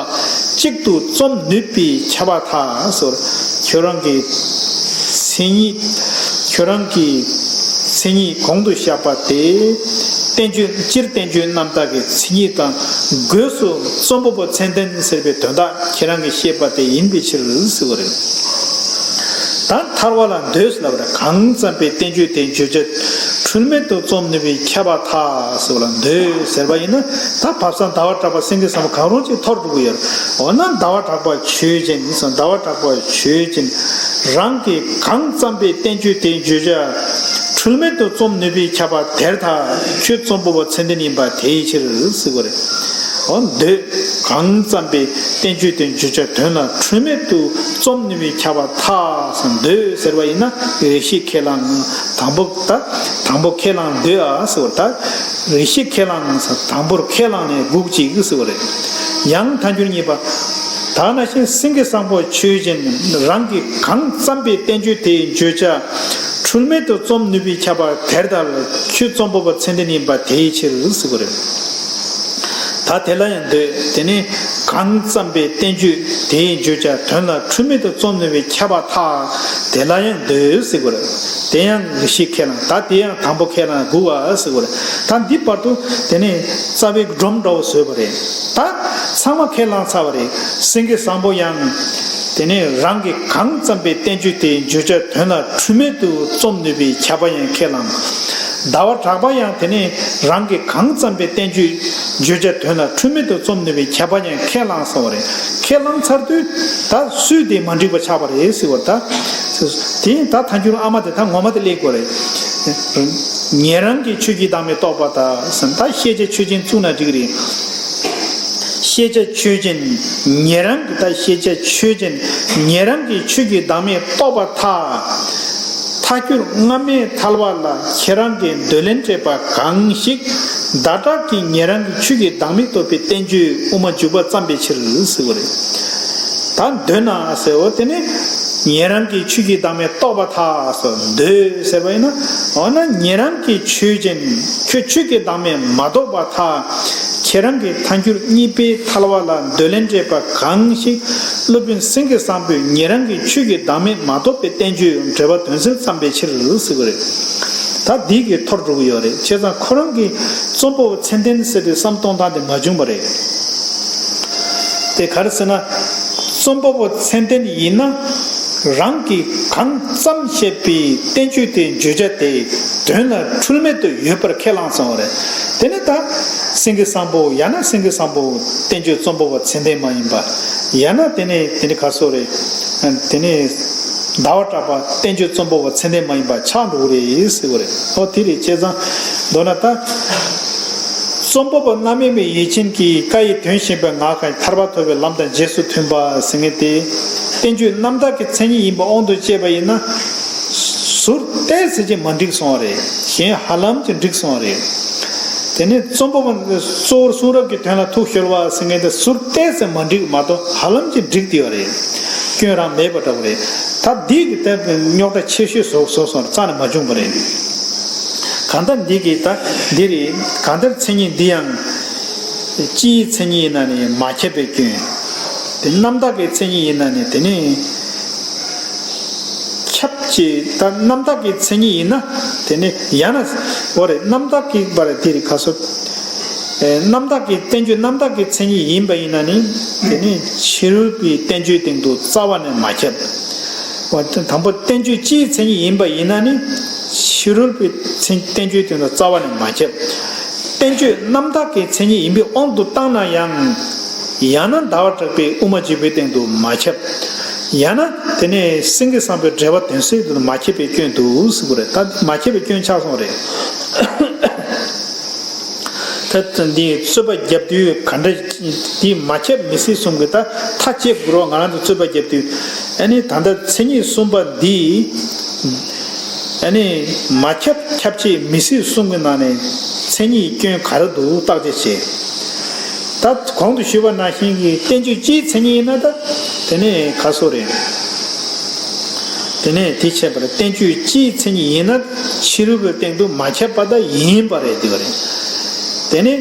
གཅིག་ཏུ་རྩོམ་ནུས་པའི་ཁྱབ་པ་ཐལ་ཟེར། ཁྱོད་རང་གི་མཚན་ཉིད། ཁྱོད་རང་གི་མཚན་ཉིད་གོང་དུ་བཤད་པ་དེ། བསྟན་བཅོས། སྤྱིར་བསྟན་བཅོས་རྣམ་དག་གི་མཚན་ཉིད་དང་སྒོས་སུ་རྩོམ་པ་པོ་མཚན་ལྡན་ཟེར་བའི་དོན་དག་ཁྱེད་རང་གིས་བཤད་པ་དེ་ཡིན་པའི་ཕྱིར་ཟེར་བ་རེད། ད་ཐར་བ་ལ་འདོད་ལབ་པ་རེད། གང་བརྩམས་པའི་བསྟན་བཅོས་དེའི་བརྗོད་བྱ་འཁྲུལ་མེད་དུ་རྩོམ་ནུས་པའི་ཁྱབ་པ་ཐལ་ཟེར་བ་ལ་འདོད་ཟེར་བ་ཡིན་ན། ད་བབ་བཟང་ཟླ་བ་གྲགས་པ་སེང་གེ་བཟང་པོ་གང་རུང་གཅིག་འཐོར་འགྲོ་གི་ཡོད་རེད། འོ་ན་ཟླ་བ་གྲགས་པ་ཆོས་ཅན། ཟླ་བ་གྲགས་པ་ཆོས་ཅན། རང་གིས་གང་བརྩམས་པའི་བསྟན་བཅོས་དེའི་བརྗོད་བྱ་འཁྲུལ་མེད་དུ་རྩོམ་ནུས་པའི་ཁྱབ་པ་དེར་ཐལ། ཁྱོད་རྩོམ་པ་པོ་མཚན་ལྡན་ཡིན་པ་དེའི་ཕྱིར་ཟེར་བ་རེད། འོ་འདོད། གང་བརྩམས་པའི་བསྟན་བཅོས་དེའི་བརྗོད་བྱ་དོན་ལ་འཁྲུལ་མེད་དུ་རྩོམ་ནུས་པའི་ཁྱབ་པ་ཐལ་ཟེར། འདོད་ཟེར་བ་ཡིན་ན་རེ་ཞིག་ཁས་བླངས། དང་པོ་ད། དང་པོ་ཁས་བླངས་འདོད་ཨ་ཟེར་བ། ད་རེ་ཞིག་ཁས་བླངས་ཟེར། དང་པོར་ཁས་བླངས་ནས་སྒུག་ཅིག་ཟེར་བ་རེད། ཡང་ཐལ་འགྱུར་གཉིས་པ། ད་ནང་བཞིན་སེང་གེ་བཟང་པོ་ཆོས་ཅན། རང་གིས་གང་བརྩམས་པའི་བསྟན་བཅོས་དེའི་བརྗོད་བྱ་འཁྲུལ་མེད་དུ་རྩོམ་ནུས་པའི་ཁྱབ་པ་དེར་ཐལ། ཁྱོད་རྩོམ་པ་པོ་མཚན་ལྡན་ཡིན་པ་དེའི་ཕྱིར་ཟེར་བ་རེད། ད་དེ་ལ་ཡང་འདོད། དེ་ནི་གང་བརྩམས་པའི་བསྟན་བཅོས་དེའི་བརྗོད་བྱ་དོན་ལ་འཁྲུལ་མེད་དུ་རྩོམ་ནུས་པའི་ཁྱབ་པ་ཐལ། དེ་ལ་ཡང་འདོད་ཟེར་བ་རེད། དེ་ཡང་རེ་ཞིག་ཁས་བླངས། ད་དེ་ཡང་དང་པོ་ཁས་བླངས་སྒུག་ཨ་ཟེར་བ་རེད། ད་འདི་བར་དུ་དེ་ནི་རྩ་བའི་སྒྲོམ་འདྲ་བོ་བཟོས་པ་རེད། ད་ཚང་མ་ཁས་བླངས་ཚར་བ་རེད། སེང་གེ་བཟང་པོ་ཡང་དེ་ནི་རང་གིས་གང་བརྩམས་པའི་བསྟན་བཅོས་དེའི་བརྗོད་བྱ་དོན་ལ་འཁྲུལ་མེད་དུ་རྩོམ་ནུས་པའི་ཁྱབ་པ་ཡང་ཁས་བླངས། ཟླ་བ་གྲགས་པ་ཡང་དེ་ནི་རང་གིས་གང་བརྩམས་པའི་བསྟན་བཅོས་བརྗོད་བྱ་དོན་ལ་འཁྲུལ་མེད་དུ་རྩོམ་ནུས་པའི་ཁྱབ་པ་ཡང་ཁས་བླངས་སོང་བ་རེད། ཁས་བླངས་ཚར་དུས་ད་སུས་དེ་མ་འགྲིག་པ་ཆགས་པ་རེད་ཟེར་བ། ད་དེ་ད་ཐལ་འགྱུར་ཨ་མ་དེ་ད་ངོ་མ་དེ་སླེབས་དགོས་རེད། ཉན་རང་གི་ཆོས་ཀྱི་བདག་མེད་རྟོགས་པ་དང་ཟེར། ད་ཤེས་བྱ་ཆོས་ཅན་བཙུགས་ན་འགྲིག་རེད། ཤེས་བྱ་ཆོས་ཅན། ཉན་རང་གི། ད་ཤེས་བྱ་ཆོས་ཅན། ཉན་རང་གི་ཆོས་ཀྱི་བདག་མེད་རྟོགས་པར་ཐལ། ཐལ་འགྱུར་སྔ་མའི་ཐལ་བ་ལ་ཁྱེད་རང་གིས་འདོད་ལན་སྤྲད་པ་གང་ཞིག་ཟླ་གྲགས་ཀྱིས་ཉན་རང་གི་ཆོས་ཀྱི་བདག་མེད་རྟོགས་པའི་བསྟན་བཅོས་དབུ་མ་འཇུག་པ་བརྩམས་པའི་ཕྱིར་ཟེར་བ་རེད། ད་འདོད་ན་ཟེར་བ་དེ་ནི་ཉན་རང་གི་ཆོས་ཀྱི་བདག་མེད་རྟོགས་པར་ཐལ་ཟེར། འདོད་ཟེར་བ་ཡིན་ན། འོ་ན་ཉན་རང་གི་ཆོས་ཅན། ཁྱོད་ཆོས་ཀྱི་བདག་མེད་མ་རྟོགས་པར་ཐལ། ཁྱེད་རང་གིས་ཐལ་འགྱུར་གཉིས་པའི་ཐལ་བ་ལ་འདོད་ལན་སྤྲད་པ་གང་ཞིག་སློབ་དཔོན་སེང་གེ་བཟང་པོས་ཉན་རང་གི་ཆོས་ཀྱི་བདག་མེད་མ་རྟོགས་པའི་བསྟན་བཅོས་འགྲེལ་པ་དོན་གསལ་བརྩམས་པའི་ཕྱིར་ཟེར་བ་རེད། ད་འདི་གིས་འཐོར་འགྲོ་གི་ཡོད་རེད། བྱས་ཙང་ཁོ་རང་གིས་རྩོམ་པ་པོ་མཚན་ལྡན་ཟེར་བའི་བསམ་གཏོང་སྟངས་དེ་མ་བྱུང་བ་རེད། དེ་ག་རེ་ཟེར་ན། རྩོམ་པ་པོ་མཚན་ལྡན་ཡིན་ན། རང་གིས་གང་བརྩམས་བཤད་པའི་བསྟན་བཅོས་དེའི་བརྗོད་བྱ་དེ་དོན་ལ་འཁྲུལ་མེད་དུ་ཡོད་པར་ཁས་བླངས་སོང་བ་རེད། དེ་ནི་ད་སེང་གེ་བཟང་པོ། ཡང་ན་སེང་གེ་བཟང་པོ་བསྟན་བཅོས་རྩོམ་པ་པོ་མཚན་ལྡན་མ་ཡིན་པ། ཡང་ན་དེ་ནི་དེ་ནི་ག་སོ་རེད། དེ་ནི་ཟླ་བ་གྲགས་པ་བསྟན་བཅོས་རྩོམ་པ་པོ་མཚན་ལྡན་མ་ཡིན་པ་ཆགས་འགྲོ་གི་རེད་ཟེར་བ་རེད། ཨོ་དེ་རེད། བྱས་ཙང་མདོར་ན་ད། རྩོམ་པ་པོ་རྣམ་དབྱེ་བའི་ཡིད་ཅན་གྱི་བཀའ་ཡི་དོན་ཤེས་པའི་ངག་གི་ཐར་པ་ཐོབ་པའི་ལམ་དང་རྗེས་སུ་མཐུན་པ་ཟེར་མཁན་དེ། བསྟན་བཅོས་རྣམ་དག་གི་མཚན་ཉིད་ཡིན་པ་དབང་དུ་བྱས་པ་ཡིན་ན། ཟུར་ཏོག་ཙམ་ཅིག་མ་འགྲིག་སོང་བ་རེད། གཞན་ཧ་ལམ་གྱིས་འགྲིག་སོང་བ་རེད། དེ་ནས་རྩོམ་པ་པོ་གཙོ་བོར་གསུང་རབ་ཀྱི་དོན་ལ་ཐུགས་གཞོལ་བ་ཟེར་མཁན་དེ་ཟུར་ཏོག་ཙམ་མ་འགྲིག་མ་གཏོགས་ཧ་ལམ་གྱིས་འགྲིག་བསྡད་ཡོད་རེད། སྐྱོན་རང་མེད་པ་འདྲ་བོ་རེད། ད་འདི་གི་ལྟ་བུའི་རྙོག་དྲ་ཆེ་ཤོས་བཟོ་བཟོ་སོང་རྩ་ནས་མ་བྱུང་བ་རེད། གང་ལྟར་འདི་གི་ད་འདི་རེད། གང་ལྟར་མཚན་ཉིད་འདི་ཡང་སྤྱིའི་མཚན་ཉིད་ཡིན་ན་ནི་མ་ཁྱབ་པའི་སྐྱོན། དེ་རྣམ་དག་གི་མཚན་ཉིད་ཡིན་ན་ནི་དེ་ནི་ཁྱབ་ཅེས། ད་རྣམ་དག་གི་མཚན་ཉིད་ཡིན་ན་དེ་ནི་ཡང་ན་འོ་རེད། རྣམ་དག་གི་བར་དེ་རིགས་ཁ་སོ། ཨེ། རྣམ་དག་གི་བསྟན་བཅོས་རྣམ་དག་གི་མཚན་ཉིད་ཡིན་པ་ཡིན་ན་ནི་དེ་ནི་ཕྱི་རོལ་པའི་བསྟན་བཅོས་སྟེང་དུ་རྩ་བ་ནས་མ་ཁྱབ། འོ་དང་པོ་བསྟན་བཅོས་སྤྱིའི་མཚན་ཉིད་ཡིན་པ་ཡིན་ན་ནི་ཕྱི་རོལ་པའི་མཚན་བསྟན་བཅོས་སྟེང་དུ་རྩ་བ་ནས་མ་ཁྱབ། བསྟན་བཅོས་རྣམ་དག་གི་མཚན་ཉིད་ཡིན་པའི་དབང་དུ་བཏང་ན་ཡང་། ཡང་ན་ཟླ་བ་གྲགས་པའི་དབུ་མ་འཇུག་པའི་སྟེང་དུ་མ་ཁྱབ། ཡང་ན་དེ་ནས་སེང་གེ་བཟང་པོའི་འགྲེལ་པ་དོན་གསལ་དུ་མ་ཁྱབ་པའི་སྐྱོན་འདུག་ཟེར་གྱི་རེད། ད་མ་ཁྱབ་པའི་སྐྱོན་ཆགས་སོང་རེད། ད་འདི་རྩོད་པ་རྒྱབ་དུས་ག་འདྲ་འདི་མ་ཁྱབ་མི་སྲིད་གསུམ་གྱི་ད་མཐའ་དཔྱད་དགོས་རོགས། ང་རང་ཚོ་རྩོད་པ་རྒྱབ་དུས་ཨ་ནི་ད་ལྟ་མཚན་ཉིད་གསུམ་པ་འདི། ཨ་ནི་མ་ཁྱབ་ཁྱབ་ཆེས་མི་སྲིད་གསུམ་གྱི་ནང་ནས་མཚན་ཉིད་སྐྱོན་ག་རེ་འདུག་བརྟག་དཔྱད་བྱེད། ད་གོང་དུ་ཞུས་པ་ནང་བཞིན་གྱི་བསྟན་བཅོས་སྤྱིའི་མཚན་ཉིད་ཡིན་ན་ད་དེ་ནས་ག་སོ་རེད། དེ་ནས་དེ་བྱས་པར་བསྟན་བཅོས་སྤྱིའི་མཚན་ཉིད་ཡིན་ན་ཕྱི་རོལ་པའི་སྟེང་དུ་མ་ཁྱབ་པ་ད་ཡིན་པ་རེད་འདུག་རེད། དེ་ནས་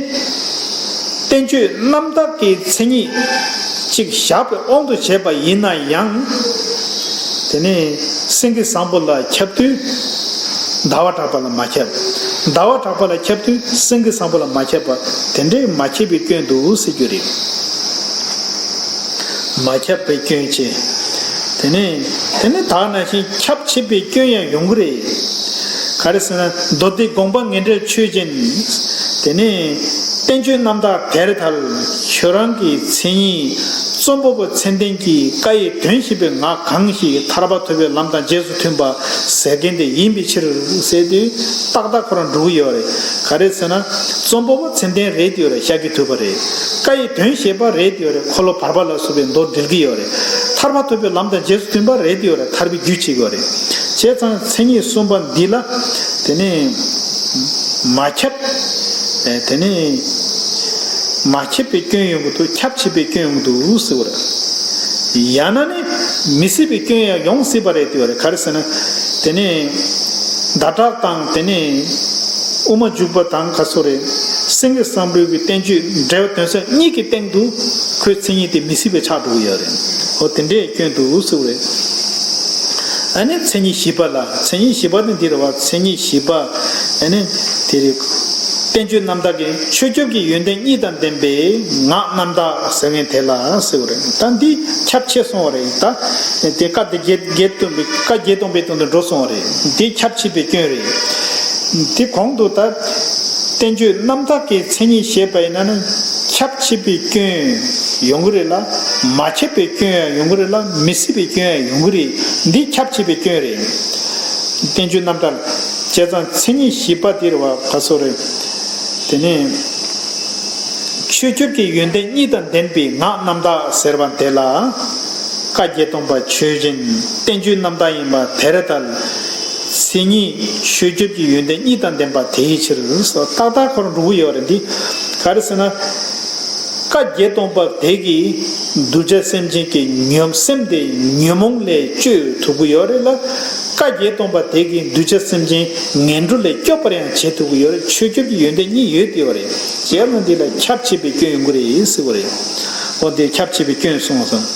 བསྟན་བཅོས་རྣམ་དག་གི་མཚན་ཉིད་ཅིག་བཞག་པའི་དབང་དུ་བྱས་པ་ཡིན་ན་ཡང་། དེ་ནས་སེང་གེ་བཟང་པོ་ལ་ཁྱབ་དུས་ཟླ་བ་གྲགས་པ་ལ་མ་ཁྱབ། ཟླ་བ་གྲགས་པ་ལ་ཁྱབ་དུས་སེང་གེ་བཟང་པོ་ལ་མ་ཁྱབ་པ་དེ་འདྲའི་མ་ཁྱབ་པའི་སྐྱོན་འདུག་ཟེར་རྒྱུ་རེད། མ་ཁྱབ་པའི་སྐྱོན་བྱས། དེ་ནས་དེ་ནས་ད་ནང་བཞིན་ཁྱབ་ཆེས་པའི་སྐྱོན་ཡང་ཡོང་གི་རེད། ག་རེ་ཟེར་ན་མདོ་སྡེ་དགོངས་པ་ངེས་འགྲེལ་ཆོས་ཅན། དེ་ནས་བསྟན་བཅོས་རྣམ་དག་དེར་ཐལ། ཁྱོད་རང་གི་མཚན་ཉིད། རྩོམ་པ་པོ་མཚན་ལྡན་གྱིས་བཀའ་ཡི་དོན་བཤད་པའི་ངག་གང་ཞིག་ཐར་པ་ཐོབ་པའི་ལམ་དང་རྗེས་སུ་མཐུན་པ་ཟེར་མཁན་དེ་ཡིན་པའི་ཕྱིར་ཟེར་དུས་ཏག་ཏག་ཁོ་རང་འགྲོ་གི་ཡོད་རེད། ག་རེ་ཟེར་ན་རྩོམ་པ་པོ་མཚན་ལྡན་རེད་དེ་ཡོད་རེད། ཤཱཀྱ་ཐུབ་པ་རེད། བཀའ་ཡི་དོན་བཤད་པ་རེད་དེ་ཡོད་རེད། འཁོར་ལོ་བར་པ་ལ་སོགས་པའི་མདོ་འགྲེལ་གྱི་ཡོད་རེད། ཐར་པ་ཐོབ་པའི་ལམ་དང་རྗེས་སུ་མཐུན་པ་རེད་དེ་ཡོད་རེད། ཐར་པའི་རྒྱུ་བྱེད་ཀྱི་ཡོད་རེད། བྱས་ཙང་མཚན་ཉིད་གསུམ་པ་འདི་ལ་དེ་ནས་མ་ཁྱབ། ཨེ། དེ་ནས་མ་ཁྱབ་པའི་སྐྱོན་ཡོང་གི་འདུག་ཁྱབ་ཆེས་པའི་སྐྱོན་ཡོང་གི་འདུག་ཟེར་བ་རེད། ཡང་ན་ནི་མི་སྲིད་པའི་སྐྱོན་ཡང་ཡོང་སྲིད་པ་རེད་དེ་བ་རེད། ག་རེ་ཟེར་ན། དེ་ནས་ཟླ་གྲགས་དང་དེ་ནས་དབུ་མ་འཇུག་པ་དང་ག་སོ་རེད། སེང་གེ་བཟང་པོའི་གི་བསྟན་བཅོས་འགྲེལ་པ་དོན་གསལ་གཉིས་ཀྱི་སྟེང་དུ་ཁོའི་མཚན་ཉིད་དེ་མི་སྲིད་པའི་ཆགས་འགྲོ་གི་ཡོད་རེད། འོ་དེ་འདྲའི་སྐྱོན་འདུག་ཟེར་བ་རེད། ཨ་ནི་མཚན་ཉིད་བཞི་པ་ལ། མཚན་ཉིད་བཞི་པ་ནི་འདི་རེད་བ། མཚན་ཉིད་བཞི་པ། ཨ་ནི་དེ་རེད། བསྟན་བཅོས་རྣམ་དག་གི་ཆོས་སྐྱོབ་ཀྱི་ཡོན་ཏན་གཉིས་དང་ལྡན་པའི་ངག་རྣམ་དག་ཟེར་མཁན་དེ་ལ་ཟེར་བ་རེད། ད་འདི་ཁྱབ་ཆེ་སོང་བ་རེད། ད་དེ་བཀའ་དེ་བརྒྱད་བརྒྱད་སྟོན་པའི་བཀའ་བརྒྱད་སྟོན་པའི་སྟེང་དུ་འགྲོ་སོང་བ་རེད། འདི་ཁྱབ་ཆེ་བའི་སྐྱོན་རེད། དེ་གོང་དུ་ད་བསྟན་བཅོས་རྣམ་དག་གི་མཚན་ཉིད་བཤད་པ་ཡིན་ན་ནི་ཁྱབ་ཆེ་བའི་སྐྱོན་ཡོང་གི་རེད་ལ། མ་ཁྱབ་པའི་སྐྱོན་ཡང་ཡོང་གི་རེད་ལ། མི་སྲིད་པའི་སྐྱོན་ཡང་ཡོང་གི་རེད། འདི་ཁྱབ་ཆེ་བའི་སྐྱོན་རེད། བསྟན་བཅོས་རྣམ་དག་བྱས་ཙང་མཚན་ཉིད་བཞི་པ་དེ་རེད་བ། ག་སོ་རེད། དེ་ནས་ཆོས་སྐྱོབ་ཀྱི་ཡོན་ཏན་གཉིས་དང་ལྡན་པའི་ངག་རྣམ་དག་ཟེར་བ་དེ་ལ། བཀའ་བརྒྱད་སྟོན་པ་ཆོས་ཅན། བསྟན་བཅོས་རྣམ་དག་ཡིན་པ་དེར་ཐལ། མཚན་ཉིད་ཆོས་སྐྱོབ་ཀྱི་ཡོན་ཏན་གཉིས་དང་ལྡན་པ་དེའི་ཕྱིར། ཏག་ཏག་ཁོ་རང་འགྲོ་གི་ཡོད་རེད། འདི་ག་རེ་ཟེར་ན། བཀའ་བརྒྱད་སྟོན་པ་དེ་གིས་གདུལ་བྱ་སེམས་ཅན་གྱི་ཉོན་སེམས་དེ་ཉོན་མོངས་ལས་བཅོས་ཐུབ་ཀྱི་ཡོད་རེད་ལ། བཀའ་བརྒྱད་སྟོན་པ་དེ་གིས་གདུལ་བྱ་སེམས་ཅན་ངན་འགྲོ་ལས་སྐྱོབ་པར་ཡང་བྱེད་ཐུབ་ཀྱི་ཡོད་རེད། ཆོས་སྐྱོབ་ཀྱི་ཡོན་ཏན་གཉིས་ཡོད་དེ་ཡོད་རེད། བྱས་ན་འདི་ལ་ཁྱབ་ཆེས་པའི་སྐྱོན་ཡོང་གི་རེད་ཟེར་བ་རེད། འོ་འདིར་ཁྱབ་ཆེས་པའི་སྐྱོན་གསུངས་སོང་།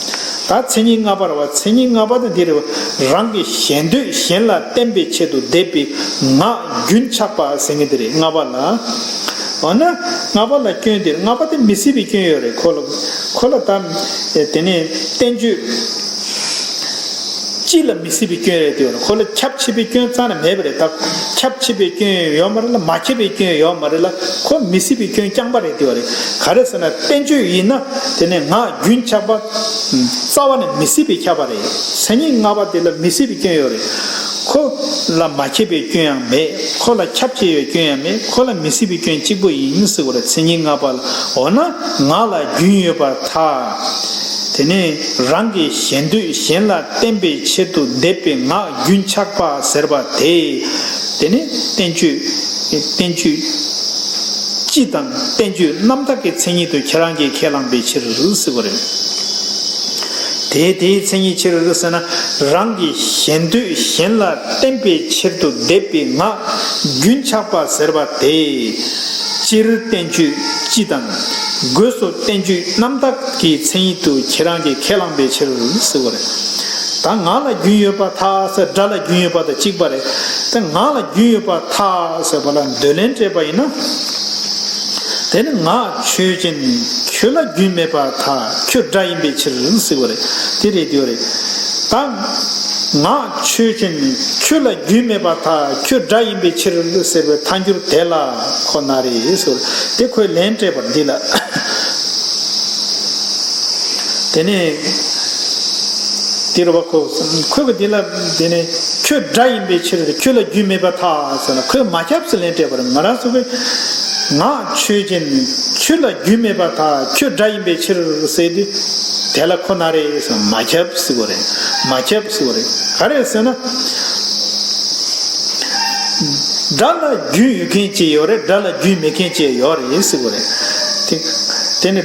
ད་མཚན་ཉིད་ལྔ་པ་རེད་བ། མཚན་ཉིད་ལྔ་པ་དེ་འདི་རེད་བ། རང་གི་ཞེ་འདོད་གཞན་ལ་བསྟན་པའི་ཆེད་དུ་བསྡེབས་པའི་ངག་རྒྱུན་ཆགས་པ་ཟེར་མཁན་དེ་རེད། ལྔ་པ་ལ། འོ་ན་ལྔ་པ་ལ་སྐྱོན་དེ། ལྔ་པ་དེ་མི་སྲིད་པའི་སྐྱོན་ཡོད་རེད། ཁོ་ལ་ཁོ་ལ་ད་དེ་ནས་བསྟན་བཅོས་སྤྱི་ལ་མི་སྲིད་པའི་སྐྱོན་རེད་དེ་ཡོད་རེད། ཁོ་ལ་ཁྱབ་ཆེས་པའི་སྐྱོན་རྩ་ནས་མེད་པ་རེད། ད་ཁྱབ་ཆེས་པའི་སྐྱོན་ཡོད་མ་རེད་ལ། མ་ཁྱབ་པའི་སྐྱོན་ཡོད་མ་རེད་ལ། ཁོ་མི་སྲིད་པའི་སྐྱོན་རྐྱང་པ་རེད་དེ་ཡོད་རེད། ག་རེ་ཟེར་ན་བསྟན་བཅོས་ཡིན་ན་དེ་ནས་ངག་རྒྱུན་ཆགས་པ། རྩ་བ་ནས་མི་སྲིད་པའི་ཁྱབ་པ་རེད། མཚན་ཉིད་ལྔ་པ་དེ་ལ་མི་སྲིད་པའི་སྐྱོན་ཡོད་རེད། ཁོ་ལ་མ་ཁྱབ་པའི་སྐྱོན་ཡང་མེད། ཁོ་ལ་ཁྱབ་ཆེས་ཡོད་སྐྱོན་ཡང་མེད། ཁོ་ལ་མི་སྲིད་པའི་སྐྱོན་གཅིག་པོ་ཡིན་ཟེར་བ་རེད། མཚན་ཉིད་ལྔ་པ་ལ། འོ་ན་ངག་ལ་རྒྱུན་ཡོད་པར་ཐལ། དེ་ནས་རང་གི་ཞེ་འདོད་གཞན་ལ་བརྟེན་པའི་ཆེད་དུ་འདེབས་པའི་ངག་རྒྱུན་ཆགས་པ་ཟེར་བ་དེ། དེ་ནས་བསྟན་བཅོས་བསྟན་བཅོས་སྤྱི་དང་བསྟན་བཅོས་རྣམ་དག་གི་མཚན་ཉིད་དུ་ཁྱེད་རང་གིས་ཁས་བླངས་པའི་ཕྱིར་ཟེར་བ་རེད། དེ་དེའི་མཚན་ཉིད་ཕྱིར་ཟེར་ན། རང་གི་ཞེ་འདོད་གཞན་ལ་བརྟེན་པའི་ཕྱིར་དུ་འདེབས་པའི་ངག་རྒྱུན་ཆགས་པ་ཟེར་བ་དེ། སྤྱིར་བསྟན་བཅོས་སྤྱི་དང་། སྒོས་སུ་བསྟན་བཅོས་རྣམ་དག་གི་མཚན་ཉིད་དུ་ཁྱེད་རང་གིས་ཁས་བླངས་པའི་ཕྱིར་ཟེར་བ་རེད། ད་ངག་ལ་རྒྱུན་ཡོད་པར་ཐལ་ཟེར། སྒྲ་ལ་རྒྱུན་ཡོད་པ་དང་གཅིག་པ་རེད། ད་ངག་ལ་རྒྱུན་ཡོད་པར་ཐལ་ཟེར་བ་ལ་འདོད་ལན་སྤྲད་པ་ཡིན་ན། དེ་ནི་ངག་ཆོས་ཅན། ཁྱོད་ལ་རྒྱུན་མེད་པར་ཐལ། ཁྱོད་སྒྲ་ཡིན་པའི་ཕྱིར་ཟེར་བ་རེད། དེ་རེད་དེ་རེད། ད་ངག་ཆོས་ཅན། ཁྱོད་ལ་རྒྱུན་མེད་པར་ཐལ། ཁྱོད་སྒྲ་ཡིན་པའི་ཕྱིར་ཟེར་བའི་ཐལ་འགྱུར་དེ་ལ་ཁོ་ན་རེ་ཟེར། དེ་ཁོས་ལན་སྤྲད་པ་འདི་ལ། དེ་ནས་དེ་རུ་བ་ཁོ་ཁོས་གི་འདི་ལ་དེ་ནས་ཁྱོད་སྒྲ་ཡིན་པའི་ཕྱིར་ཁྱོད་ལ་རྒྱུན་མེད་པར་ཐལ་ཟེར་ན། ཁོས་མ་ཁྱབ་ཟེར་ལན་སྤྲད་པ་རེད། ང་རང་ཚོ་གི་ངག་ཆོས་ཅན། ཁྱོད་ལ་རྒྱུན་མེད་པར་ཐལ། ཁྱོད་སྒྲ་ཡིན་པའི་ཕྱིར་ཟེར་དུས། དེ་ལ་ཁོ་ན་རེ་ཟེར། མ་ཁྱབ་ཟེར་བ་རེད། མ་ཁྱབ་ཟེར་བ་རེད། ག་རེ་ཟེར་ན། སྒྲ་ལ་རྒྱུན་ཡོད་མཁན་ཅིག་ཡོད་རེད། སྒྲ་ལ་རྒྱུན་མེད་མཁན་ཅིག་ཡོད་རེད་ཟེར་བ་རེད། དེ་དེ་ནི་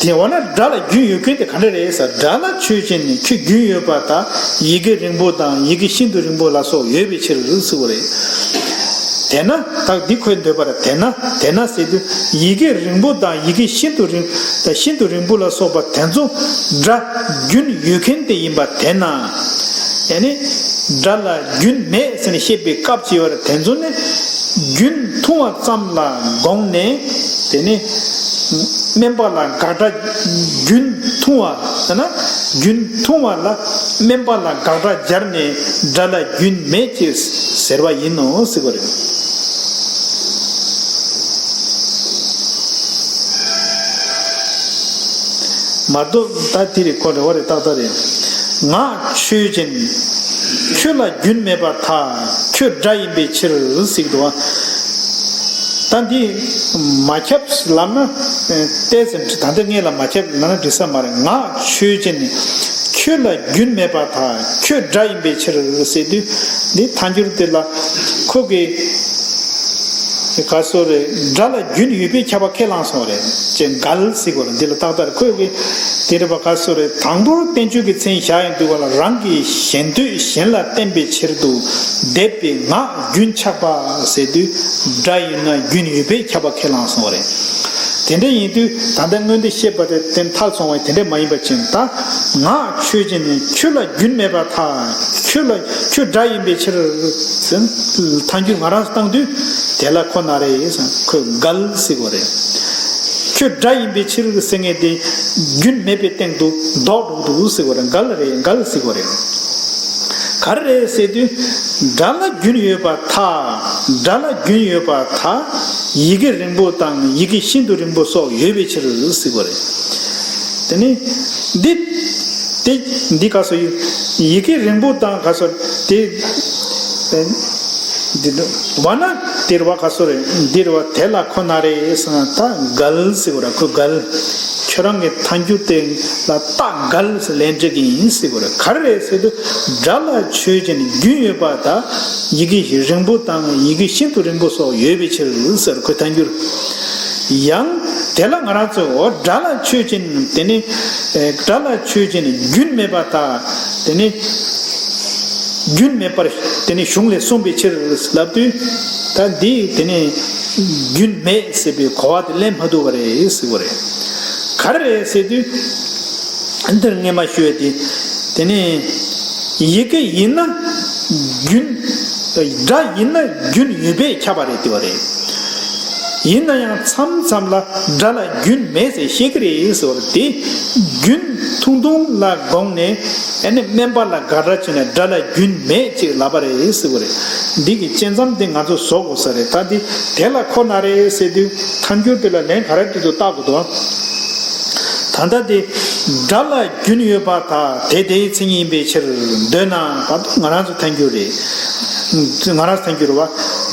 དེ་འོ་ན་སྒྲ་ལ་རྒྱུན་ཡོད་མཁན་དེ་ག་འདྲ་རེད་ཟེར། སྒྲ་ལ་ཆོས་ཅན། ཁྱོད་རྒྱུན་ཡོད་པ་དང་། ཡི་གེ་རིང་པོ་དང་། ཡི་གེ་ཤིན་ཏུ་རིང་པོ་ལ་སོགས་ཡོད་པའི་ཕྱིར་ཟེར་བ་རེད། དེས་ན་ད་འདི་ཁོས་འདོད་པ་རེད། དེས་ན་དེས་ན་ཟེར་དུས་ཡི་གེ་རིང་པོ་དང་། ཡི་གེ་ཤིན་ཏུ་རིང་ཤིན་ཏུ་རིང་པོ་ལ་སོགས་པ་དེ་ཚོ་སྒྲ་རྒྱུན་ཡོད་མཁན་དེ་ཡིན་པ་དེས་ན། ཡ་ནི་སྒྲ་ལ་རྒྱུན་མེད་ཟེར་ནས་བཤད་པའི་སྐབས་ཅིག་ཡོད་རེད། དེ་ཚོ་ནི་རྒྱུན་ཐུང་བ་ཙམ་ལ་དགོངས་ནས། དེ་ནི་སྨན་པ་ལ་དགག་སྒྲ། རྒྱུན་ཐུང་བ་ཟེར་ན། རྒྱུན་ཐུང་བ་ལ་སྨན་པ་ལ་དགག་སྒྲ་སྦྱར་ནས་སྒྲ་ལ་རྒྱུན་མེད་ཅེས་ཟེར་བ་ཡིན་ནོ་ཟེར་བ་རེད། མ་གཏོགས་ད་དེ་རེད། ཁོ་རེ་བ་རེ་ཏག་ཏག་རེད། ངག་ཆོས་ཅན། ཁྱོད་ལ་རྒྱུན་མེད་པར་ཐལ། ཁྱོད་སྒྲ་ཡིན་པའི་ཕྱིར་ཟེར་གི་འདུག་བ། ད་འདི་མ་ཁྱབ་ལབ་ན། ཏོག་ཙམ་ད་ལྟ་ངས་ལ་མ་ཁྱབ་ལབ་ན་འགྲིག་ས་མ་རེད། ངག་ཆོས་ཅན། ཁྱོད་ལ་རྒྱུན་མེད་པར་ཐལ། ཁྱོད་སྒྲ་ཡིན་པའི་ཕྱིར་ཟེར་དུས། འདི་ཐལ་འགྱུར་དེ་ལ་ཁོ་གི་ག་སོ་རེད། སྒྲ་ལ་རྒྱུན་ཡོད་པས་ཁྱབ་པ་ཁས་བླངས་སོང་རེད་ཅེས་འགལ་ཟེར་གོ་རེད། འདི་ལ་ཏག་ཏག་རེད། ཁོས་གི་དེ་རེད་པ། ག་སོ་རེད། དང་པོར་བསྟན་བཅོས་ཀྱི་མཚན་བཞག་ཡོང་དུས་ག་ལ། རང་གི་ཞེ་འདོད་གཞན་ལ་བརྟེན་པའི་ཕྱིར་དུ་འདེབས་པའི་ངག་རྒྱུན་ཆགས་པ་ཟེར་དུས། སྒྲ་ཡིན་ན་རྒྱུན་ཡོད་པས་ཁྱབ་པ་ཁས་བླངས་སོང་རེད། དེ་འདྲ་ཡིན་དུས་ད་ལྟ་སྔོན་དུ་བཤད་པ་དེ་དེ་ཐལ་སོང་བས། དེ་འདྲ་མ་ཡིན་པ་ཅིག་ད་ངག་ཆོས་ཅན། ཁྱོད་ལ་རྒྱུན་མེད་པར་ཐལ། ཁྱོད་ལ་ཁྱོད་སྒྲ་ཡིན་པའི་ཕྱིར་ཟེར། ཐལ་འགྱུར་ང་རང་བཏང་དུས་དེ་ལ་ཁོ་ན་རེ་ཟེར། ཁོས་འགལ་ཟེར་གོ་རེད། ཁྱོད་སྒྲ་ཡིན་པའི་ཕྱིར་ཟེར་མཁན་དེ་རྒྱུན་མེད་པའི་སྟེང་དུ་ལྡོག་འགྲོ་འདུག་ཟེར་གོ་རེད། འགལ་རེད། འགལ་ཟེར་གོ་རེད། ག་རེ་རེད་ཟེར་དུས། སྒྲ་ལ་རྒྱུན་ཡོད་པར་ཐལ། སྒྲ་ལ་རྒྱུན་ཡོད་པར་ཐལ། ཡི་གེ་རིང་པོ་དང་ཡི་གེ་ཤིན་ཏུ་རིང་པོ་སོགས་ཡོད་པའི་ཕྱིར་ཟེར་གོ་རེད། དེ་ནི་འདི་དེ་འདི་ག་སོ་ཡི་ཡི་གེ་རིང་པོ་དང་ག་སོ་དེ་འདི་འདི་བ་ན་དེ་རུ་བ་ག་སོ་རེད། འདི་རུ་བ་དེ་ལ་ཁོ་ན་རེ་ཟེར་ན་ད་འགལ་ཟེར་གོ་རེད། ཁོ་འགལ། ཁྱོད་རང་གི་ཐལ་འགྱུར་དེ་ལ་རྟགས་འགལ་ཟེར་ལན་འབྲི་གི་ཡིན་ཟེར་དགོས་རེད། ག་རེ་རེད་ཟེར་དུས། སྒྲ་ལ་ཆོས་ཅན། རྒྱུན་ཡོད་པ་དང་། ཡི་གེ་རིང་པོ་དང་ཡི་གེ་ཤིན་ཏུ་རིང་པོ་སོགས་ཡོད་པའི་ཕྱིར་ཟེར། ཁོའི་ཐལ་འགྱུར། ཡང་དེ་ལ་ང་རང་ཚོས། འོ། སྒྲ་ལ་ཆོས་ཅན། དེ་ནི་སྒྲ་ལ་ཆོས་ཅན། རྒྱུན་མེད་པར་ཐལ། དེ་ནི་རྒྱུན་མེད་པར་དེ་ནི་གཞུང་ལས་གསུངས་པའི་ཕྱིར་ལབ་དུས། ད་འདི་དེ་ནི་རྒྱུན་མེད་ཟེར་བའི་གོ་བ་དེ་ལེན་མ་ཐུབ་པ་རེད་ཟེར་བ་རེད། ག་རེ་རེད་ཟེར་དུས། འདིར་སྔས་མ་ཞུས་ཏེ། དེ་ནས་ཡི་གེ་ཡིན་ན་རྒྱུན། སྒྲ་ཡིན་ན་རྒྱུན་ཡོད་པས་ཁྱབ་པ་རེད་ཟེར་བ་རེད། ཡིན་ན་ཡང་མཚམས་མཚམས་ལ་སྒྲ་ལ་རྒྱུན་མེད་ཟེར་བཤད་ཀྱི་རེད་ཟེར་བ་རེད། དེ་རྒྱུན་ཐུང་ཐུང་ལ་དགོངས་ནས། ཨ་ནི་སྨན་པ་ལ་དགག་སྒྲ་བྱས་ནས་སྒྲ་ལ་རྒྱུན་མེད་ཅེས་ལབ་པ་རེད་ཟེར་བ་རེད། འདི་གི་དཔྱད་མཚམས་དེ་ང་ཚོ་བཟོ་དགོས་ས་རེད། ད་འདི་དེ་ལ་ཁོ་ན་རེ་ཟེར་དུས། ཐལ་འགྱུར་དེ་ལ་ལན་ག་རེ་འབྲི་འདུག་བལྟ་དགོས་འདུག་ད་ལྟ་དེ། སྒྲ་ལ་རྒྱུན་ཡོད་པར་ཐལ། དེ་དེའི་མཚན་ཉིད་ཡིན་པའི་ཕྱིར། འདོད་ན་བར་དུ་ང་རང་ཚོ་ཐལ་འགྱུར་རེད། ང་རང་ཚོ་ཐལ་འགྱུར་རེད་བ།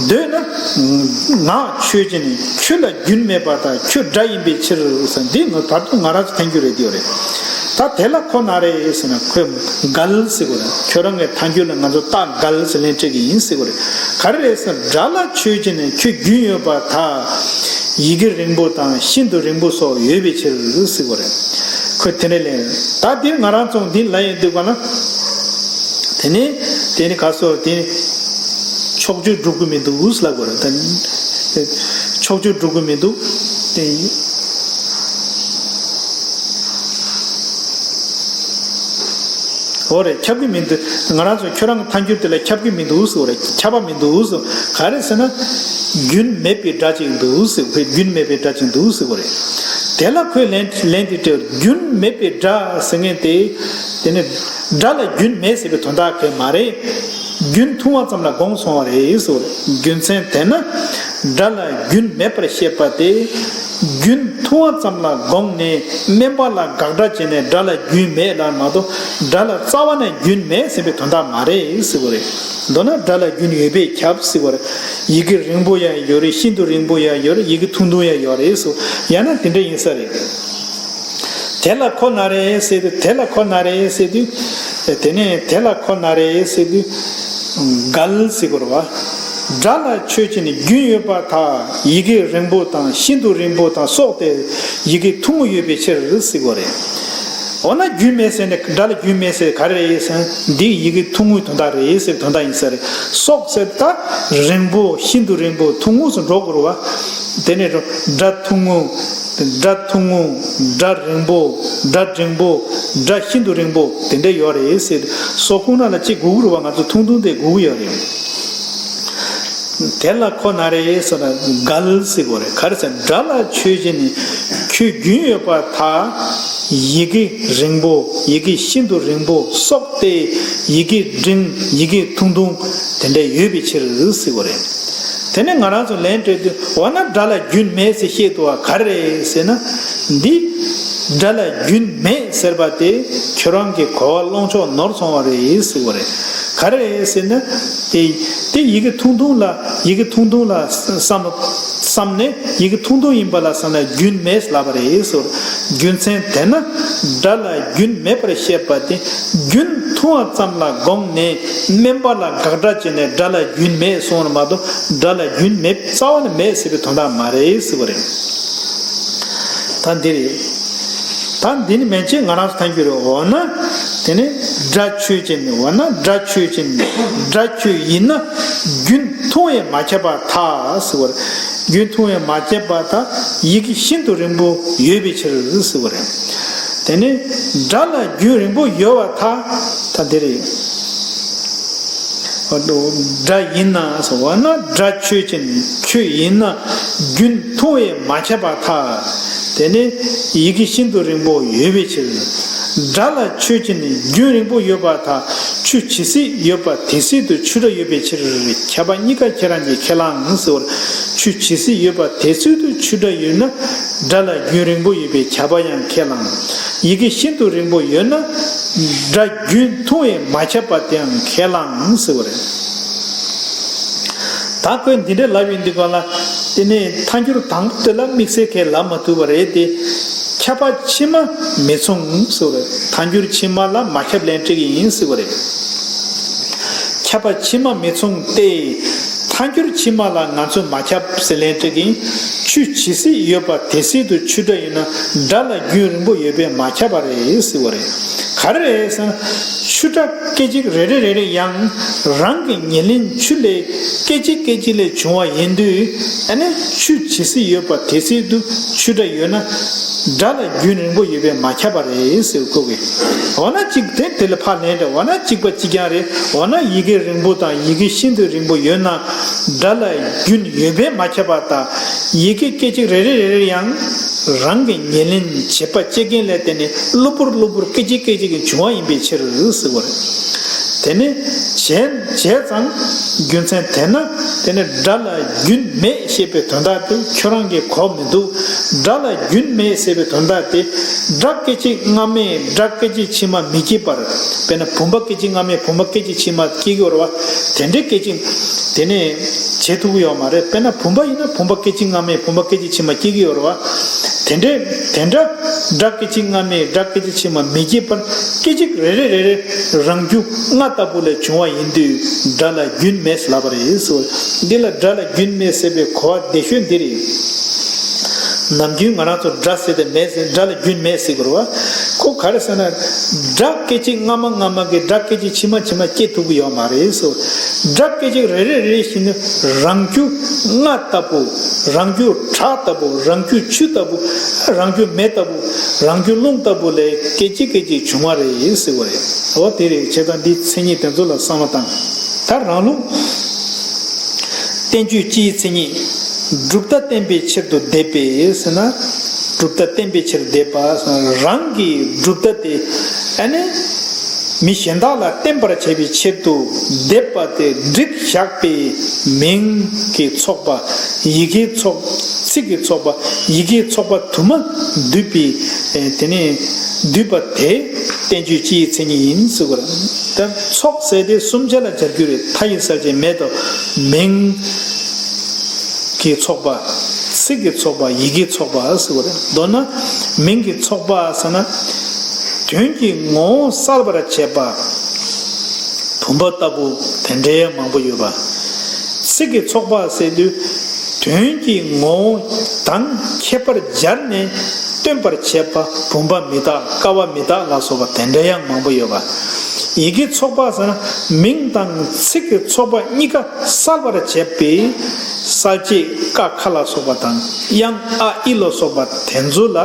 འདོད་ན་ངག་ཆོས་ཅན། ཁྱོད་ལ་རྒྱུན་མེད་པར་ཐལ། ཁྱོད་སྒྲ་ཡིན་པའི་ཕྱིར་ཟེར། འདི་ང་བར་དུ་ང་རང་ཚོ་ཐལ་འགྱུར་རེད་དེ་ཡོད་རེད། ད་དེ་ལ་ཁོ་ན་རེ་ཟེར་ན་ཁོས་འགལ་ཟེར་དགོས་རེད། ཁྱོད་རང་གི་ཐལ་འགྱུར་ལ་ང་ཚོ་རྟགས་འགལ་ཟེར་ལན་སྤྲད་ཀྱི་ཡིན་ཟེར་དགོས་རེད། ག་རེ་རེད་ཟེར་ན་སྒྲ་ལ་ཆོས་ཅན་ནི་ཁྱོད་རྒྱུན་ཡོད་པར་ཐལ། ཡི་གེ་རིང་པོ་དང་ཤིན་ཏུ་རིང་པོ་སོགས་ཡོད་པའི་ཕྱིར་ཟེར་དགོས་རེད། ཁོས་དེ་འདྲ་ལན། ད་འདིར་ང་རང་ཚོ་འདི་ལ་ཡིན་འདུག་ག་ན། དེ་ནི་དེ་ནི་ག་སོ་དེ་ནི་ཕྱོགས་ཆོས་སྒྲུབ་ཀྱི་མི་འདུག་ལབ་དགོས་རེད། ད་ཕྱོགས་ཆོས་སྒྲུབ་ཀྱི་མི་འདུག་དེ། འོ་རེད། ཁྱབ་ཀྱི་མི་འདུག་ང་རང་ཚོ་ཁྱོད་རང་གི་ཐལ་འགྱུར་དེ་ལ་ཁྱབ་ཀྱི་མི་འདུག་ཟེར་བ་རེད། ཁྱབ་པ་མི་འདུག་ཟེར། ག་རེ་ཟེར་ན། རྒྱུན་མེད་པའི་སྒྲ་ཅིག་འདུག་ཟེར། ཁོས་རྒྱུན་མེད་པའི་སྒྲ་ཅིག་འདུག་ཟེར་བ་རེད། དེ་ལ་ཁོས་ལན་ལན་དེ་སྤྲད། རྒྱུན་མེད་པའི་སྒྲ་ཟེར་མཁན་དེ། དེ་ནི་སྒྲ་ལ་རྒྱུན་མེད་ཟེར་བའི་དོན་དག་གི་མ་རེད། རྒྱུན་ཐུང་བ་ཙམ་ལ་དགོངས་སོང་བ་རེད་ཟེར། རྒྱུ་མཚན་དེ་ན། སྒྲ་ལ་རྒྱུན་མེད་པར་བཤད་པ་དེ། རྒྱུན་ཐུང་བ་ཙམ་ལ་དགོངས་ནས་དམན་པ་ལ་དགག་སྒྲ་བྱས་ནས་སྒྲ་ལ་རྒྱུན་མེད་ལབ་མ་གཏོགས་སྒྲ་ལ་རྩ་བ་ནས་རྒྱུན་མེད་ཟེར་བའི་དོན་དག་མ་རེད་ཟེར་བ་རེད། མདོར་ན་སྒྲ་ལ་རྒྱུན་ཡོད་པས་ཁྱབ་ཟེར་བ་རེད། ཡི་གེ་རིང་པོ་ཡང་ཡོད་རེད། ཤིན་ཏུ་རིང་པོ་ཡང་ཡོད་རེད། ཡི་གེ་ཐུང་ཐུང་ཡང་ཡོད་རེད་ཟེར། ཡང་ན་དེ་འདྲ་ཡིན་ས་རེད། དེ་ལ་ཁོ་ན་རེ་ཟེར་དུས། དེ་ལ་ཁོ་ན་རེ་ཟེར་དུས། དེ་ནས་དེ་ལ་ཁོ་ན་རེ་ཟེར་དུས། འགལ་ཟེར་དགོས་རེད་བ། སྒྲ་ལ་ཆོས་ཅན་རྒྱུན་ཡོད་པར་ཐལ། ཡི་གེ་རིང་པོ་དང་ཤིན་ཏུ་རིང་པོ་དང་སོགས་ཏེ་ཡི་གེ་ཐུང་ངུ་ཡོད་པའི་ཕྱིར་ཟེར་དགོས་རེད། འོ་ན་རྒྱུན་མེད་ཟེར་ནས་སྒྲ་ལ་རྒྱུན་མེད་ཟེར་ག་རེ་རེད་ཟེར་ན། འདི་ཡི་གེ་ཐུང་ངུའི་དོན་དག་རེད་ཟེར་དོན་དག་ཡིན་ས་རེད། སོགས་ཟེར་ད་རིང་པོ་ཤིན་ཏུ་རིང་པོ་ཐུང་ངུ་སུ་འགྲོ་དགོས་རེད་བ། དེ་ནས་སྒྲ་ཐུང་ངུ། སྒྲ་ཐུང་ངུ། སྒྲ་རིང་པོ། སྒྲ་འབྲིང་པོ། སྒྲ་ཤིན་ཏུ་རིང་པོ་དེ་འདྲ་ཡོད་རེད་ཟེར། སོགས་ཁོ་ན་ལ་གཅིག་དགོས་ཀྱི་རེད་བ། ང་ཚོ་ཐུང་ཐུང་དེ་དགོས་ཀྱི་ཡོད་རེད། དེ་ལ་ཁོ་ན་རེ་ཟེར་ན་འགལ་ཟེར་དགོས་རེད། ག་རེ་ཟེར་ན་སྒྲ་ལ་ཆོས་ཅན་ནི་ཁྱོད་རྒྱུན་ཡོད་པར་ཐལ། ཡི་གེ་རིང་པོ། ཡི་གེ་ཤིན་ཏུ་རིང་པོ་སོགས་ཏེ་ཡི་གེ་འབྲིང་། ཡི་གེ་ཐུང་ཐུང་དེ་འདྲ་ཡོད་པའི་ཕྱིར་ཟེར་དགོས་རེད། དེ་ནས་ང་རང་ཚོ་ལན་སྤྲད་དུས། འོ་ན་སྒྲ་ལ་རྒྱུན་མེད་ཟེར་བཤད་འདུག་བ། ག་རེ་རེད་ཟེར་ན། འདི་སྒྲ་ལ་རྒྱུན་མེད་ཟེར་བ་དེ་ཁྱོད་རང་གི་གོ་བ་ལོངས་ཕྱོགས་ནོར་སོང་བ་རེད་ཟེར་བ་རེད། ག་རེ་རེད་ཟེར་ན། དེ་དེ་ཡི་གེ་ཐུང་ཐུང་ལ། ཡི་གེ་ཐུང་ཐུང་ལ་བསམ་བསམ་ནས་ཡི་གེ་ཐུང་ཐུང་ཡིན་པ་ལ་བསམ་ན་རྒྱུན་མེད་ལབ་པ་རེད་ཟེར། རྒྱུ་མཚན་དེ་ན་སྒྲ་ལ་རྒྱུན་མེད་པར་བཤད་པ་དེ། རྒྱུན་ཐུང་བ་ཙམ་ལ་དགོངས་ནས་དམན་པ་ལ་དགག་སྒྲ་བྱས་ནས་སྒྲ་ལ་རྒྱུན་མེད་གསུངས་ན་མ་གཏོགས་སྒྲ་ལ་རྒྱུན་མེད། རྩ་བ་ནས་མེད་ཟེར་བའི་དོན་དག་མ་རེད་ཟེར་བ་རེད། ད་འདི་རེད། ད་འདི་ནི་མན་ཆད་ང་རང་ཚོ་ཐལ་འགྱུར་རེད། འོ་ན་དེ་ནི་སྒྲ་ཆོས་ཅན། འོ་ན་སྒྲ་ཆོས་ཅན། སྒྲ་ཁྱོད་ཡིན་ན་རྒྱུན་ཐུང་བས་མ་ཁྱབ་པར་ཐལ་ཟེར་བ་རེད། རྒྱུན་ཐུང་བས་མ་ཁྱབ་པར་ཐལ། ཡི་གེ་ཤིན་ཏུ་རིང་པོ་ཡོད་པའི་ཕྱིར་ཟེར་བ་རེད། དེ་ནི་སྒྲ་ལ་རྒྱུན་རིང་པོ་ཡོད་པར་ཐལ། ད་འདི་རེད། སྒྲ་ཡིན་ན་ཟེར་བ་ན་སྒྲ་ཆོས་ཅན། ཁྱོད་ཡིན་ན་རྒྱུན་ཐུང་བས་མ་ཁྱབ་པར་ཐལ། དེ་ནི་ཡི་གེ་ཤིན་ཏུ་རིང་པོ་ཡོད་པའི་ཕྱིར། སྒྲ་ལ་ཆོས་ཅན་རྒྱུན་རིང་པོ་ཡོད་པར་ཐལ། ཆུ་ཇི་སྲིད་ཡོད་པ་དེ་སྲིད་དུ་ཆུ་སྒྲ་ཡོད་པའི་ཕྱིར། ཁྱབ་པ་གཉིས་ཀ་ཁྱེད་རང་གིས་ཁས་བླངས་ཟེར་བར། ཆུ་ཇི་སྲིད་ཡོད་པ་དེ་སྲིད་དུ་ཆུ་སྒྲ་ཡོད་ན་སྒྲ་ལ་རྒྱུན་རིང་པོ་ཡོད་པའི་ཁྱབ་པ་ཡང་ཁས་བླངས། ཡི་གེ་ཤིན་ཏུ་རིང་པོ་ཡོད་ན་སྒྲ་རྒྱུན་ཐུང་བས་མ་ཁྱབ་པ་དེའང་ཁས་བླངས་ཟེར་བ་རེད། ད་ཁོས་འདི་འདྲ་ལབ་ཡོང་དུས་སྒང་ལ། དེ་ནས་ཐལ་འགྱུར་དང་པོ་དེ་ལ་དམིགས་བསལ་གྱི་ལབ་མ་ཐུབ་པ་རེད་དེ། ཁྱབ་པ་ཕྱི་མ་མི་མཚུངས་ཟེར་བ་རེད། ཐལ་འགྱུར་ཕྱི་མ་ལ་མ་ཁྱབ་ལན་སྤྲད་ཀྱི་ཡིན་ཟེར་བ་རེད། ཁྱབ་པ་ཕྱི་མ་མི་མཚུངས་ཏེ། ཐལ་འགྱུར་ཕྱི་མ་ལ་ང་ཚོས་མ་ཁྱབ་ཟེར་ལན་སྤྲད་ཀྱི་ཡིན། ཆུ་ཇི་སྲིད་ཡོད་པ་དེ་སྲིད་དུ་ཆུ་སྒྲ་ཡོད་ན་སྒྲ་ལ་རྒྱུན་རིང་པོ་ཡོད་པས་མ་ཁྱབ་པ་རེད་ཟེར་བ་རེད། ག་རེ་རེད་ཟེར་ན། ཆུ་སྒྲ་སྐད་ཅིག་རེ་རེ་རེ་རེ་ཡང་རང་གི་ཉེར་ལེན་ཆུ་ལས་སྐད་ཅིག་སྐད་ཅིག་ལས་བྱུང་བ་ཡིན་དུས། ཨ་ནི་ཆུ་ཇི་སྲིད་ཡོད་པ་དེ་སྲིད་དུ་ཆུ་སྒྲ་ཡོད་ན་སྒྲ་ལ་རྒྱུན་རིང་པོ་ཡོད་པས་མ་ཁྱབ་པ་རེད་ཟེར་ཁོ་གིས། འོ་ན་གཅིག་དེ་དེ་ལ་ཕར་ལན་སྤྲད། འོ་ན་གཅིག་པ་གཅིག་རྐྱང་རེད། འོ་ན་ཡི་གེ་རིང་པོ་དང་ཡི་གེ་ཤིན་ཏུ་རིང་པོ་ཡོད་ན་སྒྲ་ལ་རྒྱུན་ཡོད་པས་མ་ཁྱབ་པ་དང་། ཡི་གེ་སྐད་ཅིག་རེ་རེ་རེ་རེ་ཡང་རང་གི་ཉེར་ལེན་བྱེད་པ་སྐྱེ་མཁན་ལས་བརྟེན་ནས་གློ་བུར་གློ་བུར་སྐད་ཅིག་སྐད་ཅིག་གིས་བྱུང་བ་ཡིན་པའི་ཕྱིར་ཟེར་བ་རེད། དེ་ནི་བྱས་བྱས་ཙང་ རྒྱུ་མཚན་དེས་ན། དེ་ནི་སྒྲ་ལ་རྒྱུན་མེད་ཞེས་པའི་དོན་དག་དེ་ཁྱོད་རང་གིས་གོ་མི་འདུག་སྒྲ་ལ་རྒྱུན་མེད་ཟེར་བའི་དོན་དག་དེ། སྒྲ་སྐད་ཅིག་སྔ་མས་སྒྲ་སྐད་ཅིག་ཕྱི་མ་མི་སྐྱེད་པར། དཔེར་ན་བུམ་པ་སྐད་ཅིག་སྔ་མས་བུམ་པ་སྐད་ཅིག་ཕྱི་མ་སྐྱེ་གི་ཡོད་རེད་བ། དེ་འདྲའི་སྐད་ཅིག་དེ་ནས་བྱེད་ཐུབ་ཀྱི་ཡོད་མ་རེད། དཔེར་ན་བུམ་པ་ཡིན་ན་བུམ་པ་སྐད་ཅིག་སྔ་མས་བུམ་པ་སྐད་ཅིག་ཕྱི་མ་སྐྱེ་གི་ཡོད་རེད་བ། དེ་འདྲའི་དེ་འདྲ་སྒྲ་སྐད་ཅིག་སྔ་མས་སྒྲ་སྐད་ཅིག་ཕྱི་མ་མི་སྐྱེད་པར། སྐད་ཅིག་རེ་རེ་རེ་རེ་རང་རྒྱུ་ལྔ་ལྟ་བུ་ལས་བྱུང་བ་ཡིན་དུས་སྒྲ་ལ་རྒྱུན་མེད་ལབ་པ་རེད་ཟེར། འདི་ལ་སྒྲ་ལ་རྒྱུན་མེད་ཟེར་བའི་གོ་བ་བདེ་ཤོས་འདི་རེད། ནམ་རྒྱུན་ང་རང་ཚོ་སྒྲ་ཟེར་དེ་མེད་ཟེར། སྒྲ་ལ་རྒྱུན་མེད་ཟེར་དགོས་རེད་བ། ཁོ་ག་རེ་ཟེར་ན། སྒྲ་སྐད་ཅིག་སྔ་མ་སྔ་མ་གི་སྒྲ་སྐད་ཅིག་ཕྱི་མ་ཕྱི་མ་སྐྱེ་ཐུབ་ཀྱི་ཡོད་མ་རེད་ཟེར། སྒྲ་སྐད་ཅིག་རེ་རེ་རེ་བཞིན་དུ་རང་རྒྱུ་རྔ་ལྟ་བུ། རང་རྒྱུ་བྲག་ལྟ་བུ། རང་རྒྱུ་ཆུ་ལྟ་བུ། རང་རྒྱུ་མེ་ལྟ་བུ། རང་རྒྱུ་རླུང་ལྟ་བུ་ལས་སྐད་ཅིག་སྐད་ཅིག་བྱུང་བ་རེད་ཟེར་བ་རེད། འོ་དེ་རེད། བྱས་ཙང་འདིའི་མཚན་ཉིད་དེ་ཚོ་ལ་བསམ་བློ་བཏང་། ད་རང་ལུགས་བསྟན་བཅོས་སྤྱིའི་མཚན་ཉིད། གྲུབ་མཐའ་བསྟན་པའི་ཕྱིར་དུ་འདེབས་པས་ཟེར་ན། གྲུབ་མཐའ་བསྟན་པའི་ཕྱིར་འདེབས་པ། རང་གི་གྲུབ་མཐའ་དེ་ཨ་ནི་མི་གཞན་དག་ལ་བསྟན་པར་བྱ་བའི་ཕྱིར་དུ་འདེབས་པ་དེ་བསྒྲིགས་བཞག་པའི་མིང་གི་ཚོགས་པ། ཡི་གེའི་ཚོགས། ཚིག་གི་ཚོགས་པ། ཡི་གེའི་ཚོགས་པ་དུ་མ་འདུས་པའི་དེ་ནས་འདུས་པ་དེ་བསྟན་བཅོས་སྤྱིའི་མཚན་ཉིད་ཡིན་ཟེར་བ་རེད། ད་ཚོགས་ཟེར་དེ་གསུམ་ཆ་ལ་སྦྱར་རྒྱུ་རེད། མཐའ་ཡི་གསལ་བྱེད་མེ་ཏོག་མིང་གི་ཚོགས་པ། ཚིག་གི་ཚོགས་པ། ཡི་གེའི་ཚོགས་པ་ཟེར་བ་རེད། མདོར་ན་མིང་གི་ཚོགས་པ་ཟེར་ན། དོན་གྱི་ངོ་བོ་གསལ་བར་བྱེད་པ་བུམ་པ་ལྟ་བུ་དེ་འདྲའི་མང་པོ་ཡོད་པ། ཚིག་གི་ཚོགས་པ་ཟེར་དུས་དོན་གྱི་ངོ་བོ་དང་ཁྱད་པར་སྦྱར་ནས་སྟོན་པར་བྱེད་པ་བུམ་པ་མི་རྟག་ཀ་བ་མི་རྟག་ལ་སོགས་པ་དེ་འདྲ་ཡང་མང་པོ་ཡོད་པ། ཡི་གེའི་ཚོགས་པ་ཟེར་ན་མིང་དང་ཚིག་གི་ཚོགས་པ་གཉིས་ཀ་གསལ་བར་བྱེད་པའི་གསལ་བྱེད་ཀ་ཁ་ལ་སོགས་པ་དང་དབྱངས་ཨ་ཨི་ལ་སོགས་པ་དེ་ཚོ་ལ་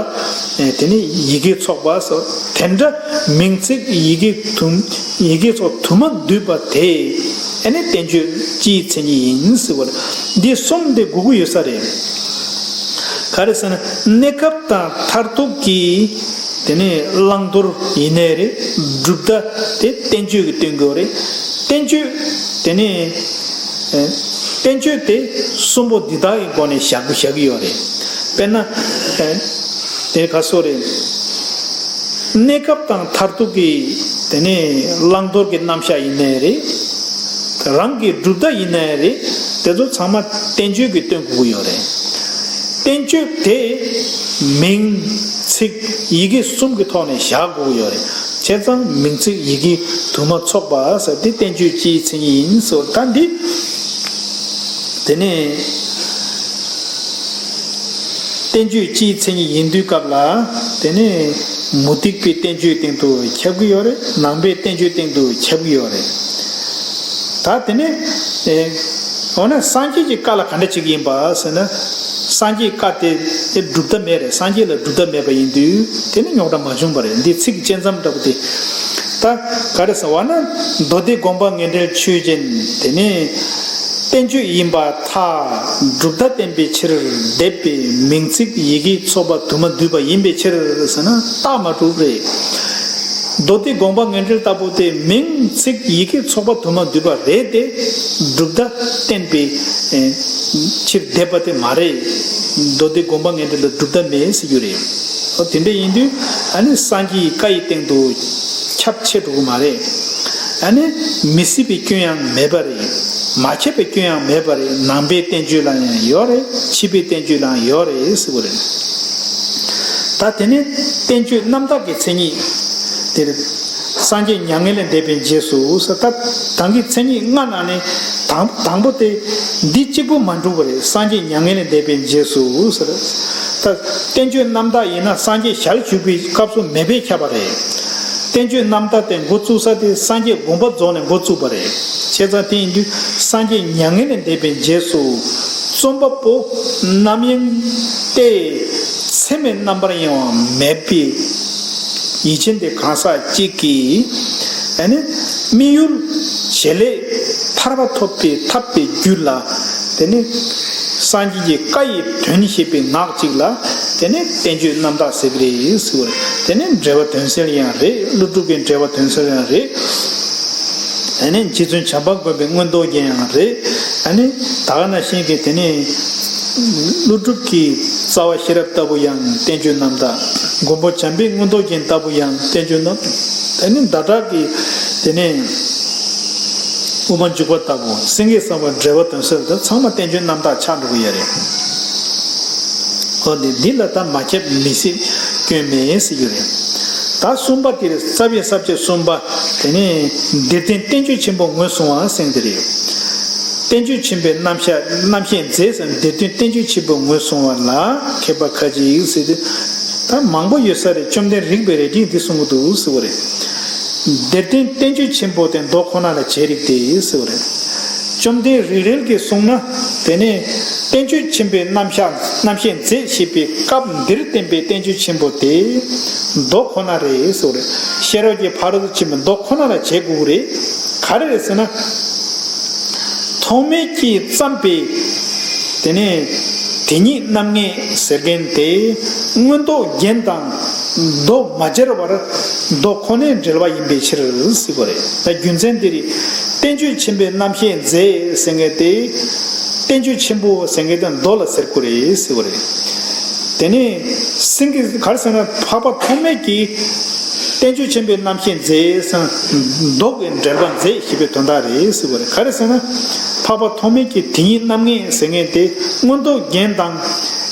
དེ་ནི་ཡི་གེའི་ཚོགས་པ་ཟེར། དེ་འདྲ་མིང་ཚིག་ཡི་གེ་དུ་ཡི་གེ་ཚོགས་དུ་མ་འདུས་པ་དེ་ཨ་ནི་བསྟན་བཅོས་སྤྱིའི་མཚན་ཉིད་ཡིན་ཟེར་བ་རེད། འདི་གསུམ་དེ་དགོས་ཀྱི་ཡོད་ས་རེད། ག་རེ་ཟེར་ན་གནས་སྐབས་དང་མཐར་ཐུག་གི་དེ་ནས་བླང་དོར་ཡིན་ནའི་རེད། གྲུབ་མཐའ་དེ་བསྟན་བཅོས་ཀྱིས་སྟོན་དགོས་རེད། བསྟན་བཅོས་དེ་ནས་བསྟན་བཅོས་དེ་གསུམ་པོ་འདི་དག་གི་སྒོ་ནས་བཞག་བཞག་གི་ཡོད་རེད། དཔེར་ན། དེ་ག་སོ་རེད། གནས་སྐབས་དང་མཐར་ཐུག་གི་དེ་ནས་བླང་དོར་གྱི་རྣམ་གཞག་ཡིན་ནའི་རེད། རང་གི་གྲུབ་མཐའ་ཡིན་ནའི་རེད། དེ་ཚོ་ཚང་མ་བསྟན་བཅོས་ཀྱིས་སྟོན་དགོས་ཀྱི་ཡོད་རེད། བསྟན་བཅོས་དེ་མིང་ཚིག་ཡི་གེ་གསུམ་གྱི་ཐོག་ནས་བཞག་དགོས་ཀྱི་ཡོད་རེད། བྱས་ཙང་མིང་ཚིག་ཡི་གེ་དུ་མ་ཚོགས་པ་ཟེར་དེ་བསྟན་བཅོས་སྤྱིའི་མཚན་ཉིད་ཡིན་ཟེར། ད་འདི་དེ་ནས། བསྟན་བཅོས་སྤྱིའི་མཚན་ཉིད་ཡིན་དུས་སྐབས་ལ། དེ་ནས་མུ་སྟེགས་པའི་བསྟན་བཅོས་སྟེང་དུ་ཁྱབ་ཀྱི་ཡོད་རེད། ནང་པའི་བསྟན་བཅོས་སྟེང་དུ་ཁྱབ་ཀྱི་ཡོད་རེད། ད་དེ་ནས་ཨེ། འོ་ན་སངས་རྒྱས་ཀྱི་བཀའ་ལ་ག་འདྲ་བྱེད་ཀྱི་ཡིན་པ་ཟེར་ན། སངས་རྒྱས་བཀའ་དེ་དེ་གྲུབ་མཐའ་མེད་རེད། སངས་རྒྱས་ལ་གྲུབ་མཐའ་མེད་པ་ཡིན་དུས་དེ་ནི་རྙོག་དྲ་མ་བྱུང་བ་རེད། འདི་ཚིག་གི་བཅད་མཚམས་འདྲ་པོ་དེ། ད་ག་རེ་ཟེར་བ་ན། མདོ་སྡེ་དགོངས་པ་ངེས་འགྲེལ་ཆོས་ཅན། དེ་ནས་བསྟན་བཅོས་ཡིན་པར་ཐལ། གྲུབ་མཐའ་བསྟན་པའི་ཕྱིར་འདེབས་པའི་མིང་ཚིག་ཡི་གེའི་ཚོགས་པ་དུ་མ་འདུས་པ་ཡིན་པའི་ཕྱིར་ཟེར་ན་རྟགས་མ་གྲུབ་རེད། མདོ་སྡེ་དགོངས་པ་ངེས་འགྲེལ་ལྟ་བུ་དེ་མིང་ཚིག་ཡི་གེའི་ཚོགས་པ་དུ་མ་འདུས་པ་རེད་དེ། གྲུབ་མཐའ་བསྟན་པའི་ཕྱིར་འདེབས་པ་དེ་མ་རེད། མདོ་སྡེ་དགོངས་པ་ངེས་འགྲེལ་ལ་གྲུབ་མཐའ་མེད་ཟེར་རྒྱུ་རེད། འོ་དེ་འདྲ་ཡིན་དུས་ཨ་ནི་སངས་རྒྱས་ཀྱི་བཀའ་ཡི་སྟེང་དུ་ཁྱབ་ཆེ་འགྲོ་གི་མ་རེད། ཨ་ནི་མི་སྲིད་པའི་སྐྱོན་ཡང་མེད་པ་རེད། མ་ཁྱབ་པའི་སྐྱོན་ཡང་མེད་པ་རེད། ནང་པའི་བསྟན་བཅོས་ལ་ཡང་ཡོད་རེད། ཕྱི་པའི་བསྟན་བཅོས་ལ་ཡང་ཡོད་རེད་ཟེར་བ་རེད། ད་དེ་ནས་བསྟན་བཅོས་རྣམ་དག་གི་མཚན་ཉིད་དེ་རེད། སངས་རྒྱས་མྱ་ངན་ལས་འདས་པའི་རྗེས་སུ་ཟེར། ད་གང་གི་མཚན་ཉིད་ལྔ་ནང་ནས་དང་དང་པོ་དེ་འདི་གཅིག་པུ་མ་འགྲུབ་པ་རེད། སངས་རྒྱས་མྱ་ངན་ལས་འདས་པའི་རྗེས་སུ་ཟེར། ད་བསྟན་བཅོས་རྣམ་དག་ཡིན་ན་སངས་རྒྱས་ཞལ་བཞུགས་པའི་སྐབས་སུ་མེད་པས་ཁྱབ་པ་རེད། བསྟན་བཅོས་རྣམ་དག་དེ་འགོ་བཙུགས་ས་དེ་སངས་རྒྱས་དགོངས་པ་རྫོགས་ནས་འགོ་བཙུགས་པ་རེད། བྱས་ཙང་དེ་ཡིན་དུས་སངས་རྒྱས་མྱ་ངན་ལས་འདས་པའི་རྗེས་སུ་རྩོམ་པ་པོ་རྣམ་གཡེང་སྟེ་ཚད་མེད་རྣམ་པར་གཡེང་བ་མེད་པའི་ཡིད་ཆེས་དེ་གང་ཟག་གཅིག་གིས་ཨ་ནི་དམིགས་ཡུལ་བྱེད་ལས་ཐར་པ་ཐོབ་པའི་ཐབས་དེ་རྒྱུད་ལ། དེ་ནི་སངས་རྒྱས་ཀྱི་བཀའ་ཡི་དོན་ཤེས་པའི་ངག་ཅིག་ལ་དེ་ནི་བསྟན་བཅོས་རྣམ་དག་ཟེར་གྱི་རེད་ཟེར་བ་རེད། དེ་ནི་འགྲེལ་པ་དོན་གསལ་ཡང་རེད། ཀླུ་སྒྲུབ་ཀྱི་འགྲེལ་པ་དོན་གསལ་ཡང་རེད། དེ་ནས་རྗེ་བཙུན་བྱམས་པ་མགོན་པོའི་མངོན་རྟོགས་རྒྱན་ཡང་རེད། ཨ་ནི་ད་ག་ནང་བཞིན་གྱི་དེ་ནས་ཀླུ་སྒྲུབ་ཀྱི་རྩ་བ་ཤེས་རབ་ལྟ་བུ་ཡང་བསྟན་བཅོས་རྣམ་དག་མགོན་པོ་བྱམས་པའི་མངོན་རྟོགས་རྒྱན་ལྟ་བུ་ཡང་བསྟན་བཅོས་རྣམ་དག་དེ་ནི་ཟླ་གྲགས་ཀྱི་དེ་ནས་དབུ་མ་འཇུག་པ་ལྟ་བུ་སེང་གེ་གསང་བ་འགྲེལ་པ་དོན་གསལ་དང་ཚང་མ་བསྟན་བཅོས་རྣམ་དག་ཆགས་འགྲོ་གི་ཡོད་རེད། ཨོ་དེ་འདི་ལ་ད་མ་ཁྱབ་མི་སྲིད་སྐྱོན་མེད་ཟེར་གྱི་རེད། ད་གསུམ་པ་དེ་རེད། རྩ་བའི་ས་བཅད་གསུམ་པ་དེ་ནི་འདིར་བསྟན་བསྟན་བཅོས་ཆེན་པོ་ངོས་བཟུང་བ་ཟེར་དེ་རེད། བསྟན་བཅོས་ཆེན་པོའི་རྣམ་གཞག་རྣམ་བཤད་མཛད་ཟེར་འདིར་བསྟན་བསྟན་བཅོས་ཆེན་པོ་ངོས་བཟུང་བ་ལ་མཁས་པ་ཁ་ཅིག་ཟེར་དུས་ད་མང་པོ་ཡོད་ས་རེད། བཅོམ་ལྡན་རིགས་པའི་རལ་གྲིས་འདི་གསུང་གི་འདུག་ཟེར་བ་རེད། འདིར་བསྟན་བསྟན་བཅོས་ཆེན་པོ་དེ་མདོ་ཁོ་ན་ལ་བྱེད་རིགས་ཏེ་ཟེར་བ་རེད། བཅོམ་ལྡན་རིགས་རལ་གྱིས་གསུངས་ན་དེ་ནི་བསྟན་བཅོས་ཆེན་པོའི་རྣམ་གཞག་རྣམ་བཤད་མཛད་ཞེས་པའི་སྐབས་འདིར་བསྟན་པའི་བསྟན་བཅོས་ཆེན་པོ་དེ་མདོ་ཁོ་ན་རེད་ཟེར་བ་རེད། ཤེས་རབ་ཀྱི་ཕ་རོལ་ཏུ་ཕྱིན་པའི་མདོ་ཁོ་ན་ལ་བྱེད་དགོས་རེད། ག་རེ་རེད་ཟེར་ན། ཐོགས་མེད་ཀྱིས་བརྩམས་པའི་དེ་ནས་དེ་ཉིད་རྣམ་ངེས་ཟེར་མཁན་དེ་མངོན་རྟོགས་རྒྱན་དང་མདོ་མ་སྦྱར་བར་མདོ་ཁོ་ནའི་འགྲེལ་པ་ཡིན་པའི་ཕྱིར་ཟེར་བ་རེད། ད་རྒྱུ་མཚན་འདི་རེད། བསྟན་བཅོས་ཆེན་པོའི་རྣམ་བཤད་མཛད་ཟེར་མཁན་དེ་བསྟན་བཅོས་ཆེན་པོ་ཟེར་མཁན་དེ་མདོ་ལ་ཟེར་དགོས་རེད་ཟེར་བ་རེད། དེ་ནས་སེང་གེ་ག་རེ་ཟེར་ན་འཕགས་པ་ཐོགས་མེད་ཀྱིས་བསྟན་བཅོས་ཆེན་པོའི་རྣམ་བཤད་མཛད་ཟེར་མདོ་གི་འགྲེལ་པ་མཛད་ཞེས་པའི་དོན་དག་རེད་ཟེར་བ་རེད། ག་རེ་ཟེར་ན་འཕགས་པ་ཐོགས་མེད་ཀྱིས་དེ་ཉིད་རྣམ་ངེས་ཟེར་མཁན་དེ་མངོན་རྟོགས་རྒྱན་དང་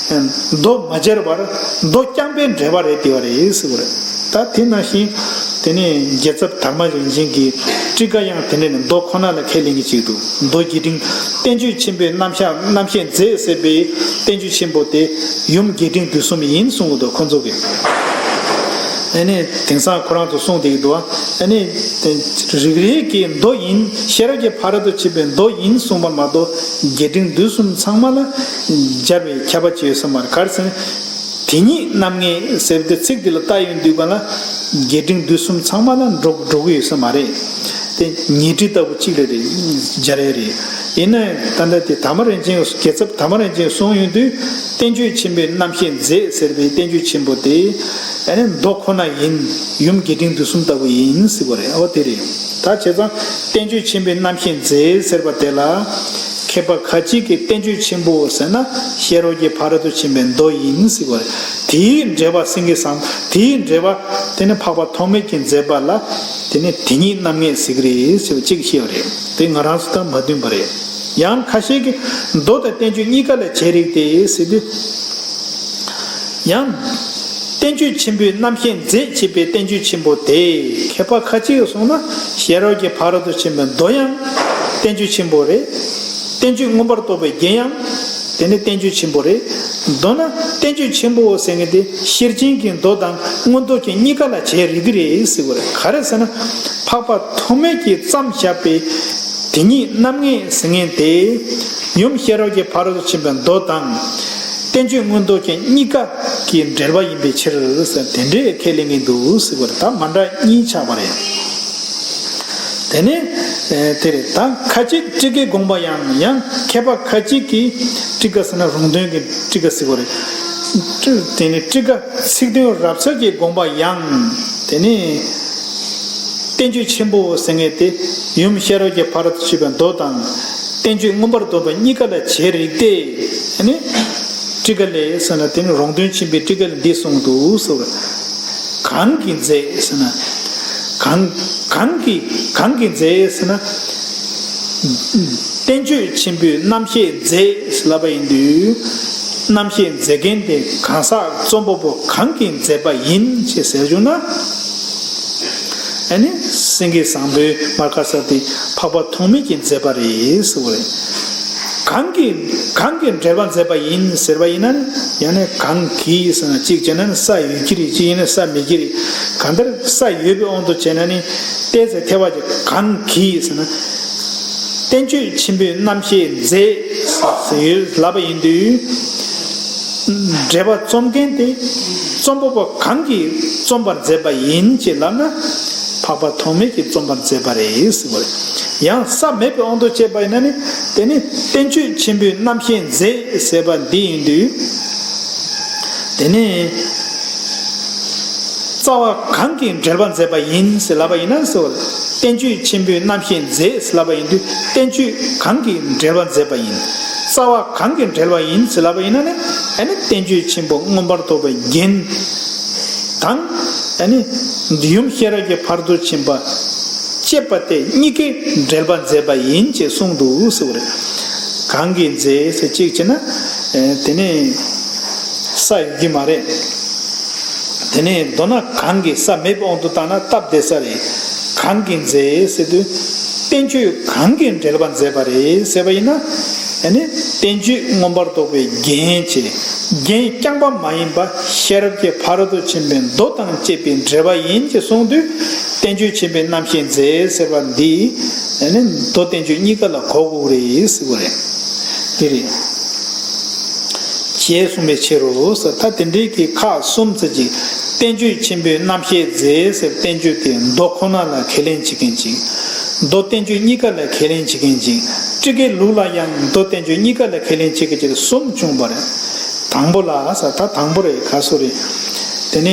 མདོ་མ་སྦྱར་བར་མདོ་རྐྱང་པའི་འགྲེལ་པ་རེད་དེ་བ་རེད་ཟེར་བ་རེད། ད་དེ་ནང་བཞིན་དེ་ནས་རྒྱལ་ཚབ་དར་མ་རིན་ཆེན་གྱི་ཊཱི་ཀ་ཡང་དེ་ནས་མདོ་ཁོ་ན་ལ་ཁས་ལེན་གྱི་ཅིག་འདུག་མདོ་རྒྱས་འབྲིང་བསྟན་བཅོས་ཆེན་པོའི་རྣམ་གཞག་རྣམ་བཤད་མཛད་ཟེར་བའི་བསྟན་བཅོས་ཆེན་པོ་དེ་ཡུམ་རྒྱས་འབྲིང་བསྡུས་གསུམ་ཡིན་གསུང་གི་འདུག་ཁོང་ཚོ་གིས། ཨ་ནི་དེང་སང་ཁོ་རང་ཚོ་གསུང་བསྡད་ཀྱི་འདུག་ཨ་ནི་རིགས་རལ་གྱི་མདོ་ཡིན། ཤེས་རབ་ཀྱི་ཕ་རོལ་ཏུ་ཕྱིན་པའི་མདོ་ཡིན་གསུངས་པ་མ་གཏོགས་རྒྱས་འབྲིང་བསྡུས་གསུམ་ཚང་མ་ལ་སྦྱར་བའི་ཁྱབ་པ་ཅིག་ཡོད་ས་མ་རེད། ག་རེ་ཟེར་ན། དེ་ཉིད་རྣམ་ངེས་ཟེར་ཏེ་ཚིག་འདི་ལ་ལྟ་ཡོང་དུས་ག་ལ་རྒྱས་འབྲིང་བསྡུས་གསུམ་ཚང་མ་ལ་འགྲོ་འགྲོ་གི་ཡོད་ས་མ་རེད། དེ་ཉི་ཁྲི་ལྟ་བུ་གཅིག་རེ་རེ་སྦྱར་ཡ་རེད། ཡིན་ན་ད་ལྟ་དེ་དར་མ་རིན་ཆེན་རྒྱལ་ཚབ་དར་མ་རིན་ཆེན་གསུང་ཡོང་དུས་བསྟན་བཅོས་ཆེན་པོའི་རྣམ་བཤད་མཛད་ཟེར་བའི་བསྟན་བཅོས་ཆེན་པོ་དེ་ཨ་ནི་མདོ་ཁོ་ན་ཡིན། ཡུམ་རྒྱས་འབྲིང་བསྡུས་གསུམ་ལྟ་བུ་ཡིན་ཟེར་བ་རེད། འོ་དེ་རེད། ད་བྱས་ཙང་བསྟན་བཅོས་ཆེན་པོའི་རྣམ་བཤད་མཛད་ཟེར་བ་དེ་ལ་མཁས་པ་ཁ་ཅིག་གིས་བསྟན་བཅོས་ཆེན་པོ་ཟེར་ན་ཤེས་རབ་ཀྱི་ཕ་རོལ་ཏུ་ཕྱིན་པའི་མདོ་ཡིན་ཟེར་བ་རེད། དེའི་འགྲེལ་པ་སེང་གེ་བཟང་དེའི་འགྲེལ་པ་དེ་ནི་འཕགས་པ་ཐོགས་མེད་ཀྱིས་མཛད་པ་ལ་དེ་ནི་དེ་ཉིད་རྣམ་ངེས་ཟེར་གི་རེད་ཟེར་བ་གཅིག་བཤད་པ་རེད། དེ་ང་རང་ཚོ་དང་མ་མཐུན་པ་རེད། ཡང་ཁ་ཤས་ཀྱིས་མདོ་དང་བསྟན་བཅོས་གཉིས་ཀ་ལ་བྱེད་རིགས་ཏེ་ཟེར་དུས། ཡང་། བསྟན་བཅོས་ཆེན་པོའི་རྣམ་བཤད་མཛད་ཅེས་པའི་བསྟན་བཅོས་ཆེན་པོ་དེ་མཁས་པ་ཁ་ཅིག་གིས་གསུངས་ན་ཤེས་རབ་ཀྱི་ཕ་རོལ་ཏུ་ཕྱིན་པའི་མདོ་ཡང་བསྟན་བཅོས་ཆེན་པོ་རེད། བསྟན་བཅོས་མངོན་པར་རྟོགས་པའི་རྒྱན་ཡང་དེ་ནི་བསྟན་བཅོས་ཆེན་པོ་རེད། མདོར་ན་བསྟན་བཅོས་ཆེན་པོ་ཟེར་མཁན་དེ་ཤེར་ཕྱིན་གྱི་མདོ་དང་མངོན་རྟོགས་རྒྱན་གཉིས་ཀ་ལ་བྱེད་རིགས་རེད་ཟེར་བ་རེད། ག་རེ་ཟེར་ན་འཕགས་པ་ཐོགས་མེད་ཀྱིས་བརྩམས་བཞག་པའི་དེ་ཉིད་རྣམ་ངེས་ཟེར་མཁན་དེ། ཡུམ་ཤེས་རབ་ཀྱི་ཕ་རོལ་ཏུ་ཕྱིན་པའི་མདོ་དང་། བསྟན་བཅོས་མངོན་རྟོགས་རྒྱན་གཉིས་ཀ་གི་འགྲེལ་པ་ཡིན་པའི་ཕྱིར་ཟེར་དེ་འདྲའི་ཁས་ལེན་གྱི་འདུག་ཟེར་བ་རེད། ད་མ་འདྲ་གཉིས་ཆགས་པ་རེད། དེ་ནས་དེ་རེད། ད་ཁ་ཅིག་ཊཱི་ཀའི་དགོངས་པ་ཡང་ཡང་མཁས་པ་ཁ་ཅིག་གིས་ཊཱི་ཀ་ཟེར་ན་རོང་སྟོན་གྱི་ཊཱི་ཀ་ཟེར་བ་རེད། དེ་ནས་ཊཱི་ཀ་ཚིག་དོན་རབ་གསལ་གྱི་དགོངས་པ་ཡང་དེ་ནས། བསྟན་བཅོས་ཆེན་པོ་ཟེར་མཁན་དེ་ཡུམ་ཤེས་རབ་ཀྱི་ཕ་རོལ་ཏུ་ཕྱིན་པའི་མདོ་དང་བསྟན་བཅོས་མངོན་པར་རྟོགས་པ་གཉིས་ཀ་ལ་བྱེད་རིགས་ཏེ། ཨ་ནི་ཊཱི་ཀ་ལས་ཟེར་ན་དེ་ནི་རོང་སྟོན་ཆེན་པོའི་ཊཱི་ཀ་ལས་འདི་གསུངས་འདུག་ཟེར་བ། གང་གིས་མཛད་ཟེར་ན། གང་གང་གིས་གང་གིས་མཛད་ཟེར་ན། བསྟན་བཅོས་ཆེན་པོའི་རྣམ་བཤད་མཛད་ལབ་པ་ཡིན་དུས། རྣམ་བཤད་མཛད་མཁན་དེ་གང་ཟག་རྩོམ་པ་པོ་གང་གིས་མཛད་པ་ཡིན་ཞེས་ཟེར་བྱུང་ན། ཨ་ནི་སེང་གེ་བཟང་པོའི་མར་ཁ་ས་དེ་འཕགས་པ་ཐོགས་མེད་ཀྱིས་མཛད་པ་རེད་ཟེར་བ་རེད། གང་གིས་གང་གིས་འགྲེལ་པ་མཛད་པ་ཡིན་ཟེར་བ་ཡིན་ན་ནི་ཡང་ན་གང་གིས་ཟེར་ན་གཅིག་བྱས་ན་ནི་ས་ཡོད་ཀྱི་རེད། གཅིག་ཡིན་ན་ས་མེད་ཀྱི་རེད། གང་ལྟར་ས་ཡོད་པའི་དབང་དུ་བྱས་ན་ནི་ཏོག་ཙམ་ཐལ་བ་གྱི་གང་གིས་ཟེར་ན། བསྟན་བཅོས་ཆེན་པོའི་རྣམ་བཤད་མཛད་ཟེར་ཡོད་ལབ་པ་ཡིན་དུས། འགྲེལ་པ་རྩོམ་མཁན་དེ་རྩོམ་པ་པོ་གང་གིས་རྩོམ་པར་མཛད་པ་ཡིན་ཅེས་ལབ་ན། འཕགས་པ་ཐོགས་མེད་ཀྱིས་རྩོམ་པར་མཛད་པ་རེད་ཟེར་བ་རེད། ཡང་ས་མེད་པའི་དབང་དུ་བྱས་པ་ཡིན་ན་ནི་དེ་ནི་བསྟན་བཅོས་ཆེན་པོའི་རྣམ་བཤད་མཛད་ཟེར་བ་འདི་ཡིན་དུས། དེ་ནི། རྩ་བ་གང་གིས་འགྲེལ་པ་མཛད་པ་ཡིན་ཟེར་ལབ་པ་ཡིན་ན་ཟེར་བ་ལ། བསྟན་བཅོས་ཆེན་པོའི་རྣམ་བཤད་མཛད་ཟེར་ལབ་པ་ཡིན་དུས་བསྟན་བཅོས་གང་གིས་འགྲེལ་པ་མཛད་པ་ཡིན། རྩ་བ་གང་གིས་འགྲེལ་པ་ཡིན་ཟེར་ལབ་པ་ཡིན་ན་ནི། ཨ་ནི་བསྟན་བཅོས་ཆེན་པོ་མངོན་པར་རྫོགས་པའི་རྒྱན་དང་། ཨ་ནི་ཡུམ་ཤེས་རབ་ཀྱི་ཕ་རོལ་ཏུ་ཕྱིན་པ་བཅས་པ་དེ་གཉིས་ཀས་འགྲེལ་པ་མཛད་པ་ཡིན་ཅེས་གསུངས་འདུག་ཟེར་བ་རེད། གང་གིས་མཛད་ཟེར་གཅིག་བྱས་ན། ཨེ། དེ་ནས་ས་ཡོད་ཀྱི་མ་རེད། དེ་ནས་མདོར་ན་གང་གིས་ས་མེད་པའི་དབང་དུ་བཏང་ན་སྟབས་བདེ་ས་རེད། གང་གིས་མཛད་ཟེར་དུས། བསྟན་བཅོས་གང་གིས་འགྲེལ་པ་མཛད་པ་རེད་ཟེར་བ་ཡིན་ན། ཨ་ནི་བསྟན་བཅོས་མངོན་པར་རྫོགས་པའི་རྒྱན་བྱས། རྒྱན་རྐྱང་པ་མ་ཡིན་པ་ཤེས་རབ་ཀྱི་ཕ་རོལ་ཏུ་ཕྱིན་པའི་མདོ་དང་བཅས་པའི་འགྲེལ་པ་ཡིན་ཅེས་གསུངས་དུས། བསྟན་བཅོས་ཆེན་པོའི་རྣམ་བཤད་མཛད་ཟེར་བ་འདི། ཨ་ནི་མདོ་བསྟན་བཅོས་གཉིས་ཀ་ལ་གོ་དགོས་རེད་ཟེར་བ་རེད། དེ་རེད། ཅེས་གསུངས་པའི་ཕྱིར་རོ་ཟེར། ད་དེ་འདྲའི་གི་ཁག་གསུམ་ཙམ་ཅིག་བསྟན་བཅོས་ཆེན་པོའི་རྣམ་བཤད་མཛད་ཟེར། བསྟན་བཅོས་དེ་མདོ་ཁོ་ན་ལ་ཁས་ལེན་བྱེད་མཁན་ཅིག་མདོ་བསྟན་བཅོས་གཉིས་ཀ་ལ་ཁས་ལེན་བྱེད་མཁན་ཅིག་སྤྲུལ་སྐུའི་ལུགས་ལ་ཡང་མདོ་བསྟན་བཅོས་གཉིས་ཀ་ལ་ཁས་ལེན་བྱེད་མཁན་ཅིག་གསུམ་བྱུང་བ་རེད། དང་པོ་ལ་ཟེར། ད་དང་པོ་རེད། ག་སོ་རེད། དེ་ནས་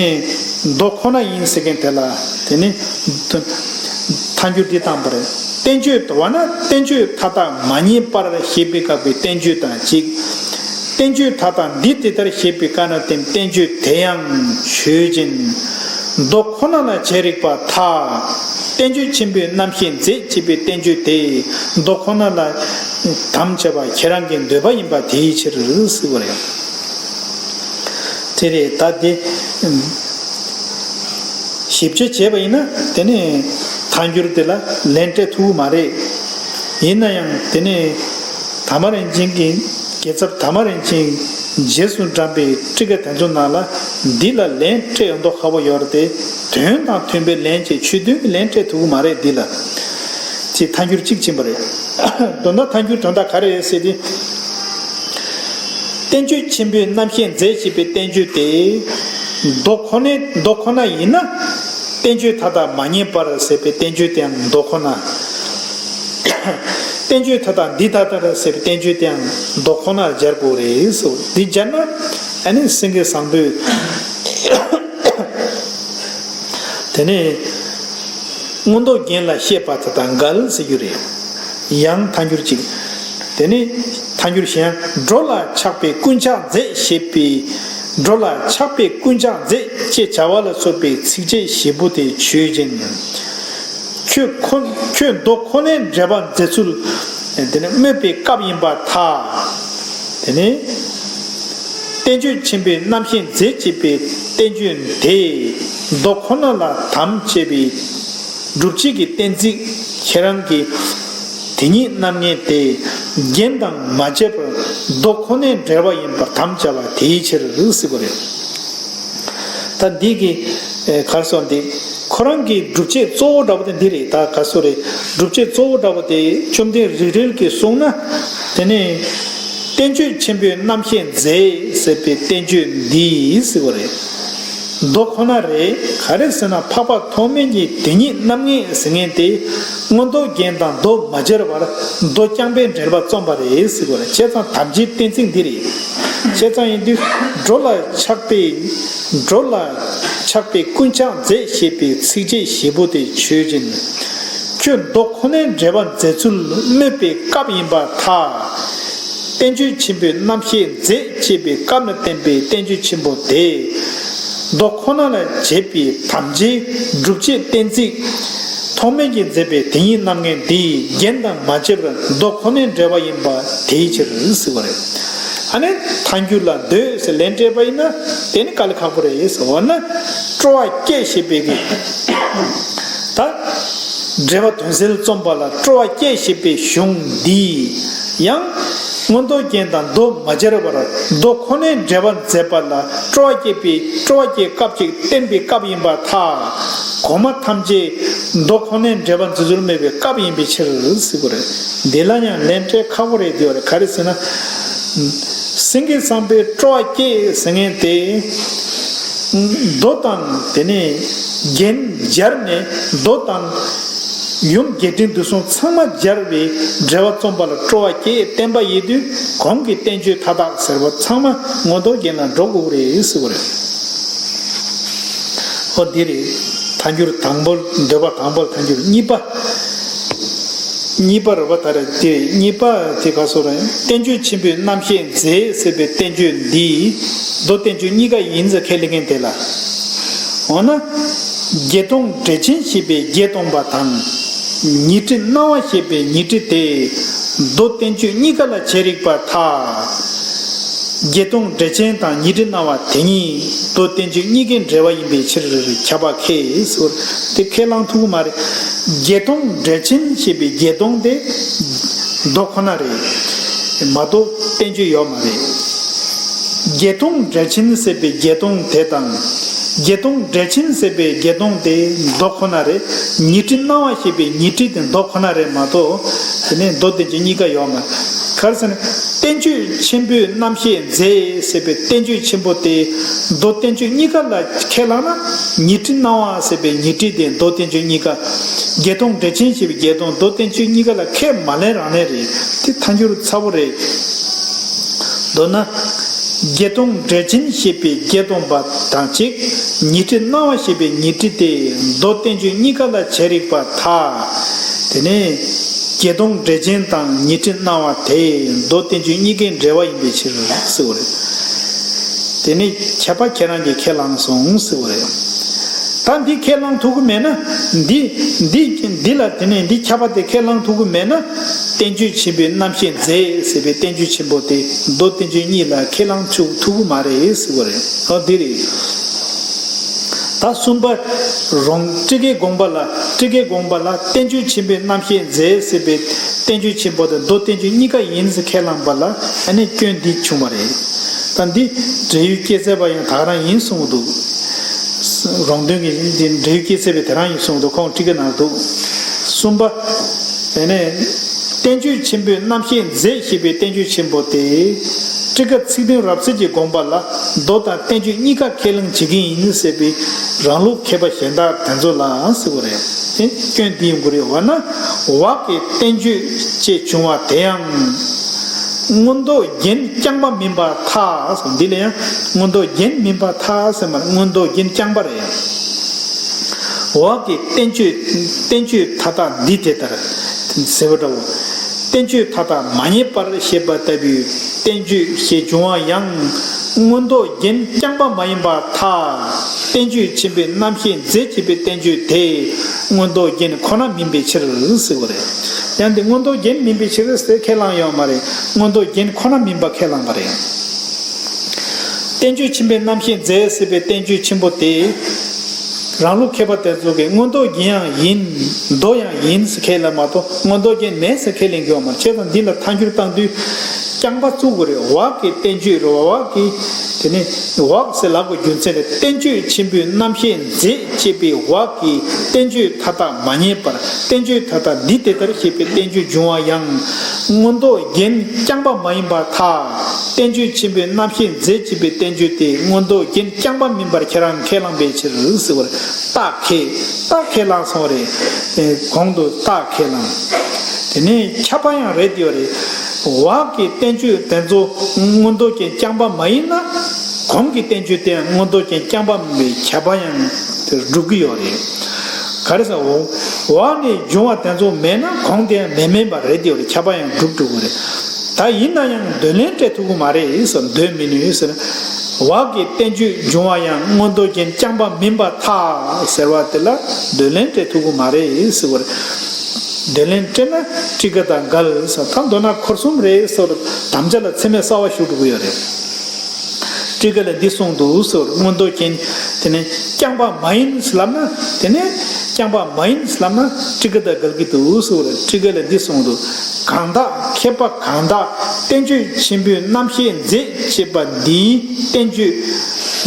མདོ་ཁོ་ན་ཡིན་ཟེར་མཁན་དེ་ལ། དེ་ནས་ཐལ་འགྱུར་འདི་བཏང་པ་རེད། བསྟན་བཅོས་དང་བ་ན་བསྟན་བཅོས་མཐའ་དག་མ་རྙེད་པར་ཞེས་པའི་སྐབས་ཀྱི་བསྟན་བཅོས་དང་གཅིག་བསྟན་བཅོས་མཐའ་དག་འདི་དེ་ལྟར་ཞེས་པའི་སྐབས་ན་བསྟན་བསྟན་བཅོས་དེ་ཡང་ཆོས་ཅན། མདོ་ཁོ་ན་ལ་བྱེད་རིགས་པ་མཐའ། བསྟན་བཅོས་ཆེན་པོའི་རྣམ་བཤད་མཛད་ཅེས་པའི་བསྟན་བཅོས་དེ་མདོ་ཁོ་ན་ལ་དམ་བཅའ་བ་ཁྱེད་རང་གི་འདོད་པ་ཡིན་པ་དེའི་ཕྱིར་ཟེར་བ་རེད། དེ་རེད། ད་དེ་ཞིབ་དཔྱད་བྱས་པ་ཡིན་ན་དེ་ནི་ཐལ་འགྱུར་དེ་ལ་ལན་སྤྲད་ཐུབ་ཀྱི་མ་རེད། ཡིན་ན་ཡང་དེ་ནི་དར་མ་རིན་ཆེན་གྱི། རྒྱལ་ཚབ་དར་མ་རིན་ཆེན་རྗེས་སུ་འབྲངས་པའི་ཁྲིད་ཀ་དེ་ཚོ་ནང་ལ་འདི་ལ་ལན་སྤྲད་ཡོད་མདོག་ཁ་པོ་ཡོད་རེད་དེ། དོན་དང་མཐུན་པའི་ལན་བྱས། ཆོས་དོན་གྱི་ལན་སྤྲད་ཐུབ་ཀྱི་མ་རེད། འདི་ལ་ཅེས་ཐལ་འགྱུར་གཅིག་ཕྱིན་པ་རེད། མདོར་ན་ཐལ་འགྱུར་དོན་དག་ག་རེ་རེད་ཟེར་ཏེ། བསྟན་བཅོས་ཆེན་པོའི་རྣམ་བཤད་མཛད་ཅེས་པའི་བསྟན་བཅོས་དེ། མདོ་ཁོ་ནའི་མདོ་ཁོ་ན་ཡིན་ན། བསྟན་བཅོས་མཐའ་དག་མ་རྙེད་པར་ཟེར་བའི་བསྟན་བཅོས་དེའང་མདོ་ཁོ་ན། བསྟན་བཅོས་མཐའ་དག་འདི་ལྟ་ལྟར་ཟེར་བའི་བསྟན་བཅོས་དེའང་མདོ་ཁོ་ན་སྦྱར་དགོས་རེད་ཟེར། འདི་སྦྱར་ན་ཨ་ནི་སེང་གེ་བཟང་པོས། དེ་ནས་མངོན་རྟོགས་རྒྱན་ལ་བཤད་པ་དེ་དང་འགལ་ཟེར་རྒྱུ་རེད། ཡང་ཐལ་འགྱུར་གཅིག་དེ་ནས་ཐལ་འགྱུར་གཞན། འགྲོ་ལ་ཆགས་པས་ཀུན་ཆགས་མཛད་ཞེས་པའི། འགྲོ་ལ་ཆགས་པས་ཀུན་ཆགས་མཛད་ཅེས་བྱ་བ་ལ་སོགས་པའི་ཚིགས་བཅད་བཞི་པོ་དེ་ཆོས་ཅན། ཁྱོད་ཁོ་ཁྱོད་མདོ་ཁོ་ནའི་འགྲེལ་པ་མཛད་ཚུལ་དེ་ནི་སྨོས་པའི་སྐབས་ཡིན་པར་ཐལ། དེ་ནི། བསྟན་བཅོས་ཆེན་པོའི་རྣམ་བཤད་མཛད་ཅེས་པའི་བསྟན་བཅོས་དེ། མདོ་ཁོ་ན་ལ་དམ་བཅས་པའི་སྒྲུབ་བྱེད་ཀྱི་གཏན་ཚིགས་ཁྱེད་རང་གི་དེ་ཉིད་རྣམ་ངེས་དེ་རྒྱན་དང་མ་བཅས་པར་མདོ་ཁོ་ནའི་འགྲེལ་པ་ཡིན་པར་དམ་བཅའ་བ་དེའི་ཕྱིར་ཟེར་བ་རེད། ད་འདི་གི་གར་སོང་འདི་ཁོ་རང་གི་སྒྲུབ་བྱེད་གཙོ་བོ་འདྲ་པོ་དེ་འདི་རེད། ད་ག་སོ་རེད། སྒྲུབ་བྱེད་གཙོ་བོ་འདྲ་པོ་དེ་བཅོམ་ལྡན་རིག་རལ་གྱིས་གསུངས་ན། དེ་ནས། བསྟན་བཅོས་ཆེན་པོའི་རྣམ་བཤད་མཛད་ཟེར་བའི་བསྟན་བཅོས་འདི་ཟེར་བ་རེད། མདོ་ཁོ་ན་རེད། ག་རེ་ཟེར་ན་འཕགས་པ་ཐོགས་མེད་ཀྱི་དེ་ཉིད་རྣམ་ངེས་ཟེར་མཁན་དེ་མངོན་རྟོགས་རྒྱན་དང་མདོ་མ་སྦྱར་བར་མདོ་རྐྱང་པའི་འགྲེལ་པ་རྩོམ་པ་རེད་ཟེར་བ་རེད། བྱས་ཙང་དམ་བཅའི་གཏན་ཚིགས་འདི་རེད། བྱས་ཙང་ཡིན་དུས་འགྲོ་ལ་ཆགས་པའི་འགྲོ་ལ་ཆགས་པས་ཀུན་ཆགས་མཛད་ཞེས་པའི་ཚིགས་བཅད་བཞི་པོ་དེ་ཆོས་ཅན། ཁྱོད་མདོ་ཁོ་ནའི་འགྲེལ་པ་མཛད་ཚུལ་སྨོས་པའི་སྐབས་ཡིན་པར་ཐལ། བསྟན་བཅོས་ཆེན་པོའི་རྣམ་བཤད་མཛད་ཅེས་པའི་སྐབས་ན་བསྟན་པའི་བསྟན་བཅོས་ཆེན་པོ་དེ། མདོ་ཁོ་ན་ལ་བྱེད་པའི་དམ་བཅའི་སྒྲུབ་བྱེད་གཏན་ཚིགས། ཐོགས་མེད་ཀྱིས་མཛད་པའི་དེ་ཉིད་རྣམ་ངེས་འདི་རྒྱན་དང་མ་བཅས་པར་མདོ་ཁོ་ནའི་འགྲེལ་པ་ཡིན་པ་དེའི་ཕྱིར་ཟེར་བ་རེད། ཨ་ནི་ཐལ་འགྱུར་ལ་འདོད་ཟེར་ལན་སྤྲད་པ་ཡིན་ན་དེ་ནི་དཀའ་ལས་ཁག་པོ་རེད་ཟེར་བ་ན། སྤྲོ་བ་སྐྱེད་ཞེས་པའི་གི། ད། འགྲེལ་པ་དོན་གསལ་རྩོམ་པ་ལ་སྤྲོ་བ་སྐྱེད་ཞེས་པའི་གཞུང་འདི། ཡང་། མངོན་རྟོགས་རྒྱན་དང་མདོ་མ་སྦྱར་བར་མདོ་ཁོ་ནའི་འགྲེལ་པ་མཛད་པ་ལ་སྤྲོ་བ་སྐྱེད་པའི་སྤྲོ་བ་སྐྱེད་སྐབས་ཅིག་བསྟན་པའི་སྐབས་ཡིན་པར་ཐལ། གོང་མ་ཐམས་ཅད་མདོ་ཁོ་ནའི་འགྲེལ་པ་མཛད་ཚུལ་སྨོས་པའི་སྐབས་ཡིན་པའི་ཕྱིར་ཟེར་དགོས་རེད། འདི་ལ་ཡང་ལན་སྤྲད་ཁག་པོ་རེད་འདི་བ་རེད། ག་རེ་ཟེར་ན། སེང་གེ་བཟང་པོའི་སྤྲོ་བ་སྐྱེད་ཟེར་མཁན་དེ། མདོ་དང་དེ་ནས་རྒྱན་སྦྱར་ནས་མདོ་དང་ཡུམ་རྒྱས་འབྲིང་བསྡུས་གསུམ་ཚང་མ་སྦྱར་བའི་འགྲེལ་པ་རྩོམ་པ་ལ་སྤྲོ་བ་སྐྱེད་བསྟན་པ་ཡིན་དུས་གོང་གི་བསྟན་བཅོས་མཐའ་དག་ཟེར་བ་ཚང་མ་མངོན་རྟོགས་རྒྱན་ལ་འགྲོ་དགོས་རེད་ཟེར་བ་རེད། འོ་འདི་རེད། ཐལ་འགྱུར་དང་པོ། འདོད་པ་དང་པོ་ཐལ་འགྱུར། གཉིས་པ། གཉིས་པ་རེད་པ། ད་རེད་དེ་རེད། གཉིས་པ་དེ་ག་སོ་རེད། བསྟན་བཅོས་ཆེན་པོའི་རྣམ་བཤད་མཛད་ཟེར་བའི་བསྟན་བཅོས་འདི་མདོ་བསྟན་བཅོས་གཉིས་ཀ་ཡིན་ཟེར་ཁས་ལེན་མཁན་དེ་ལ། འོ་ན། བརྒྱད་སྟོང་འགྲེལ་ཆེན་ཞེས་པའི་བརྒྱད་སྟོང་པ་དང་། ཉི་ཁྲི་སྣང་བ་ཞེས་པའི་ཉི་ཁྲི་དེ་མདོ་བསྟན་བཅོས་གཉིས་ཀ་ལ་བྱེད་རིགས་པར་ཐལ། བརྒྱད་སྟོང་འགྲེལ་ཆེན་དང་ཉི་ཁྲི་སྣང་བ་དེ་གཉིས་མདོ་བསྟན་བཅོས་གཉིས་ཀའི་འགྲེལ་པ་ཡིན་པའི་ཕྱིར་ཁྱབ་པ་ཁས་ཟེར། དེ་ཁས་བླངས་ཐུབ་ཀྱི་མ་རེད། བརྒྱད་སྟོང་འགྲེལ་ཆེན་ཞེས་པའི་བརྒྱད་སྟོང་དེ་མདོ་ཁོ་ན་རེད། མ་གཏོགས་བསྟན་བཅོས་ཡོད་མ་རེད། བརྒྱད་སྟོང་འགྲེལ་ཆེན་ཟེར་བའི་བརྒྱད་སྟོང་དེ་དང་། བརྒྱད་སྟོང་འགྲེལ་ཆེན་ཟེར་བའི་བརྒྱད་སྟོང་དེ་མདོ་ཁོ་ན་རེད། ཉི་ཁྲི་སྣང་བ་ཞེས་པའི་ཉི་ཁྲི་དེ་མདོ་ཁོ་ན་རེད་མ་གཏོགས། དེ་ནས་མདོ་བསྟན་བཅོས་གཉིས་ཀ་ཡོད་མ་རེད། ག་རེ་ཟེར་ན། བསྟན་བཅོས་ཆེན་པོའི་རྣམ་བཤད་མཛད་ཟེར་བའི་བསྟན་བཅོས་ཆེན་པོ་དེ་མདོ་བསྟན་བཅོས་གཉིས་ཀ་ལ་ཁས་བླངས་ན། ཉི་ཁྲི་སྣང་བ་ཟེར་བའི་ཉི་ཁྲི་དེ་མདོ་བསྟན་བཅོས་གཉིས་ཀ། བརྒྱད་སྟོང་འགྲེལ་ཆེན་ཞེས་པའི་བརྒྱད་སྟོང་མདོ་བསྟན་བཅོས་གཉིས་ཀ་ལ་ཁས་མ་ལེན་རང་ལེན་རེད། དེ་ཐལ་འགྱུར་ཚ་པོ་རེད། མདོར་ན། བརྒྱད་སྟོང་འགྲེལ་ཆེན་ཞེས་པའི་བརྒྱད་སྟོང་པ་དང་གཅིག། ཉི་ཁྲི་སྣང་བ་ཞེས་པའི་ཉི་ཁྲི་དེ་མདོ་བསྟན་བཅོས་གཉིས་ཀ་ལ་བྱེད་རིགས་པར་ཐལ། དེ་ནས་བརྒྱད་སྟོང་འགྲེལ་ཆེན་དང་ཉི་ཁྲི་སྣང་བ་དེ་མདོ་བསྟན་བཅོས་གཉིས་ཀའི་འགྲེལ་པ་ཡིན་པའི་ཕྱིར་ཟེར་བ་རེད། དེ་ནས་ཁྱད་པར་ཁྱེད་རང་གིས་ཁས་བླངས་སོང་ཟེར་བ་རེད། ད་འདི་ཁས་བླངས་ཐུབ་ཀྱི་མེད་ན། འདི་འདི་འདི་ལ་དེ་ནས་འདི་ཁྱད་པར་དེ་ཁས་བླངས་ཐུབ་ཀྱི་མེད་ན། བསྟན་བཅོས་ཆེན་པོའི་རྣམ་བཤད་མཛད་ཟེར་བའི་བསྟན་བཅོས་ཆེན་པོ་དེ་མདོ་བསྟན་བཅོས་གཉིས་ལ་ཁས་བླངས་ཆུག་ཐུབ་ཀྱི་མ་རེད་ཟེར་བ་རེད། ཨ་འདི་རེད། ད་གསུམ་པ། རོང་ཊཱི་ཀའི་དགོངས་པ་ལ། ཊཱི་ཀའི་དགོངས་པ་ལ་བསྟན་བཅོས་ཆེན་པོའི་རྣམ་བཤད་མཛད་ཟེར་བའི་བསྟན་བཅོས་ཆེན་པོ་དེ་མདོ་བསྟན་བཅོས་གཉིས་ཀ་ཡིན་ཟེར་ཁས་བླངས་པ་ལ་ཨ་ནི་སྐྱོན་འདི་བྱུང་བ་རེད། ད་འདི་འབྲེལ་ཡོད་སྐྱེས་ཚད་པ་ཡང་དག་རང་ཡིན་གསུངས་འདུག། རོང་སྟོན་གྱིས་འདི་འབྲེལ་ཡོད་སྐྱེས་ཚད་པའི་དེ་རང་ཡིན་གསུངས་འདུག། ཁོང་ཊཱི་ཀའི་ནང་འདུག། གསུམ་པ། དེ་ནས་བསྟན་བཅོས་ཆེན་པོའི་རྣམ་བཤད་མཛད་ཞེས་པའི་བསྟན་བཅོས་ཆེན་པོ་དེ། ཊཱི་ཀ་ཚིག་དོན་རབ་གསལ་གྱི་དགོངས་པ་ལ་མདོ་དང་བསྟན་བཅོས་གཉིས་ཀ་ཁས་ལེན་བྱེད་ཀྱི་ཡིན་ཟེར་བའི་རང་ལུགས་མཁས་པ་གཞན་དག་དེ་ཚོ་ལ་ཟེར་བ་རེད། དེ་སྐྱོན་འདི་ཡོང་གི་རེད། འོ་ན། འོག་གི་བསྟན་བཅོས་ཅེས་བྱུང་བ་དེ་ཡང་། མངོན་རྟོགས་རྒྱན་རྐྱང་པ་མིན་པར་ཐལ། འདི་ལ་ཡང་མངོན་རྟོགས་རྒྱན་མིན་པར་ཐལ་ཟེར་མ་རེད། མངོན་རྟོགས་རྒྱན་རྐྱང་པ་རེད། འོག་གི་བསྟན་བཅོས། བསྟན་བཅོས་མཐའ་དག་འདི་དེ་ལྟར་ཟེར་བ་འདྲ་བོ། བསྟན་བཅོས་མཐའ་དག་མ་རྙེད་པར་བཤད་པ་ལྟ་བུའི་བསྟན་བཅོས་ཞེས་འབྱུང་བ་ཡང་། མངོན་རྟོགས་རྒྱན་རྐྱང་པ་མ་ཡིན་པར་ཐལ། བསྟན་བཅོས་ཆེན་པོའི་རྣམ་བཤད་མཛད་ཅེས་པའི་བསྟན་བཅོས་དེ་མངོན་རྟོགས་རྒྱན་ཁོ་ན་མིན་པའི་ཕྱིར་ཟེར་བ་རེད། ཡང་འདི་མངོན་རྟོགས་རྒྱན་མིན་པའི་ཕྱིར་ཟེར་ཁས་བླངས་ཡོད་མ་རེད། མངོན་རྟོགས་རྒྱན་ཁོ་ན་མིན་པ་ཁས་བླངས་པ་རེད། བསྟན་བཅོས་ཆེན་པོའི་རྣམ་བཤད་མཛད་ཟེར་བའི་བསྟན་བཅོས་ཆེན་པོ་དེ། རང་ལུགས་མཁས་པ་དེ་ཚོ་གིས་མངོན་རྟོགས་རྒྱན་ཡང་ཡིན། མདོ་ཡང་ཡིན་ཟེར་ཁས་ལེན་མ་གཏོགས་མངོན་རྟོགས་རྒྱན་མེད་ཟེར་ཁས་ལེན་གྱི་ཡོད་མ་རེད། བྱས་ཙང་འདི་ལ་ཐལ་འགྱུར་བཏང་དུས་རྐྱང་པ་བཙུགས་དགོས་རེད། འོག་གི་བསྟན་བཅོས་རེད། འོག་གི། དེ་ནི་འོག་ཟེར་ལབ་དགོས་རྒྱུ་མཚན་དེ་བསྟན་བཅོས་ཆེན་པོའི་རྣམ་བཤད་མཛད་ཅེས་པའི་འོག་གི་བསྟན་བཅོས་མཐའ་དག་མ་རྙེད་པར། བསྟན་བཅོས་མཐའ་དག་འདི་དེ་ལྟར་ཞེས་པའི་བསྟན་བཅོས་འབྱུང་བ་ཡང་། མངོན་རྟོགས་རྒྱན་རྐྱང་པ་མ་ཡིན་པར་ཐལ། བསྟན་བཅོས་ཆེན་པོའི་རྣམ་བཤད་མཛད་ཅེས་པའི་བསྟན་བཅོས་དེ་མངོན་རྟོགས་རྒྱན་རྐྱང་པ་མིན་པར་ཁྱེད་རང་ཁས་བླངས་པའི་ཕྱིར་ཟེར་བ་རེད། རྟགས་ཁས། རྟགས་ཁས་བླངས་སོང་རེད། གོང་དུ་རྟགས་ཁས་བླངས། དེ་ནས་ཁྱབ་པ་ཡང་རེད་དེ་ཡོད་རེད། འོག་གི་བསྟན་བཅོས་དེ་ཚོ་མངོན་རྟོགས་རྒྱན་རྐྱང་པ་མ་ཡིན་ན། གོང་གི་བསྟན་བཅོས་དེ་ཡང་མངོན་རྟོགས་རྒྱན་རྐྱང་པ་མིན་པའི་ཁྱབ་པ་ཡང་དེར་འགྲུབ་ཀྱི་ཡོད་རེད། ག་རེ་ཟེར། འོག་འོག་ནས་འབྱུང་བ་དེ་ཚོ་མེད་ན་གོང་དེ་ཡང་མེད་མིན་པ་རེད་དེ་ཡོད་རེད། ཁྱབ་པ་ཡང་འགྲུབ་འགྲོ་གི་རེད། ད་ཡིན་ན་ཡང་འདོད་ལན་སྤྲད་ཐུབ་ཀྱི་མ་རེད་ཟེར། འདོད་མི་ནུས་ཟེར། འོག་གི་བསྟན་བཅོས་འབྱུང་བ་ཡང་མངོན་རྟོགས་རྒྱན་རྐྱང་པ་མིན་པར་ཐལ་ཟེར་བ་དེ་ལ་འདོད་ལན་སྤྲད་ཐུབ་ཀྱི་མ་རེད་ཟེར་བ་རེད། འདོད་ལན་སྤྲད་ན་ཊཱི་ཀ་དང་འགལ་ཟེར། ད་མདོར་ན་འཁོར་གསུམ་རེད་ཟེར། དམ་བཅའ་ལ་ཚད་མས་གསལ་བ་ཞུ་འགྲོ་གི་ཡོད་རེད། ཊཱི་ཀ་ལ་འདི་གསུངས་འདུག་ཟེར། མངོན་རྟོགས་རྒྱན་དེ་ནི་རྐྱང་པ་མ་ཡིན་ལབ་ན། དེ་ནི་རྐྱང་པ་མ་ཡིན་ལབ་ན་ཊཱི་ཀ་དང་འགལ་གྱི་འདུག་ཟེར། ཊཱི་ཀ་ལ་འདི་གསུངས་འདུག། གང་དག་མཁས་པ་གང་དག་བསྟན་བཅོས་ཆེན་པོའི་རྣམ་བཤད་མཛད་ཅེས་པ་འདིའི་བསྟན་བཅོས་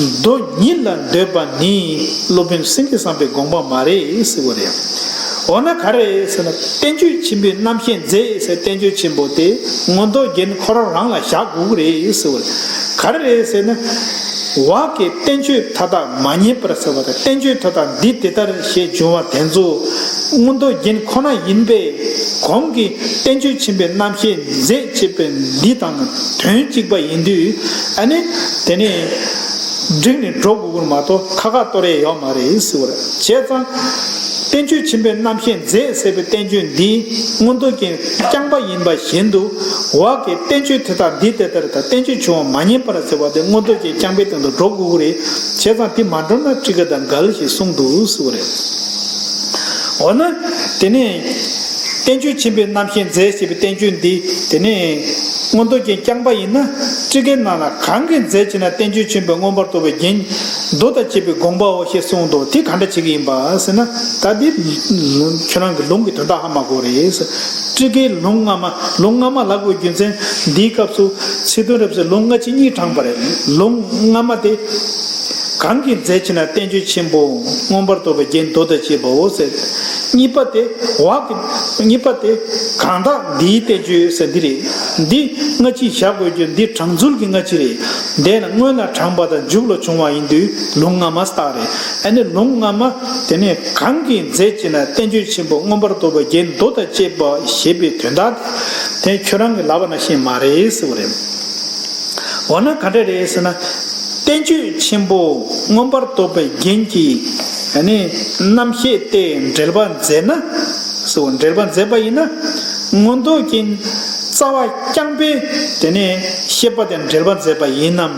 མདོ་ཉིད་ལ་འདོད་པ་ནི་སློབ་དཔོན་སེང་གེ་བཟང་པོའི་དགོངས་པ་མ་རེད་ཟེར་བ་རེད། འོ་ན་ག་རེ་ཟེར་ན། བསྟན་བཅོས་ཆེན་པོའི་རྣམ་བཤད་མཛད་ཟེར། བསྟན་བཅོས་ཆེན་པོ་དེ་མངོན་རྟོགས་རྒྱན་ཁོ་རང་རང་ལ་བཞག་དགོས་ཀྱི་རེད་ཟེར་བ་རེད། ག་རེ་རེད་ཟེར་ན། འོག་གི་བསྟན་བཅོས་མཐའ་དག་མ་རྙེད་པར་ཟེར་བ་དང་། བསྟན་བཅོས་མཐའ་དག་འདི་དེ་ལྟར་ཞེས་འབྱུང་བ་དེ་ཚོ་མངོན་རྟོགས་རྒྱན་ཁོ་ན་ཡིན་པས། གོང་གི་བསྟན་བཅོས་ཆེན་པོའི་རྣམ་བཤད་མཛད་ཅེས་པའི་འདི་དང་དོན་གཅིག་པ་ཡིན་དུས། ཨ་ནི་དེ་ནི། བསྒྲིགས་ནས་འགྲོ་དགོས་ཀྱི་མ་གཏོགས་ཁ་ཁ་གཏོར་ཡས་ཡོད་མ་རེད་ཟེར་བ་རེད། བྱས་ཙང་། བསྟན་བཅོས་ཆེན་པོའི་རྣམ་བཤད་མཛད་ཟེར་བའི་བསྟན་བཅོས་འདི་མངོན་རྟོགས་རྒྱན་རྐྱང་པ་ཡིན་པ་བཞིན་དུ་འོག་གི་བསྟན་བཅོས་དེ་དག་འདི་དེ་ལྟར་དང་བསྟན་བཅོས་བྱུང་བ་མ་ཉན་པར་ཟེར་བ་དེ་མངོན་རྟོགས་རྒྱན་རྐྱང་པའི་སྟེང་དུ་འགྲོ་དགོས་ཀྱི་རེད། བྱས་ཙང་དེ་མ་འགྲོ་ན་སྤྲུལ་སྐུ་དང་འགལ་ཞེས་གསུངས་འདུག་ཟེར་བ་རེད། འོ་ན། དེ་ནས། བསྟན་བཅོས་ཆེན་པོའི་རྣམ་བཤད་མཛད་ཅེས་པའི་བསྟན་བཅོས་འདི་དེ་ནས་མངོན་རྟོགས་རྒྱན་རྐྱང་པ་ཡིན་ན། སྤྲུལ་སྐུའི་ནང་ལ་གང་གིས་མཛད་ཅེ་ན་བསྟན་བཅོས་ཆེན་པོའི་མངོན་པར་རྟོགས་པའི་རྒྱན་མདོ་དང་བཅས་པའི་དགོངས་པའོ་ཞེས་གསུངས་འདུག་དེ་ག་འདྲ་བྱེད་ཀྱི་ཡིན་པ་ཟེར་ན། ད་འདི་ཁྱོད་རང་གི་ལུང་གི་དོན་དག་ཧ་མ་གོ་རེད། སྤྲུལ་སྐུའི་ལུང་སྔ་མ་ལུང་སྔ་མ་ལབ་དགོས་རྒྱུ་མཚན་འདིའི་སྐབས་སུ་ཚིག་དོན་རབ་གསལ་ལུང་སྔ་ཕྱི་གཉིས་དྲངས་པ་རེད། ལུང་སྔ་མ་དེ། གང་གིས་མཛད་ཅེ་ན་བསྟན་བཅོས་ཆེན་པོ་མངོན་པར་རྟོགས་པའི་རྒྱན་མདོ་དང་བཅས་པའོ་ཟེར། གཉིས་པ་དེ་འོག་གི་གཉིས་པ་དེ་གང་དག་འདིའི་བསྟན་བཅོས་ཟེར་འདི་རེད། འདི་སྔ་ཕྱི་བཞག་དགོས་རྒྱུ་འདི་དྲང་ཚུལ་གྱི་སྔ་ཕྱི་རེད། དེ་ལ་སྔོན་ལ་དྲངས་པ་དང་མཇུག་ལ་བྱུང་བ་ཡིན་དུས་ལུང་སྔ་མ་རྟགས་རེད། ཨ་ནི་ལུང་སྔ་མ་དེ་ནས་གང་གིས་མཛད་ཅེ་ན་བསྟན་བཅོས་ཆེན་པོ་མངོན་པར་རྟོགས་པའི་རྒྱན་མདོ་དང་བཅས་པ་ཞེས་པའི་དོན་དག་དེ་ཁྱོད་རང་གིས་ལབ་པ་ནང་བཞིན་མ་རེད་ཟེར་བ་རེད། འོ་ན་ག་འདྲ་རེད་ཟེར་ན། བསྟན་བཅོས་ཆེན་པོ་མངོན་པར་རྟོགས་པའི་རྒྱན་གྱི་ནི་རྣམ་བཤད་དེ་འགྲེལ་པ་མཛད་ན། སོ་འགྲེལ་པ་མཛད་པ་ཡིན་ན། མངོན་རྟོགས་རྒྱན་རྩ་བ་རྐྱང་པའི་དེ་ནས་བཤད་པ་དེ་འགྲེལ་པ་མཛད་པ་ཡིན་ནམ།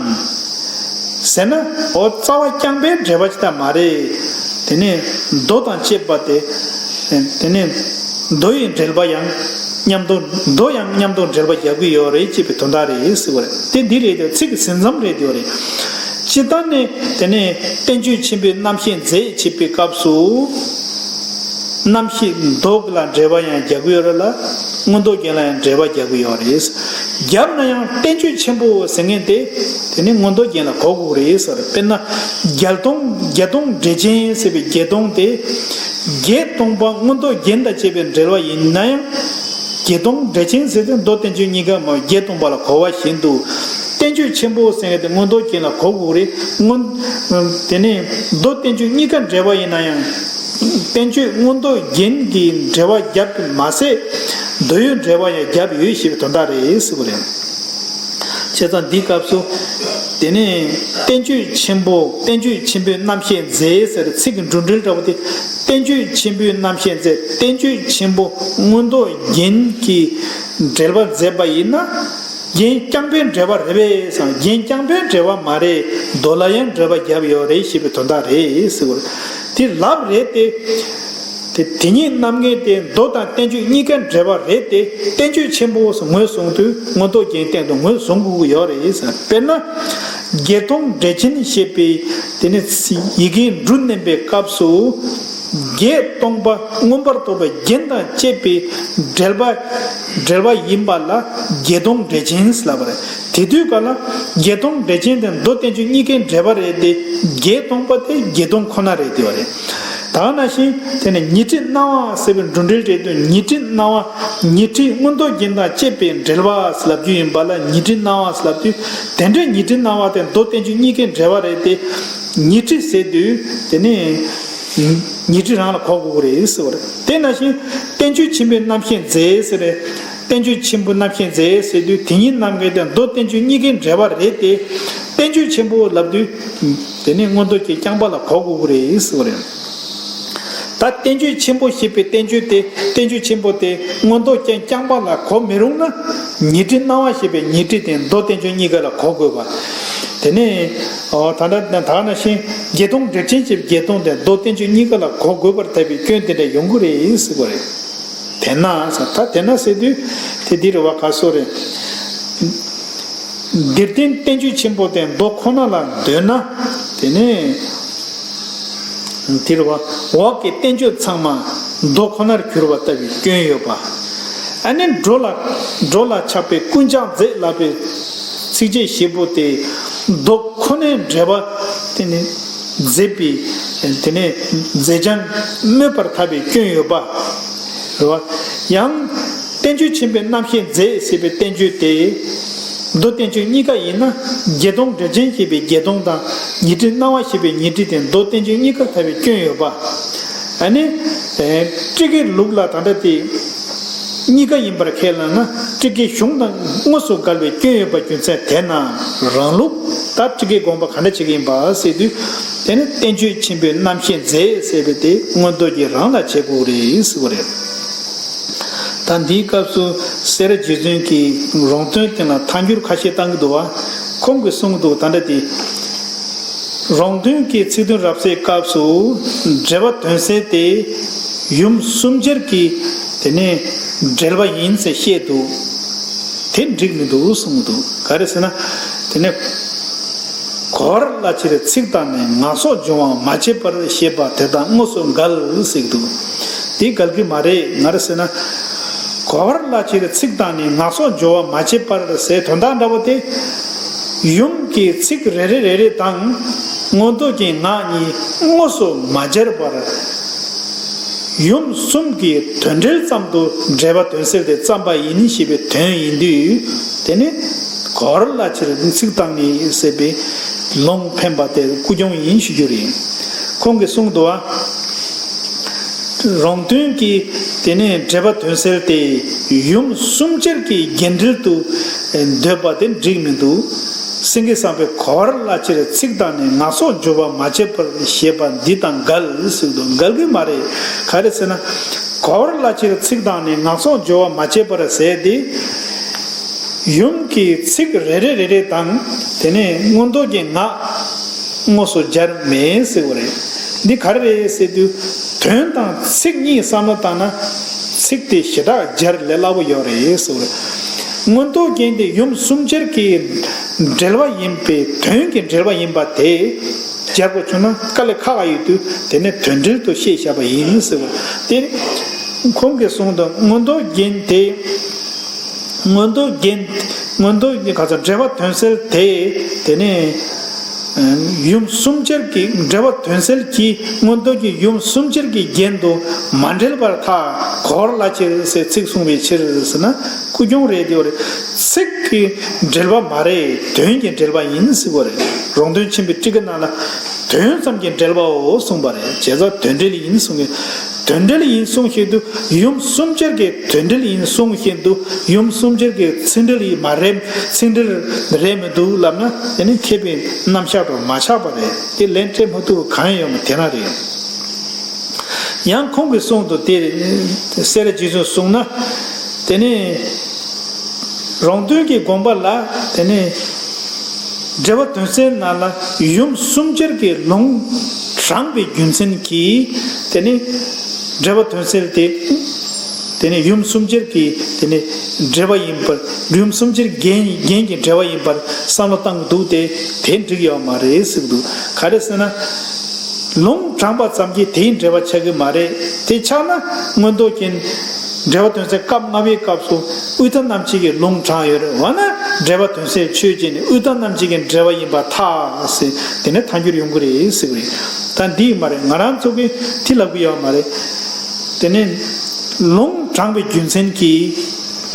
ཟེར་ན། འོ་རྩ་བ་རྐྱང་པའི་འགྲེལ་པ་ཅི་ལྟར་མ་རེད། དེ་ནས་མདོ་དང་བཅས་པ་དེ། དེ་ནས་མདོ་ཡི་འགྲེལ་པ་ཡང་མཉམ་དུ་མདོ་ཡང་མཉམ་དུ་འགྲེལ་པ་རྒྱག་གི་ཡོད་རེད་ཅེས་པའི་དོན་དག་རེད་ཟེར་བ་རེད། དེ་འདི་རེད་དེ་ཚིག་གི་ཟིན་མཚམས་རེད་དེ་རེད། སྤྱིར་བཏང་ནས་དེ་ནས་བསྟན་བཅོས་ཆེན་པོའི་རྣམ་བཤད་མཛད་བྱེད་པའི་སྐབས་སུ། རྣམ་བཤད་མདོ་ལ་འགྲེལ་པ་ཡང་རྒྱག་གི་ཡོད་རེད་ལ། མངོན་རྟོགས་རྒྱན་ལ་ཡང་འགྲེལ་པ་རྒྱག་གི་ཡོད་རེད། རྒྱབ་ན་ཡང་བསྟན་བཅོས་ཆེན་པོ་ཟེར་མཁན་དེ། དེ་ནི་མངོན་རྟོགས་རྒྱན་ལ་གོ་དགོས་རེད་ཟེར། དཔེར་ན། བརྒྱད་སྟོང་བརྒྱད་སྟོང་འགྲེལ་ཆེན་ཟེར་བའི་བརྒྱད་སྟོང་དེ། བརྒྱད་སྟོང་པ་མངོན་རྟོགས་རྒྱན་དང་བཅས་པའི་འགྲེལ་པ་ཡིན་ན་ཡང་། བརྒྱད་སྟོང་འགྲེལ་ཆེན་ཟེར་དུས་མདོ་བསྟན་བཅོས་གཉིས་ཀ་མ་བརྒྱད་སྟོང་པ་ལ་གོ་བ་བཞིན་དུ། བསྟན་བཅོས་ཆེན་པོ་ཟེར་མཁན་དེ་མངོན་རྟོགས་རྒྱན་ལ་གོ་དགོས་རེད། མངོན། དེ་ནས་མདོ་བསྟན་བཅོས་གཉིས་ཀ་འགྲེལ་པ་ཡིན་ན་ཡང་། བསྟན་བཅོས་མངོན་རྟོགས་རྒྱན་གྱི་འགྲེལ་པ་བརྒྱབ་མ་ཟད། མདོ་ཡི་འགྲེལ་པ་ཡང་བརྒྱབ་ཡོད་ཞེས་པའི་དོན་དག་རེད་ཟེར་བ་རེད། བྱས་ཙང་འདིའི་སྐབས་སུ། དེ་ནས་བསྟན་བཅོས་ཆེན་པོ་བསྟན་བཅོས་ཆེན་པོའི་རྣམ་བཤད་མཛད་ཟེར་ཚིག་གི་འབྲུ་འགྲེལ་འདྲ་པོ་དེ། བསྟན་བཅོས་ཆེན་པོའི་རྣམ་བཤད་མཛད། བསྟན་བཅོས་ཆེན་པོ་མངོན་རྟོགས་རྒྱན་གྱི་འགྲེལ་པ་མཛད་པ་ཡིན་ན། རྒྱན་རྐྱང་པའི་འགྲེལ་པ་རེད་པས་སམ། རྒྱན་རྐྱང་པའི་འགྲེལ་པ་མ་རེད། མདོ་ལ་ཡང་འགྲེལ་པ་བརྒྱབ་ཡོད་རེད་ཞེས་པའི་དོན་དག་རེད་ཟེར་བ་རེད། དེ་ལབ་རེད་དེ། དེ་དེ་ཉིད་རྣམ་ངེས་ཏེ་མདོ་དང་བསྟན་བཅོས་གཉིས་ཀ་འགྲེལ་པ་རེད་དེ། བསྟན་བཅོས་ཆེན་པོ་སོགས་ངོས་བཟུང་དུས་མངོན་རྟོགས་རྒྱན་སྟེང་དུ་ངོས་བཟུང་དགོས་ཀྱི་ཡོད་རེད་ཟེར། དཔེར་ན། བརྒྱད་སྟོང་འགྲེལ་ཆེན་ཞེས་པའི་དེ་ནི་ཡི་གེའི་འབྲུ་བསྣན་པའི་སྐབས་སུ། བརྒྱད་སྟོང་པ་མངོན་པར་རྟོགས་པའི་རྒྱན་དང་བཅས་པའི་འགྲེལ་པ། འགྲེལ་པ་ཡིན་པ་ལ་བརྒྱད་སྟོང་འགྲེལ་ཆེན་ལབ་པ་རེད། དེ་དུས་ག་ལ་བརྒྱད་སྟོང་འགྲེལ་ཆེན་དེ་མདོ་བསྟན་བཅོས་གཉིས་ཀའི་འགྲེལ་པ་རེད་དེ། བརྒྱད་སྟོང་པ་དེ་བརྒྱད་སྟོང་ཁོ་ན་རེད་དེ་བ་རེད། ད་ག་ནང་བཞིན་དེ་ནས་ཉི་ཁྲི་སྣང་བ་ཟེར་བའི་འབྲུ་འགྲེལ་རེད་དུས་ཉི་ཁྲི་སྣང་བ། ཉི་ཁྲི་མངོན་རྟོགས་རྒྱན་དང་བཅས་པའི་འགྲེལ་པ་ལབ་རྒྱུ་ཡིན་པ་ལ་ཉི་ཁྲི་སྣང་བ་ལབ་དུས། དེ་འདྲའི་ཉི་ཁྲི་སྣང་བ་དེ་མདོ་བསྟན་བཅོས་གཉིས་ཀའི་འགྲེལ་པ་རེད་དེ། ཉི་ཁྲི་ཟེར་དུས་དེ་ནས་ཉི་ཁྲི་རང་ལ་གོ་དགོས་ཀྱི་རེད་ཟེར་བ་རེད། དེ་ནང་བཞིན་བསྟན་བཅོས་ཆེན་པོའི་རྣམ་བཤད་མཛད་ཟེར་རེད། བསྟན་བཅོས་ཆེན་པོའི་རྣམ་བཤད་མཛད་ཟེར་དུས་དེ་ཉིད་རྣམ་ངེས་དེ་མདོ་བསྟན་བཅོས་གཉིས་ཀའི་འགྲེལ་པ་རེད་དེ། བསྟན་བཅོས་ཆེན་པོ་ལབ་དུས། དེ་ནས་མངོན་རྟོགས་རྒྱན་རྐྱང་པ་ལ་གོ་དགོས་ཀྱི་རེད་ཟེར་བ་རེད། ད་བསྟན་བཅོས་ཆེན་པོ་ཞེས་པའི་བསྟན་བཅོས་དེ་བསྟན་བཅོས་ཆེན་པོ་དེ་མངོན་རྟོགས་རྒྱན་རྐྱང་པ་ལ་གོ་མི་རུང་ན། ཉི་ཁྲི་སྣང་བ་ཞེས་པའི་ཉི་ཁྲི་དེ་མདོ་བསྟན་བཅོས་གཉིས་ཀ་ལ་གོ་དགོས་པ། དེ་ནས་ཨོ་ད་ལྟ་ད་ག་ནང་བཞིན་བརྒྱད་སྟོང་འགྲེལ་ཆེན་ཞེས་པའི་བརྒྱད་སྟོང་དེ་མདོ་བསྟན་བཅོས་གཉིས་ཀ་ལ་གོ་དགོས་པར་ཐལ་བའི་སྐྱོན་དེ་འདྲ་ཡོང་གི་རེད་ཟེར་བ་རེད། དེས་ན་ད་དེས་ན་ཟེར་དུས་དེ་འདི་རེད་བ་ག་སོ་རེད། འདིར་བསྟན་བསྟན་བཅོས་ཆེན་པོ་དེ་མདོ་ཁོ་ན་ལ་འདོད་ན། དེ་ནས་དེ་རེད་བ། འོག་གི་བསྟན་བཅོས་ཚང་མ་མདོ་ཁོ་ནར་གྱུར་པ་ལྟ་བུའི་སྐྱོན་ཡོད་པ། ཨ་ནི་འགྲོ་ལ་འགྲོ་ལ་ཆགས་པའི་ཀུན་ཀྱང་མཛེས་ལབ་པའི་ཚིགས་བཅད་བཞི་པོ་དེ་མདོ་ཁོ་ནའི་འགྲེལ་པ་དེ་ནི་མཛེས་པའི་དེ་ནས་མཛེས་བྱང་སྨོས་པར་ཐལ་བའི་སྐྱོན་ཡོད་པ། རེད་བ། ཡང་། བསྟན་བཅོས་ཆེན་པོའི་རྣམ་བཤད་མཛད་ཟེར་བའི་བསྟན་བཅོས་དེ། མདོ་བསྟན་བཅོས་གཉིས་ཀ་ཡིན་ན། བརྒྱད་སྟོང་འགྲེལ་ཆེན་ཞེས་པའི་བརྒྱད་སྟོང་དང་། ཉི་ཁྲི་སྣང་བ་ཞེས་པའི་ཉི་ཁྲི་དེ་མདོ་བསྟན་བཅོས་གཉིས་ཀར་ཐལ་བའི་སྐྱོན་ཡོད་པ། ཨ་ནི། སྤྲུལ་སྐུའི་ལུགས་ལ་ད་ལྟ་དེ། གཉིས་ཀ་ཡིན་པར་ཁས་བླངས་ན་སྤྲུལ་སྐུའི་གཞུང་དང་དངོས་སུ་འགལ་བའི་སྐྱོན་ཡོད་པ་རྒྱུ་མཚན་དེས་ན་རང་ལུགས། ད་སྤྲུལ་སྐུའི་དགོངས་པ་ག་འདྲ་བྱེད་ཀྱི་ཡིན་པ་ཟེར་དུས། དེ་ནི་བསྟན་བཅོས་ཆེན་པོའི་རྣམ་བཤད་མཛད་ཟེར་བའི་དེ་མངོན་རྟོགས་ཀྱི་རང་ལ་བྱེད་དགོས་རེད་ཟེར་བ་རེད། ད་འདིའི་སྐབས་སུ་སེ་ར་རྗེ་བཙུན་གྱིས་རོང་སྟོན་སྟེང་ལ་ཐལ་འགྱུར་ཁ་ཤས་བཏང་གི་འདུག་བ། ཁོང་གིས་གསུངས་འདུག་ད་འདྲ་སྟེ། རོང་སྟོན་གྱི་ཚིག་དོན་རབ་གསལ་སྐབས་སུ་འགྲེལ་པ་དོན་གསལ་ཏེ་ཡུམ་གསུམ་ཆར་གྱི་དེ་ནས་འགྲེལ་པ་ཡིན་ཟེར་བཤད་འདུག་དེ་འགྲིག་མི་འདུག་གསུངས་འདུག་ག་རེ་ཟེར་ན། དེ་ནས་གོ་བར་སླ་ཕྱིར་ཚིག་དང་ནི་ངག་སོགས་སྦྱོང་བ་མ་བྱས་པར་ཞེས་པ་དེ་དང་དངོས་སུ་འགལ་ཟེར་གྱི་འདུག་དེ་འགལ་གྱི་མ་རེད། ག་རེ་ཟེར་ན། གོ་བར་སླ་ཕྱིར་ཚིག་དང་ནི་ངག་སོགས་སྦྱོང་བ་མ་བྱས་པར་ཟེར་དོན་དག་འདྲ་བོ་དེ། ཡུམ་གྱི་ཚིག་རེ་རེ་རེ་རེ་དང་མངོན་རྟོགས་ཀྱི་ངག་གཉིས་དངོས་སུ་མ་སྦྱར་བར། ཡུམ་གསུམ་གྱི་དོན་འགྲེལ་ཙམ་དུ་འགྲེལ་པ་དོན་གསལ་དེ་བརྩམས་པ་ཡིན་ཞེས་པའི་དོན་ཡིན་དུས། དེ་ནི་གོ་བར་སླ་ཕྱིར་ཚིག་དང་ནི་ཟེར་བའི་ལུང་འཕེན་པ་དེ་ཀུན་འབྱུང་ཡིན་ཞུ་རྒྱུ་རེད། ཁོང་གིས་གསུངས་འདུག་བ། རོང་སྟོན་གྱིས་དེ་ནས་འགྲེལ་པ་དོན་གསལ་ཏེ་ཡུམ་གསུམ་ཆར་གྱི་རྒྱས་འགྲེལ་དུ་འདོད་པ་དེ་འགྲིག་མི་འདུག་སེང་གེ་བཟང་པོས་གོ་བར་སླ་ཕྱིར་ཚིག་དང་ནི་ངག་སོགས་སྦྱོར་བ་མ་བྱས་པར་ཞེས་པ་འདི་དང་འགལ་ཟེར་འདུག་འགལ་གྱི་མ་རེད། ག་རེ་ཟེར་ན། གོ་བར་སླ་ཕྱིར་ཚིག་དང་ནི་ངག་སོགས་སྦྱོར་བ་མ་བྱས་པར་ཟེར་ཏེ། ཡུམ་གྱི་ཚིག་རེ་རེ་རེ་རེ་དང་དེ་ནས་མངོན་རྟོགས་ཀྱི་ངག་དངོས་སུ་སྦྱར་མེད་ཟེར་བ་རེད། འདི་ག་རེ་རེད་ཟེར་དུས། དོན་དང་ཚིག་གཉིས་བསམ་བློ་བཏང་ན་ཚིག་དེ་ཞེ་དྲག་སྦྱར་ལས་སླ་པོ་ཡོད་རེད་ཟེར་བ་རེད། མངོན་རྟོགས་རྒྱན་དེ་ཡུམ་གསུམ་ཆར་གྱི་འགྲེལ་བ་ཡིན་པས་དོན་གྱི་འགྲེལ་བ་ཡིན་པ་དེ་སྦྱར་དགོས་བྱུང་ན་དཀའ་ལས་ཁག་ཡོད་དུས་དེ་ནས་དོན་འགྲེལ་དུ་བཤད་བཞག་པ་ཡིན་ཟེར་བ་དེ། ཁོང་གིས་གསུངས་དོན་མངོན་རྟོགས་རྒྱན་དེ། མངོན་རྟོགས་རྒྱན། མངོན་རྟོགས་ཀྱི་ག་ཚོད་འགྲེལ་པ་དོན་གསལ་དེ། དེ་ནས་ཡུམ་གསུམ་ཆར་གྱི་འགྲེལ་པ་དོན་གསལ་གྱིས་མངོན་རྟོགས་ཀྱི་ཡུམ་གསུམ་ཆར་གྱི་རྒྱན་དུ་མ་འགྲེལ་བར་ཐལ། གོ་བར་སླ་ཕྱིར་ཟེར་ཚིག་གསུངས་པའི་ཕྱིར་ཟེར་ན་ཀུན་འབྱུང་རེད་དེ་བ་རེད། ཚིག་གི་འགྲེལ་པ་མ་རེད། དོན་གྱི་འགྲེལ་པ་ཡིན་ཟེར་བ་རེད། རོང་སྟོན་ཆེན་པོའི་སྤྲུལ་སྐུ་ནང་ལ་དོན་ཙམ་གྱི་འགྲེལ་པའོ་གསུངས་པ་རེད། བྱས་ཙང་དོན་འགྲེལ་ཡིན་གསུངས་ཀྱི། དོན་འགྲེལ་ཡིན་གསུངས་བཞིན་དུ་ཡུམ་གསུམ་ཆར་གྱི་དོན་འགྲེལ་ཡིན་གསུངས་བཞིན་དུ་ཡུམ་གསུམ་ཆར་གྱི་ཚིག་འགྲེལ་ཡིན་མ་རེད། ཚིག་འགྲེལ་རེད་མི་འདུག་ལབ་ན་དེ་ནི་མཁས་པའི་རྣམ་གཞག་ཏུ་མ་ཆགས་པ་རེད། དེ་ལན་སྤྲད་མ་ཐུབ་གང་ཡོང་དེ་ན་རེད། ཡང་ཁོང་གིས་གསུངས་འདུག་དེ་སེ་ར་རྗེ་བཙུན་གསུངས་ན། དེ་ནི་རོང་སྟོན་གྱི་དགོངས་པ་ལ་དེ་ནི་འགྲེལ་པ་དོན་གསལ་ནང་ལ་ཡུམ་གསུམ་ཆར་གྱི་ལུང་དྲངས་པའི་རྒྱུ་མཚན་གྱིས་དེ་ནི་འགྲེལ་པ་དོན་གསལ་དེ་དེ་ནི་ཡུམ་གསུམ་ཆར་གྱི་དེ་ནི་འགྲེལ་པ་ཡིན་པར་ཡུམ་གསུམ་ཆར་རྒྱན་རྒྱན་གྱི་འགྲེལ་པ་ཡིན་པར་བསམ་བློ་བཏང་གི་འདུག་སྟེ་དེ་འགྲིག་ཡོད་མ་རེད་ཟེར་གི་འདུག་ག་རེ་ཟེར་ན། ལུང་དྲངས་པ་ཙམ་གྱིས་དེའི་འགྲེལ་པ་ཆགས་ཀྱི་མ་རེད། དེ་ཆགས་ན་མངོན་རྟོགས་རྒྱན། འགྲེལ་པ་དོན་གསལ་སྐབས་ལྔ་པའི་སྐབས་སུ་དབུས་མཐའ་རྣམ་འབྱེད་ཀྱི་ལུང་དྲངས་ཡོད་རེད། འོ་ན་འགྲེལ་པ་དོན་གསལ་ཆོས་ཅན་ནི་དབུས་མཐའ་རྣམ་འབྱེད་ཀྱི་འགྲེལ་པ་ཡིན་པར་ཐལ་ཟེར་དེ་ནས་ཐལ་འགྱུར་ཡོང་གི་རེད་ཟེར་གི་རེད། ད་འདི་ཡིན་མ་རེད། ང་རང་ཚོ་གིས་དེ་ལབ་གི་ཡོད་མ་རེད། དེ་ནས་ལུང་དྲངས་པའི་རྒྱུ་མཚན་གྱིས་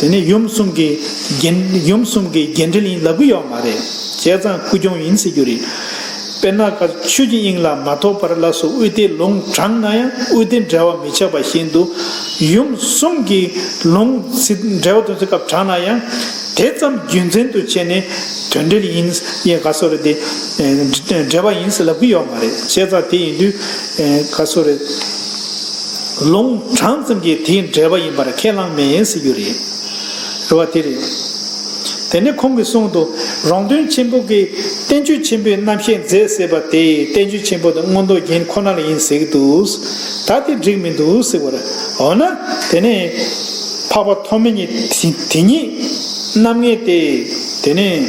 དེ་ནས་ཡུམ་གསུམ་གྱི་རྒྱན་ཡུམ་གསུམ་གྱི་རྒྱན་འགྲེལ་ཡིན་ལབ་གི་ཡོད་མ་རེད། བྱས་ཙང་ཀུན་འབྱུང་ཡིན་ཟེར་རྒྱུ་རེད། དཔེར་ན་ཀ་ཆོས་ཀྱི་དབྱིངས་ལ་མ་རྟོགས་པར་ལ་སོགས་དབུས་མཐའི་ལུང་དྲངས་ན་ཡང་དབུས་མཐའི་འགྲེལ་པ་མི་ཆགས་པ་བཞིན་དུ་ཡུམ་གསུམ་གྱི་ལུང་ཚིག་འགྲེལ་པ་དོན་གསལ་སྐབས་དྲངས་ན་ཡང་དེ་ཙམ་རྒྱུ་མཚན་དུ་བྱས་ནས་དོན་འགྲེལ་ཡིན་ཡིན་ག་སོ་རེད་དེ་འགྲེལ་པ་ཡིན་ཟེར་ལབ་ཀྱི་ཡོད་མ་རེད། བྱས་ཙང་དེ་ཡིན་དུས་ག་སོ་རེད། ལུང་དྲངས་ཙམ་གྱིས་དེའི་འགྲེལ་པ་ཡིན་པར་ཁས་བླངས་མེད་ཟེར་རྒྱུ་རེད། རེད་བ། དེ་རེད། དེ་ནས་ཁོང་གིས་གསུངས་འདུག་རོང་སྟོན་ཆེན་པོ་གིས་བསྟན་བཅོས་ཆེན་པོའི་རྣམ་བཤད་མཛད་ཟེར་བ་དེ་བསྟན་བཅོས་ཆེན་པོ་དང་མངོན་རྟོགས་རྒྱན་ཁོ་ན་ལ་ཡིན་ཟེར་གྱི་འདུག་ད་དེ་འགྲིག་མི་འདུག་ཟེར་བ་རེད། འོ་ན་དེ་ནས་འཕགས་པ་ཐོགས་མེད་གཉིས་དེ་དེ་ཉིད་རྣམ་ངེས་ཏེ་དེ་ནས་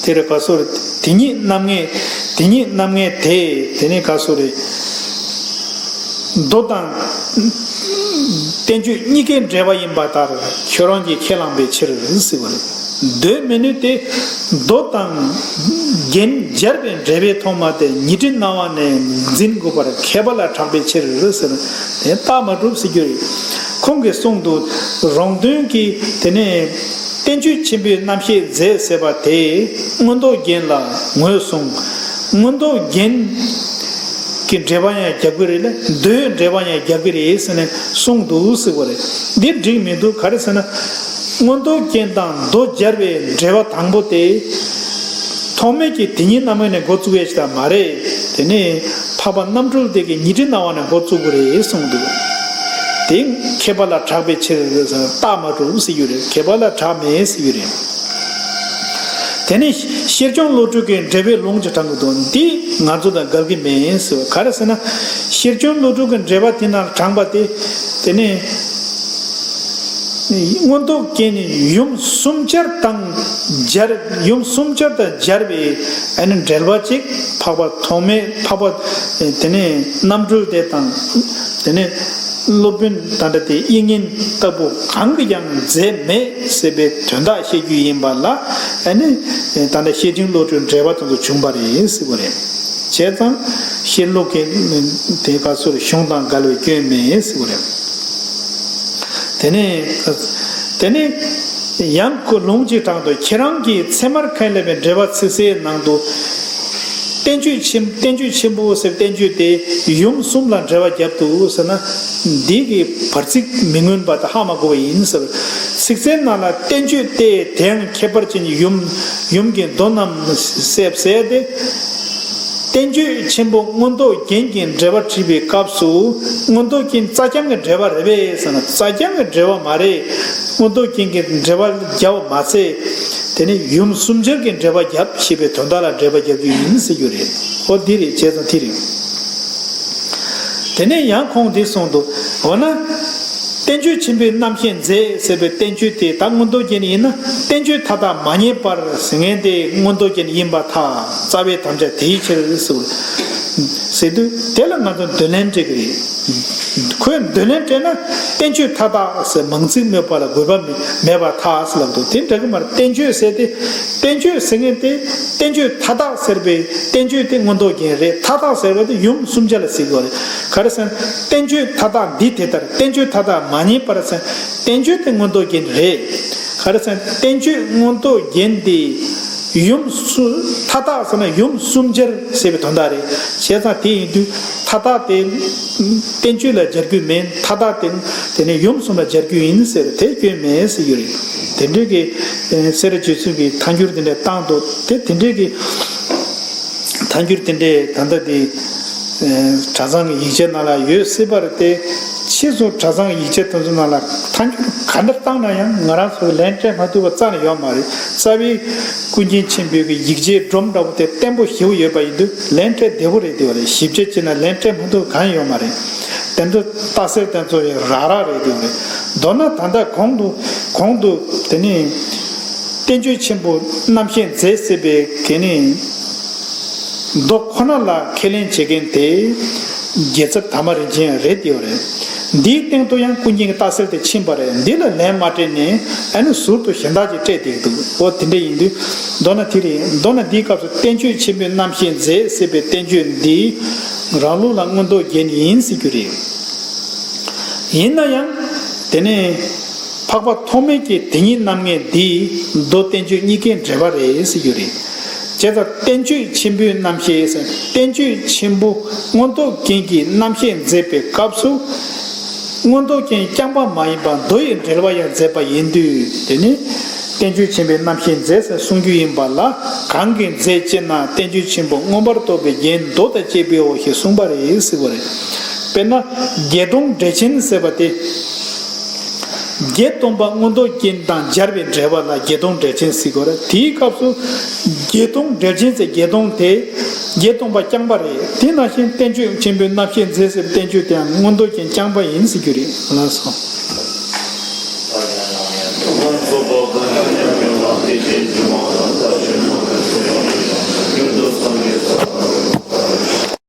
དེ་རེད་ག་སོ་རེད། དེ་ཉིད་རྣམ་ངེས་དེ་ཉིད་རྣམ་ངེས་དེ་དེ་ནས་ག་སོ་རེད། མདོ་དང་བསྟན་བཅོས་གཉིས་ཀའི་འགྲེལ་པ་ཡིན་པ་ལྟར་ཁྱོད་རང་གིས་ཁས་བླངས་པའི་ཕྱིར་ཟེར་བ་རེད། མདོའི་མི་ནུས་ཏེ་མདོ་དང་རྒྱན་སྦྱར་བའི་འགྲེལ་པའི་ཐོག་མ་དེ་ཉི་ཁྲི་སྣང་བ་ནས་འཛིན་དགོས་པར་མཁས་པ་ལ་གྲགས་པའི་ཕྱིར་ཟེར་དེ་རྟགས་མ་གྲུབ་ཟེར་རྒྱུ་རེད། ཁོང་གིས་གསུངས་འདུག་རོང་སྟོན་གྱིས་དེ་ནས་བསྟན་བཅོས་ཆེན་པོའི་རྣམ་བཤད་མཛད་ཟེར་བ་དེ་མངོན་རྟོགས་རྒྱན་ལ་ངོས་བཟུང་། མངོན་རྟོགས་རྒྱན་གྱི་འགྲེལ་པ་ཡང་རྒྱབ་ཀྱི་རེད་ལ་མདོའི་འགྲེལ་པ་ཡང་རྒྱབ་ཀྱི་རེད་ཟེར་ནས་གསུངས་འདུག་ཟེར་བ་རེད། འདི་འགྲིག་མི་འདུག་ག་རེ་ཟེར་ན། མངོན་རྟོགས་རྒྱན་དང་མདོ་སྦྱར་བའི་འགྲེལ་པ་དང་པོ་དེ། ཐོགས་མེད་ཀྱི་དེ་ཉིད་རྣམ་ངེས་ནས་འགོ་བཙུགས་ཡས་ཞིག་ད་མ་རེད། དེ་ནས་འཕགས་པ་རྣམ་གྲོལ་དེ་གི་ཉི་ཁྲི་སྣང་བ་ནས་འགོ་བཙུགས་དགོས་རེད་གསུངས་འདུག་དེ་མཁས་པ་ལ་གྲགས་པའི་ཕྱིར་རྟགས་མ་གྲུབ་ཟེར་རྒྱུ་རེད། མཁས་པ་ལ་གྲགས་མེད་ཟེར་རྒྱུ་རེད། དེ་ནས་ཤེར་ཕྱིན་བློ་གྲོས་ཀྱི་འགྲེལ་པའི་ལུང་ཅིག་དྲངས་ཀྱི་འདུག་འདི་ང་ཚོ་དང་འགལ་གྱི་མེད་ཟེར་བ་ག་རེ་ཟེར་ན། ཤེར་ཕྱིན་བློ་གྲོས་ཀྱི་འགྲེལ་པ་དེ་ནང་དྲངས་པ་དེ། དེ་ནས་མངོན་རྟོགས་རྒྱན་ནི་ཡུམ་གསུམ་ཆར་དང་སྦྱར། ཡུམ་གསུམ་ཆར་དང་སྦྱར་བའི་ཨ་ནི་འགྲེལ་པ་ཅིག་འཕགས་པ་ཐོགས་མེད། འཕགས་པ་དེ་ནས་རྣམ་གྲོལ་དེ་དང་། དེ་ནས་སློབ་དཔོན་ད་ལྟ་དེ་དབྱིག་གཉེན་ལྟ་བུ་གང་གིས་ཀྱང་མཛད་མེད་ཟེར་བའི་དོན་དག་བཤད་རྒྱུ་ཡིན་པ་ལ། ཨ་ནི་ད་ལྟ་ཤེར་ཕྱིན་བློ་གྲོས་འགྲེལ་པ་དེ་ཚོ་བྱུང་བ་རེད་ཟེར་བ་རེད། བྱས་ཙང་ཤེར་ལུགས་ཀྱི་དེ་ག་ཚོར་གཞུང་དང་འགལ་བའི་སྐྱོན་མེད་ཟེར་བ་རེད། དེ་ནས་དེ་ནས་ཡང་ཁོ་ལུང་གཅིག་དྲངས་འདུག་ཁྱེད་རང་གིས་ཚད་མར་ཁས་ལེན་པའི་འགྲེལ་པ་ཚིག་གསལ་ནང་དུ། བསྟན་བཅོས་ཆེན། བསྟན་བཅོས་ཆེན་པོ་ཟེར། བསྟན་བཅོས་དེ་ཡུམ་གསུམ་ལ་འགྲེལ་བ་བརྒྱབ་འདུག་ཟེར་ན། འདི་གི་བར་ཚིག་མི་མངོན་པ་དང་ཧ་མ་གོ་བ་ཡིན་ཟེར། ཚིག་གསལ་ནང་ལ་བསྟན་བཅོས་ཏེ། དེའང་ཁྱད་པར་ཅན་ཡུམ། ཡུམ་གྱི་མདོ་རྣམས་གསལ་ཟེར་ཏེ། བསྟན་བཅོས་ཆེན་པོ་མངོན་རྟོགས་རྒྱན་གྱི་འགྲེལ་པ་བྲིས་པའི་སྐབས་སུ། མངོན་རྟོགས་རྒྱན་རྩ་རྐྱང་གི་འགྲེལ་པ་རེད་པས་ཟེར་ན། རྩ་རྐྱང་གི་འགྲེལ་པ་མ་རེད། མངོན་རྟོགས་རྒྱན་གྱི་འགྲེལ་པ་བརྒྱབ་པ་མ་ཚད། དེ་ནས་ཡུམ་གསུམ་ཆར་གྱི་འགྲེལ་པ་བརྒྱབ་ཞེས་པའི་དོན་དག་ལ་འགྲེལ་པ་རྒྱག་རྒྱུ་ཡིན་ཟེར་རྒྱུ་རེད། འོ་འདི་རེད། བྱས་ཙང་འདི་རེད། དེ་ནས་ཡང་ཁོང་འདི་གསུངས་འདུག་འོ་ན། བསྟན་བཅོས་ཆེན་པོའི་རྣམ་བཤད་མཛད་ཟེར་བའི་བསྟན་བཅོས་དེ་ད་མངོན་རྟོགས་རྒྱན་ཡིན་ན། བསྟན་བཅོས་མཐའ་དག་མ་རྙེད་པར་ཟེར་མཁན་དེ་མངོན་རྟོགས་རྒྱན་ཡིན་པར་ཐལ། རྩ་བའི་དམ་བཅའ་དེའི་ཕྱིར་ཟེར། ཟེར་དུས་དེ་ལ་ང་ཚོ་འདོད་ལན་སྤྲད་ཀྱི་རེད། ཁོས་འདོད་ལན་སྤྲད་ན་བསྟན་བཅོས་མཐའ་དག་ཟེར་མང་ཚིག་སྨོས་པ་ལ་དགོས་པ་མེད་མེད་པར་ཐལ་ཟེར་ལབ་འདུག་དེ་འདྲ་གི་མ་རེད། བསྟན་བཅོས་ཟེར་ཏེ། བསྟན་བཅོས་ཟེར་མཁན་དེ་བསྟན་བཅོས་མཐའ་དག་ཟེར་བའི་བསྟན་བཅོས་དེ་མངོན་རྟོགས་རྒྱན་རེད། མཐའ་དག་ཟེར་བ་དེ་ཡུམ་གསུམ་ཆར་ལ་ཟེར་དགོས་རེད། ག་རེ་ཟེར་ན། བསྟན་བཅོས་མཐའ་དག་འདི་དེ་ལྟར། བསྟན་བཅོས་མཐའ་དག་མ་རྙེད་པར་ཟེར། བསྟན་བཅོས་དེ་མངོན་རྟོགས་རྒྱན་རེད། ག་རེ་ཟེར་ན། བསྟན་བཅོས་མངོན་རྟོགས་རྒྱན་དེ་ཡུམ་གསུ། མཐའ་དག་ཟེར་ན་ཡུམ་གསུམ་ཆར་ཟེར་བའི་དོན་དག་རེད། བྱས་ཙང་དེ་ཡིན་དུས་མཐའ་དག་དེ་བསྟན་བཅོས་ལ་སྦྱར་རྒྱུ་མིན། མཐའ་དག་དེ་དེ་ནས་ཡུམ་གསུམ་ལ་སྦྱར་རྒྱུ་ཡིན་ཟེར། དེ་སྐྱོན་མེད་ཟེར་རྒྱུ་རེད། དེ་འདྲའི་གི་སེ་ར་བྱེས་ཚུལ་གྱི་ཐལ་འགྱུར་དེ་འདྲ་བཏང་འདུག་དེ་དེ་འདྲའི་གི་ཐལ་འགྱུར་དེ་འདྲའི་ད་ལྟ་དེ་གྲྭ་ཚང་གི་ཡིག་ཆ་ནང་ལ་ཡོད་སྲིད་པ་རེད་དེ། ཕྱིས་སུ་གྲྭ་ཚང་གི་ཡིག་ཆ་དེ་ཚོ་ནང་ལ་ཐལ་འགྱུར་ག་འདྲ་བཏང་ན་ཡང་ང་རང་ཚོ་ལན་སྤྲད་མ་ཐུབ་པ་རྩ་ནས་ཡོད་མ་རེད། རྩ་བའི་ཀུན་མཁྱེན་ཆེན་པོའི་གི་ཡིག་ཆའི་སྒྲོམ་འདྲ་པོ་དེ་བརྟན་པོ་ཞེ་པོ་ཡོད་པ་ཡིན་དུས་ལན་སྤྲད་བདེ་པོ་རེད། དེ་བ་རེད། ཞིབ་དཔྱད་བྱས་ན་ལན་སྤྲད་མ་ཐུབ་གང་ཡོད་མ་རེད། དེ་ཚོ་རྟགས་གསལ་དེ་ཚོ་ཡང་རག་རག་རེད། དེ་བ་རེད། མདོར་ན་ད་ལྟ་གོང་དུ་གོང་དུ་དེ་ནི་བསྟན་བཅོས་ཆེན་པོ་རྣམ་བཤད་མཛད་ཟེར་བའི་གི་ནི་མདོ་ཁོ་ན་ལ་ཁས་ལེན་བྱེད་མཁན་དེ་རྒྱལ་ཚབ་དར་མ་རིན་ཆེན་རེད། དེ་བ་རེད། འདིའི་སྟེང་དུ་ཡང་ཀུན་མཁྱེན་གྱི་རྟགས་གསལ་དེ་ཕྱིན་པ་རེད། འདི་ལ་ལན་མ་སྤྲད་ནས་ཨ་ནི་ཟུར་དུ་གཞན་དག་ཅིག་སྤྲད་བསྡད་འདུག་འོ་དེ་འདྲ་ཡིན་དུས་མདོར་ན་དེ་རེད། མདོར་ན་འདིའི་སྐབས་སུ་བསྟན་བཅོས་ཆེན་པོའི་རྣམ་བཤད་མཛད་ཟེར་བའི་བསྟན་བཅོས་འདི་རང་ལུགས་ལ་མངོན་རྟོགས་རྒྱན་ཡིན་ཟེར་རྒྱུ་རེད། ཡིན་ན་ཡང་དེ་ནས་འཕགས་པ་ཐོགས་མེད་ཀྱི་དེ་ཉིད་རྣམ་ངེས་འདི་མདོ་བསྟན་བཅོས་གཉིས་ཀའི་འགྲེལ་པ་རེད་ཟེར་རྒྱུ་རེད། བྱས་ཙང་བསྟན་བཅོས་ཆེན་པོའི་རྣམ་བཤད་ཟེར། བསྟན་བཅོས་ཆེན་པོ་མངོན་རྟོགས་རྒྱན་གྱི་རྣམ་བཤད་མཛད་པའི་སྐབས་སུ། མངོན་རྟོགས་རྒྱན་རྐྱང་པ་མ་ཡིན་པར་མདོ་ཡི་འགྲེལ་པ་ཡང་མཛད་པ་ཡིན་དུས་དེ་ནི་བསྟན་བཅོས་ཆེན་པོའི་རྣམ་བཤད་མཛད་ཟེར་གསུང་རྒྱུ་ཡིན་པ་ལ། གང་གིས་མཛད་ཅེ་ན། བསྟན་བཅོས་ཆེན་པོ་མངོན་པར་རྟོགས་པའི་རྒྱན་མདོ་དང་བཅས་པའོ་ཞེས་གསུངས་པ་རེད་ཟེར་བ་རེད། དཔེར་ན་བརྒྱད་སྟོང་འགྲེལ་ཆེན་ཟེར་བ་དེ། བརྒྱད་སྟོང་པ་མངོན་རྟོགས་རྒྱན་དང་སྦྱར་བའི་འགྲེལ་པ་ལ་བརྒྱད་སྟོང་འགྲེལ་ཆེན་ཟེར་གོ་རེད། དེའི་སྐབས་སུ་བརྒྱད་སྟོང་འགྲེལ་ཆེན་ཟེར་བརྒྱད་སྟོང་དེ་བརྒྱད་སྟོང་པ་རྐྱང་པ་རེད། དེ་ནང་བཞིན་བསྟན་བཅོས་ཆེན་པོའི་རྣམ་བཤད་མཛད་ཟེར་བསྟན་བཅོས་དེའང་མངོན་རྟོགས་རྒྱན་རྐྱང་པ་ཡིན་ཟེར་རྒྱུ་རེད། ལགས་སོ།